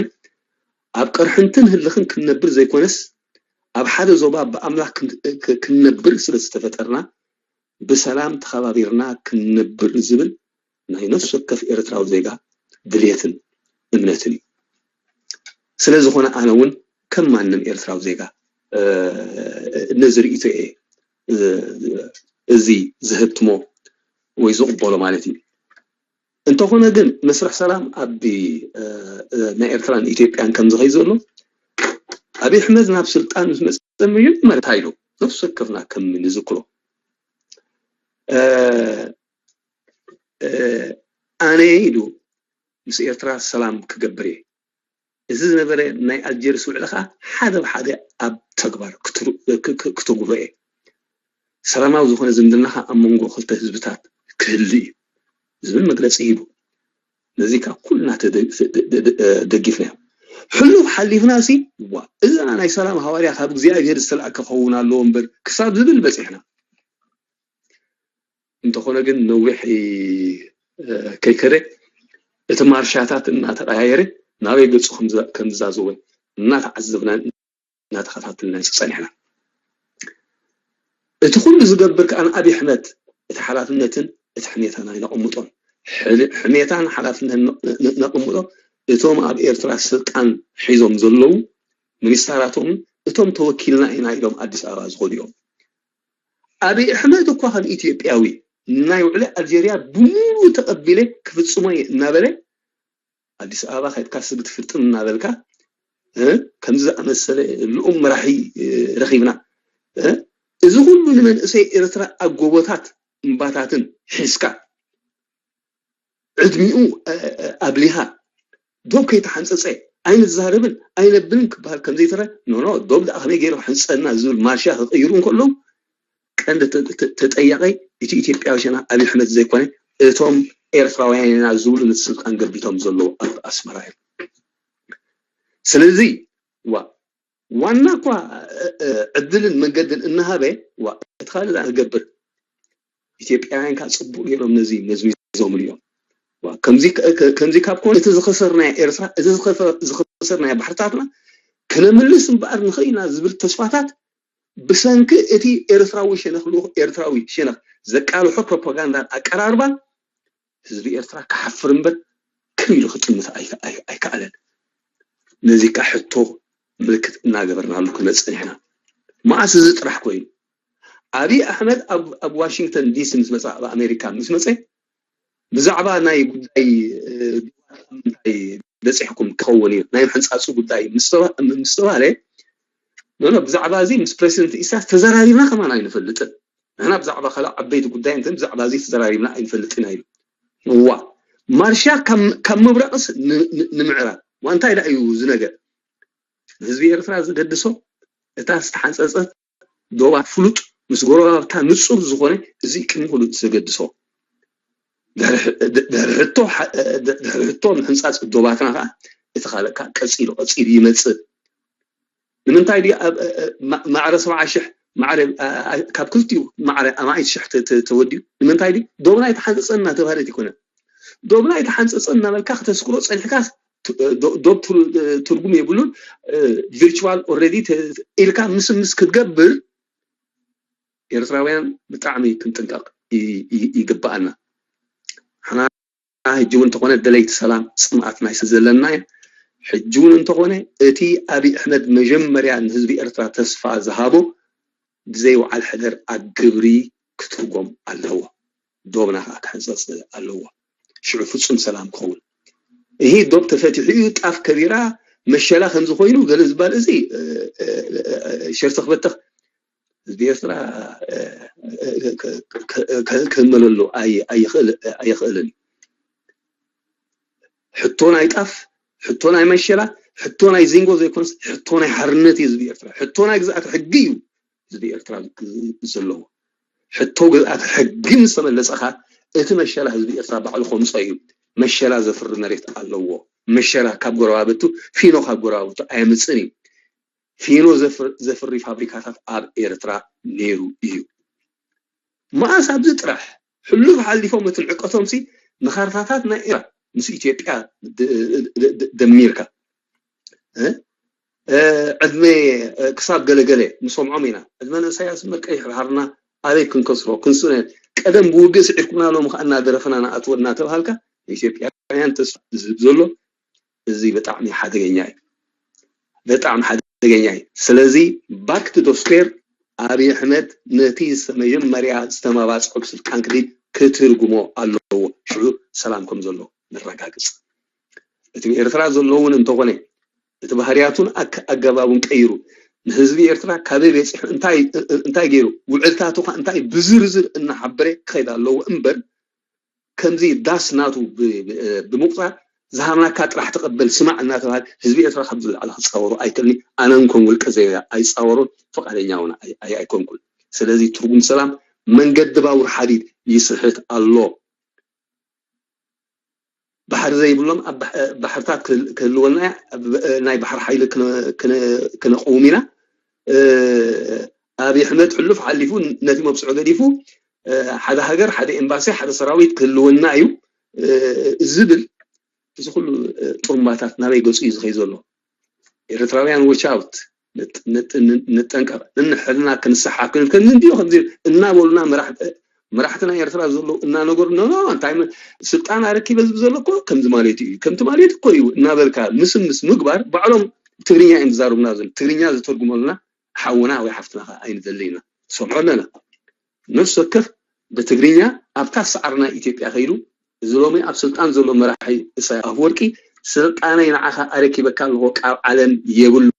ኣብ ቅርሕንትን ህልኽን ክንነብር ዘይኮነስ ኣብ ሓደ ዞባ ብኣምላኽ ክንነብር ስለ ዝተፈጠርና ብሰላም ተኸባቢርና ክንነብር ዝብል ናይ ነፍሲ ወከፍ ኤርትራዊ ዜጋ ድልየትን እምነትን እዩ። ስለ ዝኾነ ኣነ እውን ከም ማንም ኤርትራዊ ዜጋ ነዚ ርእይቶ እየ እዚ ዝህብትሞ ወይ ዝቕበሎ ማለት እዩ። እንተኾነ ግን መስርሕ ሰላም ኣብ ናይ ኤርትራን ኢትዮጵያን ከም ዝኸይ ዘሎ ኣብይ ኣሕመድ ናብ ስልጣን ምስ መፀ መጀመርታ ኢሉ ነፍሲ ወከፍና ከም ንዝክሮ ኣነ ኢሉ ምስ ኤርትራ ሰላም ክገብር እየ። እዚ ዝነበረ ናይ ኣልጀርስ ውዕሊ ከዓ ሓደ ብሓደ ኣብ ተግባር ክትጉሮ እየ። ሰላማዊ ዝኾነ ዝምድና ከዓ ኣብ መንጎ ክልተ ህዝብታት ክህሉ እዩ ዝብል መግለፂ ሂቡ። ነዚ ከዓ ኩልና ደጊፍናዮ። ሕሉፍ ሓሊፍና ሲ ዋ እዛ ናይ ሰላም ሃዋርያ ካብ እግዚኣብሔር ዝተላእከ ክኸውን ኣለዎ እምበር ክሳብ ዝብል በፂሕና። እንተኾነ ግን ነዊሕ ከይከደ እቲ ማርሻታት እናተቐያየረ ናበይ ገፁ ከምዝዛዘወ እናተዓዘብና እናተኸታተልና ፀኒሕና። እቲ ኩሉ ዝገብር ከዓ ንኣብይ ኣሕመድ እቲ ሓላፍነትን እቲ ሕሜታን ኣይነቐምጦን። ሕሜታን ሓላፍነትን ነቐምጦ እቶም ኣብ ኤርትራ ስልጣን ሒዞም ዘለዉ ሚኒስተራቶም እቶም ተወኪልና ኢና ኢሎም ኣዲስ ኣበባ ዝኸዱ እዮም። ኣብይ ኣሕመድ እኳ ከም ኢትዮጵያዊ ናይ ውዕሊ ኣልጀርያ ብሙሉ ተቐቢለ ክፍፅሞ እየ እናበለ ኣዲስ ኣበባ ከድካ ስግት ፍጥም እናበልካ ከምዚ ዝኣመሰለ ልኡም መራሒ ረኺብና እዚ ኩሉ ንመንእሰይ ኤርትራ ኣብ ጎቦታት እምባታትን ሒዝካ ዕድሚኡ ኣብሊኻ ዶብ ከይተሓንፀፀ ኣይንዛረብን ኣይነብልን ክበሃል ከምዘይተረ ኖኖ ዶብ ደኣ ከመይ ገይሩ ሕንፀና ዝብል ማርሻ ክቕይሩ እንከለዉ ቀንዲ ተጠያቂ እቲ ኢትዮጵያዊ ሸና ኣብይ ኣሕመድ ዘይኮነ እቶም ኤርትራውያን ኢና ዝብሉ ነቲ ስልጣን ገቢቶም ዘለዉ ኣብ ኣስመራ እዮም። ስለዚ ዋ ዋና እኳ ዕድልን መንገድን እናሃበ ዋ እቲ ካልእ ዝገብር ኢትዮጵያውያን ከዓ ፅቡቅ ገይሮም ነዚ መዝሚዞምሉ እዮም። ከምዚ ካብ ኮነ እቲ ዝኸሰርናዮ ኤርትራ እቲ ዝኸሰርናዮ ባሕርታትና ክነምልስ እምበኣር ንኽእል ኢና ዝብል ተስፋታት ብሰንኪ እቲ ኤርትራዊ ሸነኽ ልኡኽ ኤርትራዊ ሸነኽ ዘቃልሖ ፕሮፓጋንዳን ኣቀራርባን ህዝቢ ኤርትራ ክሓፍር እምበር ክም ኢሉ ክጥምት ኣይከኣለን። ነዚ ከዓ ሕቶ ምልክት እናገበርናሉ ክንመፅእ ኒሕና። መዓስ እዚ ጥራሕ ኮይኑ ኣብይ ኣሕመድ ኣብ ዋሽንግተን ዲሲ ምስ መፀ ኣብ ኣሜሪካ ምስ መፀ ብዛዕባ ናይ ጉዳይ ምንታይ በፂሕኩም ክኸውን እዩ ናይ ምሕንፃፁ ጉዳይ ምስተባሃለ ኖኖ ብዛዕባ እዚ ምስ ፕሬዚደንት ኢሳያስ ተዘራሪብና ከማን ኣይንፈልጥን። ንሕና ብዛዕባ ካልእ ዓበይቲ ጉዳይ እንተ ብዛዕባ እዚ ተዘራሪብና ኣይንፈልጥን ኢና ኢሉ። እዋ ማርሻ ካብ ምብራቕስ ንምዕራብ ዋ እንታይ ዳ እዩ እዚ ነገር? ንህዝቢ ኤርትራ ዘገድሶ እታ ዝተሓንፀፀት ዶባት ፍሉጥ ምስ ጎረባብታ ንፁር ዝኾነ እዚ ቅድሚ ኩሉ ዘገድሶ ድሕሪ ሕቶ ድሕሪ ሕቶ ምሕንፃፅ ዶባትና ከዓ እቲ ካልእ ከዓ ቀፂሉ ቀፂሉ ይመፅእ። ንምንታይ ድዩ ኣብ ማዕረ ሰብዓ ሽሕ ማዕረ ካብ ክልቲኡ ማዕረ ኣማኢት ሽሕ ተወዲኡ ንምንታይ ድዩ ዶብና ኣይተሓንፀፀን እናተባህለት ይኮነ ዶብና ኣይተሓንፀፀን እናበልካ ክተስክሮ ፀኒሕካ ዶብ ትርጉም የብሉን። ቪርቹዋል ኦልሬዲ ኢልካ ምስምስ ክትገብር ኤርትራውያን ብጣዕሚ ክንጥንቀቕ ይግበኣና። ሕጂ እውን እንተኾነ ደለይቲ ሰላም ፅምኣት ናይ ዘለና ሕጂ እውን እንተኾነ እቲ ኣብይ ኣሕመድ መጀመርያ ንህዝቢ ኤርትራ ተስፋ ዝሃቦ ብዘይ ወዓል ሕደር ኣብ ግብሪ ክትርጎም ኣለዎ። ዶብና ከዓ ክሕንፀፅ ኣለዎ። ሽዑ ፍፁም ሰላም ክኸውን። እሂ ዶብ ተፈቲሑ እዩ ጣፍ ከቢራ መሸላ ከምዚ ኮይኑ ገለ ዝበሃል እዚ ሸርተኽ በተኽ ህዝቢ ኤርትራ ክህመለሉ ኣይኽእልን እዩ። ሕቶ ናይ ጣፍ፣ ሕቶ ናይ መሸላ፣ ሕቶ ናይ ዚንጎ ዘይኮነስ ሕቶ ናይ ሓርነት እዩ ህዝቢ ኤርትራ። ሕቶ ናይ ግዝኣት ሕጊ እዩ ህዝቢ ኤርትራ ዘለዎ። ሕቶ ግዝኣት ሕጊ ምስ ተመለሰ ኸኣ እቲ መሸላ ህዝቢ ኤርትራ ባዕሉ ከምጾ እዩ። መሸላ ዘፍሪ መሬት ኣለዎ። መሸላ ካብ ጎረባብቱ፣ ፊኖ ካብ ጎረባብቱ ኣየምጽእን እዩ። ፊኖ ዘፍሪ ፋብሪካታት ኣብ ኤርትራ ነይሩ እዩ። መኣስ ኣብዚ ጥራሕ ሕሉፍ ሓሊፎም እቲ ንዕቀቶም ሲ ንካርታታት ናይ ኤርትራ ምስ ኢትዮጵያ ድ- ድ- ድ- ደሚርካ እ? እ፣ ዕድመ እ፣ ክሳብ ገለገለ ንሰምዖም ኢና። ዕድመ ንእሳያስ እምበር ቀይሕ ባሕርና ኣበይ ክንከስሮ ክንስነ፣ ቀደም ብውግእ ስዒርኩምና ሎም ከዓ እናደረፈና ንኣትዎ እናተባሃልካ ንኢትዮጵያውያን ተስፋ ዝህብ ዘሎ እዚ ብጣዕሚ ሓደገኛ እዩ። ብጣዕሚ ሓደገኛ እዩ። ስለዚ back to the square፣ ኣብይ ኣሕመድ ነቲ መጀመርያ ዝተመባፅዖ ብስልጣን ክሊል ክትርጉሞ ኣለዎ። ሽዑ ሰላም ከም ዘሎ ነረጋግፅ። እቲ ኤርትራ ዘሎ እውን እንተኾነ እቲ ባህርያቱን ኣክ- ኣገባቡን ቀይሩ ንህዝቢ ኤርትራ ካበይ በፂሑ እንታይ እንታይ ገይሩ ውዕልታቱ ከ እንታይ ብዝርዝር እናሓበረ ክኸይድ ኣለዎ እምበር ከምዚ ዳስ ናቱ ብ- ብ- ብምቁፃር ዝሃብናካ ጥራሕ ተቐበል ስማዕ እናተባሃለ ህዝቢ ኤርትራ ካብ ዝለዓለ ክፃወሩ ኣይክእልኒ። ኣነ እንኮን ውልቀ ዜጋ ኣይፃወሩን፣ ፈቃደኛ እውን ኣይ- ኣይ- ኣይኮንኩን። ስለዚ ትርጉም ሰላም መንገዲ ባቡር ሓዲድ ይስሕት ኣሎ። ባሕሪ ዘይብሎም ኣብ ባሕ- ባሕርታት ክህል- ክህልወና እያ። ኣብ- ናይ ባሕሪ ሓይሊ ክነ- ክነ- ክነቕውም ኢና። እ፣ ኣብይ ኣሕመድ ሕሉፍ ሓሊፉ ነቲ መብፅዖ ገዲፉ እ፣ ሓደ ሃገር፣ ሓደ ኤምባሲ፣ ሓደ ሰራዊት ክህልወና እዩ እ፣ ዝብል እዚ ኩሉ እ፣ ጥሩምባታት ናበይ ገፁ እዩ ዝኸይ ዘሎ? ኤርትራውያን watch out፣ ንጥ- ንጥ- ን- ንጠንቀቕ፣ ንንሕልና ክንሰሓ ክንብል ከምዚ እንዲዮ ከምዚ እናበሉና መራሕ- መራሕቲ ናይ ኤርትራ ዘለዉ እናነገሩ ኖ ኖ እንታይ መ- ስልጣን ኣረኪበ ዝብል ዘሎ እኮ ከምዚ ማለት እዩ ከምቲ ማለት እኮ እዩ እናበልካ ምስምስ ምግባር ባዕሎም ትግርኛ እዮም ዝዛረቡና ዘሎ ትግርኛ ዝተርጉመሉና ሓውና ወይ ሓፍትና ከዓ ኣይንደሊ ኢና ሰምዖ ኣለና ነፍሲ ወከፍ ብትግርኛ ኣብታ ሳዕሪ ናይ ኢትዮጵያ ከይዱ እዚ ሎሚ ኣብ ስልጣን ዘሎ መራሒ እሳያስ ኣፈወርቂ ስልጣነይ ንዓኻ ኣረኪበካ ኣለኹ ካብ ዓለም የብሉን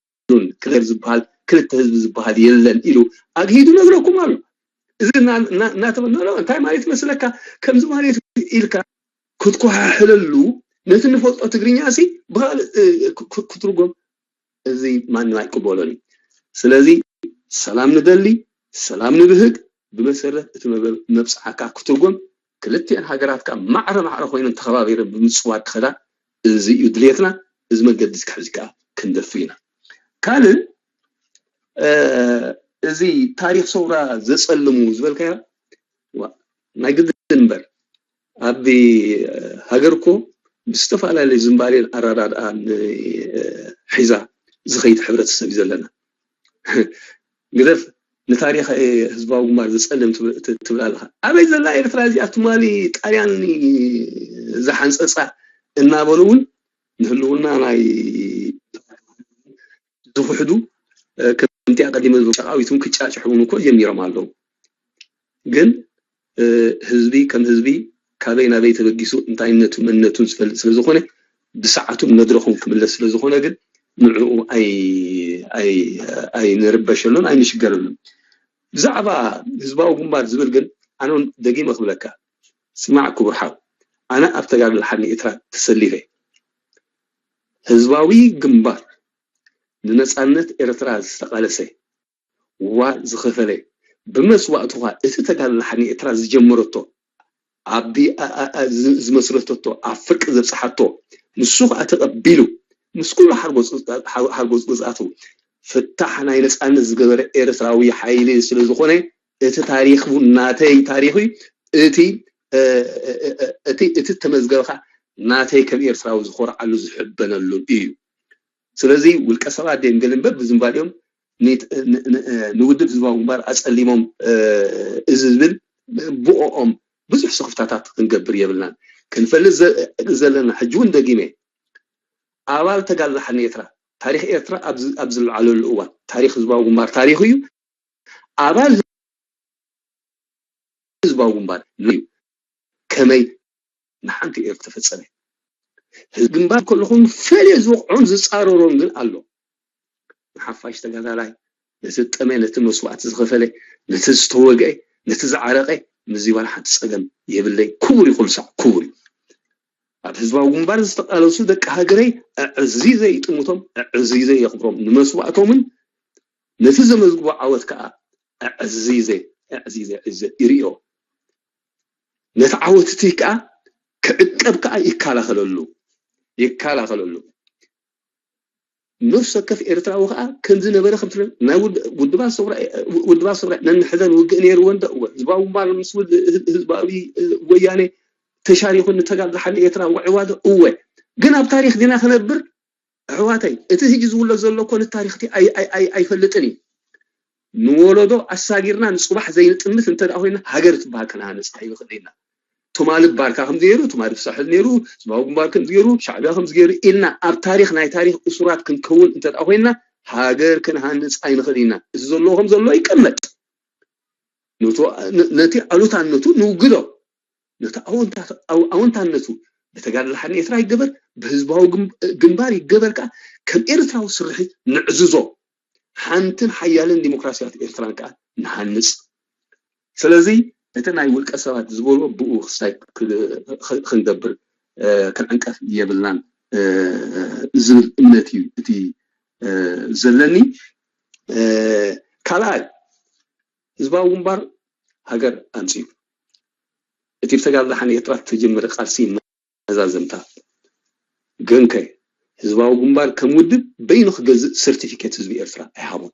ክልተ ዝበሃል ክልተ ህዝቢ ዝበሃል የለን ኢሉ ኣግሂዱ ነግረኩም ኣሎ እዚ እናተበነሎ እንታይ ማለት መስለካ ከምዚ ማለት ኢልካ ክትኮሓሕለሉ ነቲ ንፈልጦ ትግርኛ ሲ ብካልእ ክትርጎም እዚ ማንም ኣይቅበሎን እዩ ስለዚ ሰላም ንደሊ ሰላም ንብህግ ብመሰረት እቲ መብፅዓካ ክትርጎም ክልቲአን ሃገራት ከዓ ማዕረ ማዕረ ኮይነን ተኸባቢረን ብምፅዋር ክኸዳ እዚ እዩ ድልየትና እዚ መገዲ እዚ ክሕዚ ከዓ ክንደፍ ኢና ካልእ እዚ ታሪክ ሰውራ ዘፀልሙ ዝበልካዮ ናይ ግድን እምበር ኣብ ሃገር እኮ ብዝተፈላለዩ ዝንባሌን ኣረዳድኣን ሒዛ ዝኸይድ ሕብረተሰብ እዩ ዘለና ግደፍ ንታሪክ ህዝባዊ ግንባር ዝፀልም ትብል ኣለካ ኣበይ ዘላ ኤርትራ እዚኣ ትማሊ ጣልያን ዝሓንፀፃ እናበሉ እውን ንህልውና ናይ ዝውሕዱ ከምቲ ኣቀዲመ ዝብል ጨቃዊት እውን ክጫጭሑ እውን እኮ ጀሚሮም ኣለዉ ግን ህዝቢ ከም ህዝቢ ካበይ ናበይ ተበጊሱ እንታይነቱ መንነቱን ዝፈልጥ ስለዝኾነ ብሰዓቱን መድረኹን ክምለስ ስለዝኾነ ግን ንዕኡ ኣይንርበሸሉን ኣይንሽገረሉን ብዛዕባ ህዝባዊ ግንባር ዝብል ግን ኣነ እውን ደጊመ ክብለካ ስማዕ ክቡር ሓው ኣነ ኣብ ተጋድሎ ሓድነት ኤርትራ ተሰሊፈ ህዝባዊ ግንባር ንነፃነት ኤርትራ ዝተቓለሰ ዋጋ ዝኸፈለ ብመስዋእቱ ኸዓ እቲ ተጋድሎ ሓድነት ኤርትራ ዝጀመረቶ ኣቢ ዝመስረተቶ ኣብ ፍርቂ ዘብፅሓቶ ንሱ ኸዓ ተቐቢሉ ምስ ኩሉ ሓርጎፅ ግዝኣቱ ፍታሕ ናይ ነፃነት ዝገበረ ኤርትራዊ ሓይሊ ስለ ዝኾነ እቲ ታሪኹ ናተይ ታሪኽ እዩ እቲ እቲ እቲ ተመዝገበ ኸዓ ናተይ ከም ኤርትራዊ ዝኾርዓሉ ዝሕበነሉን እዩ ስለዚ ውልቀ ሰባት ድዮም ገለ እምበር ብዝንባሊኦም ንውድብ ህዝባዊ ግንባር ኣፀሊሞም እዚ ዝብል ብኦኦም ብዙሕ ስኽፍታታት ክንገብር የብልናን ክንፈልጥ ዘለና ሕጂ እውን ደጊመ ኣባል ተጋድሎ ሓድነት ኤርትራ ታሪኽ ኤርትራ ኣብ ዝለዓለሉ እዋን ታሪኽ ህዝባዊ ግንባር ታሪኽ እዩ ኣባል ህዝባዊ ግንባር እዩ ከመይ ንሓንቲ ኤርትራ ተፈጸመ ህዝቢ ግንባር ከለኹም ፈልየ ዝወቕዖን ዝጻረሮን ግን ኣሎ ንሓፋሽ ተጋዳላይ ነቲ ዝጠመ ነቲ መስዋዕቲ ዝኸፈለ ነቲ ዝተወግአ ነቲ ዝዓረቀ ምስዚ ዋላ ሓንቲ ጸገም የብለይ ክቡር እዩ ኩሉ ሳዕ ክቡር እዩ ኣብ ህዝባዊ ግንባር ዝተቃለሱ ደቂ ሃገረይ ኣዕዚዘ ይጥምቶም ኣዕዚዘ የኽብሮም ንመስዋዕቶምን ነቲ ዘመዝግቦ ዓወት ከዓ ኣዕዚዘ ኣዕዚዘ ዕዘ ይርእዮ ነቲ ዓወት እቲ ከዓ ክዕቀብ ከዓ ይከላኸለሉ ይከላኸለሉ ነፍሲ ወከፍ ኤርትራዊ ከዓ ከምዚ ነበረ ከም ናይ ውድባት ሰውራ ውድባት ሰውራ ነንሕዘን ውግእ ነይርወን ዶ እወ ህዝባዊ ግንባር ምስ ህዝባዊ ወያነ ተሻሪኹ ንተጋድሎ ሓርነት ኤርትራ ውዕዋዶ እወ። ግን ኣብ ታሪኽ ዲና ክነብር ኣሕዋተይ፣ እቲ ህጂ ዝውለድ ዘሎ እኮ ንታሪኽቲ ኣይ- ኣይ- ኣይ- ኣይፈልጥን እዩ። ንወለዶ ኣሳጊርና ንፅባሕ ዘይንጥምት እንተ ደኣ ኮይና ሃገር ትበሃል ከነሃንፅ ኣይንኽእል ኢና። ትማሊ ባርካ ከም ዝገይሩ፣ ትማሊ ሳሕል ነይሩ፣ ህዝባዊ ግንባር ከም ዝገይሩ፣ ሻዕቢያ ከም ዝገይሩ ኢልና ኣብ ታሪኽ ናይ ታሪኽ እሱራት ክንከውን እንተ ደኣ ኮይና ሃገር ክንሃንፅ ኣይንኽእል ኢና። እዚ ዘለዎ ከም ዘሎ ይቀመጥ። ነቲ ኣሉታነቱ ንውግዶ። ነቲ ኣወንታነቱ ብተጋድሎ ሓርነት ኤርትራ ይገበር፣ ብህዝባዊ ግንባር ይገበር ከዓ ከም ኤርትራዊ ስርሒት ንዕዝዞ። ሓንትን ሓያልን ዲሞክራሲያት ኤርትራን ከዓ ንሃንፅ። ስለዚ እቲ ናይ ውልቀ ሰባት ዝበልዎ ብኡ ክስታይ ክንገብር ክንዕንቀፍ የብልናን ዝብል እምነት እዩ እቲ ዘለኒ። ካልኣይ ህዝባዊ ግንባር ሃገር ኣምፅኡ። እቲ ብተጋድሎ ሓርነት ኤርትራ ዝተጀመረ ቃልሲ መዛዘምታ። ግንከ ህዝባዊ ግንባር ከም ውድብ በይኑ ክገዝእ ሰርቲፊኬት ህዝቢ ኤርትራ ኣይሃቦን።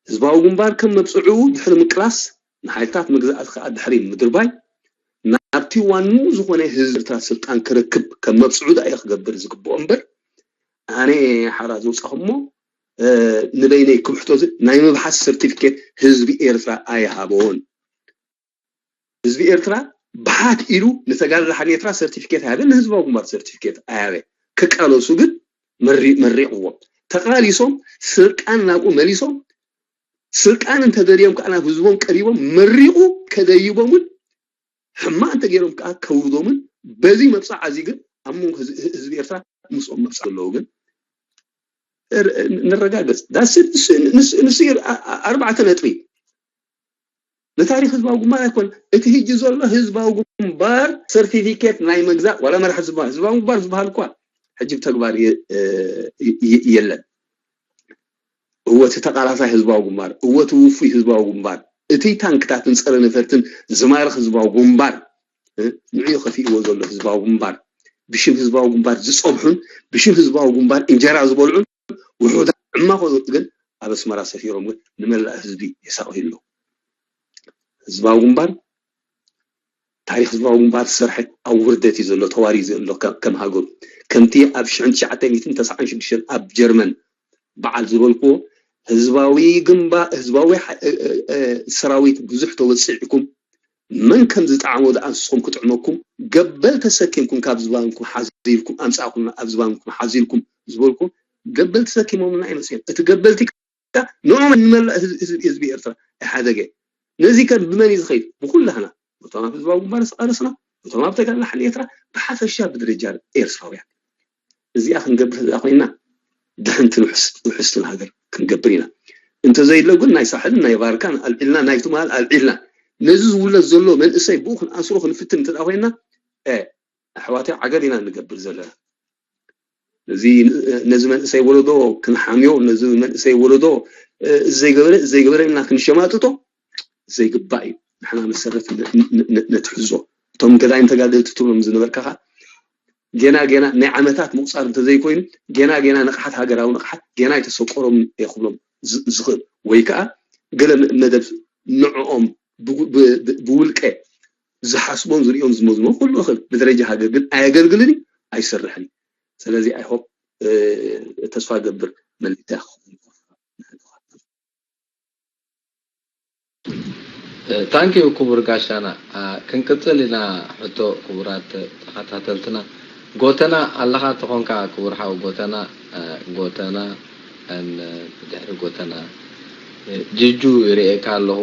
ህዝባዊ ግንባር ከም መብፅዕኡ ድሕሪ ምቅላስ ንሓይልታት መግዛእቲ ከዓ ድሕሪ ምድርባይ ናብቲ ዋንኡ ዝኾነ ህዝቢ ኤርትራ ስልጣን ክረክብ ከም መብፅዑ ደኣ ክገብር ዝግብኦ እምበር ኣነ ሓራ ዝወፃኹ እሞ ንበይነይ ክብሕቶ ናይ ምብሓት ሰርቲፊኬት ህዝቢ ኤርትራ ኣይሃቦን። ህዝቢ ኤርትራ ብሓት ኢሉ ንተጋድሎ ሓርነት ኤርትራ ሰርቲፊኬት ኣይሃበ፣ ንህዝባዊ ግንባር ሰርቲፊኬት ኣይሃበ። ክቃለሱ ግን መሪቕዎም። ተቃሊሶም ስልጣን ናብኡ መሊሶም ስልጣን እንተደልዮም ከዓ ናብ ህዝቦም ቀሪቦም መሪቑ ከደይቦምን ሕማቕ እንተገይሮም ከዓ ከውርዶምን በዚ መብፃዕ እዚ ግን ኣብ መንጎ ህዝቢ ኤርትራ ምስኦም መብፃዕ ዘለዉ ግን ንረጋገፅ ንስ ኣርባዕተ ነጥቢ ንታሪክ ህዝባዊ ግንባር ኣይኮን እቲ ህጂ ዘሎ ህዝባዊ ግንባር ሰርቲፊኬት ናይ መግዛእ ዋላ መራሕ ህዝባዊ ግንባር ዝበሃል እኳ ሕጂ ብተግባር የለን። እወ እቲ ተቃላሳይ ህዝባዊ ግንባር እወ እቲ ውፉይ ህዝባዊ ግንባር እቲ ታንክታትን ፀረ ነፈርትን ዝማርኽ ህዝባዊ ግንባር ንዕኡ ከፊእዎ ዘሎ ህዝባዊ ግንባር ብሽም ህዝባዊ ግንባር ዝፀብሑን ብሽም ህዝባዊ ግንባር እንጀራ ዝበልዑን ውሑዳት ዕማኾ ግን ኣብ ኣስመራ ሰፊሮም ግን ንመላእ ህዝቢ የሳቕዩ ኣለዉ። ህዝባዊ ግንባር ታሪክ ህዝባዊ ግንባር ዝሰርሐ ኣብ ውርደት እዩ ዘሎ ተዋሪዱ ዘሎ ከም ሃገሩ ከምቲ ኣብ ሽሕን ትሽዓተ ሚእትን ተስዓን ሽዱሽተን ኣብ ጀርመን በዓል ዝበልክዎ ህዝባዊ ግንባ ህዝባዊ ሰራዊት ብዙሕ ተወፂዕኩም መን ከም ዝጠዓሞ ደኣ ንስኹም ክጥዕመኩም ገበል ተሰኪምኩም ካብ ዝባንኩም ሓዚልኩም ኣምፃእኩምና ኣብ ዝባንኩም ሓዚልኩም ዝበልኩም ገበል ተሰኪሞምና ኣይመፅኦም እቲ ገበልቲ ንኦም ንመላእ ህዝቢ ኤርትራ ኣይሓደገ ነዚ ከ ብመን እዩ ዝኸይድ ብኩላህና እቶም ኣብ ህዝባዊ ግንባር ዝቃለስና እቶም ኣብ ተጋድሎ ሓርነት ኤርትራ ብሓፈሻ ብደረጃ ኤርትራውያን እዚኣ ክንገብር እዚኣ ኮይና ድሕንትን ውሕስትን ሃገር ክንገብር ኢና እንተዘይሎ ግን ናይ ሳሕልን ናይ ባርካን ኣልዒልና ናይ ትማል ኣልዒልና ነዚ ዝውለድ ዘሎ መንእሰይ ብኡ ክንኣስሮ ክንፍትን እንተ ኮይና ኣሕዋተይ ዓገብ ኢና ንገብር ዘለና ነዚ መንእሰይ ወለዶ ክንሓምዮ ነዚ መንእሰይ ወለዶ ዘይገበረ ዘይገበረ ኢልና ክንሸማጥጦ ዘይግባእ እዩ ንሕና መሰረት ነትሕዞ እቶም ገዳይም ተጋደልቲ ትብሎም ዝነበርካኻ ጌና ጌና ናይ ዓመታት ምቁፃር እንተዘይኮይኑ ጌና ጌና ንቕሓት ሃገራዊ ንቕሓት ጌና ኣይተሰቆሮም እየ ክብሎም ዝኽእል ወይ ከዓ ገለ መደብ ንዕኦም ብውልቀ ዝሓስቦን ዝሪኦም ዝመዝኖ ኩሉ ይኽእል ብደረጃ ሃገር ግን ኣየገልግልን እዩ ኣይሰርሕን እዩ ስለዚ ኣይሆፕ ተስፋ ገብር መሊተ ታንኪዩ ክቡር ጋሻና ክንቅፅል ኢና ሕቶ ክቡራት ተኸታተልትና ጎተና ኣለኻ ተኾንካ ክቡር ሓው ጎተና ጎተና ድሕሪ ጎተና ጅጁ ይርእየካ ኣለኹ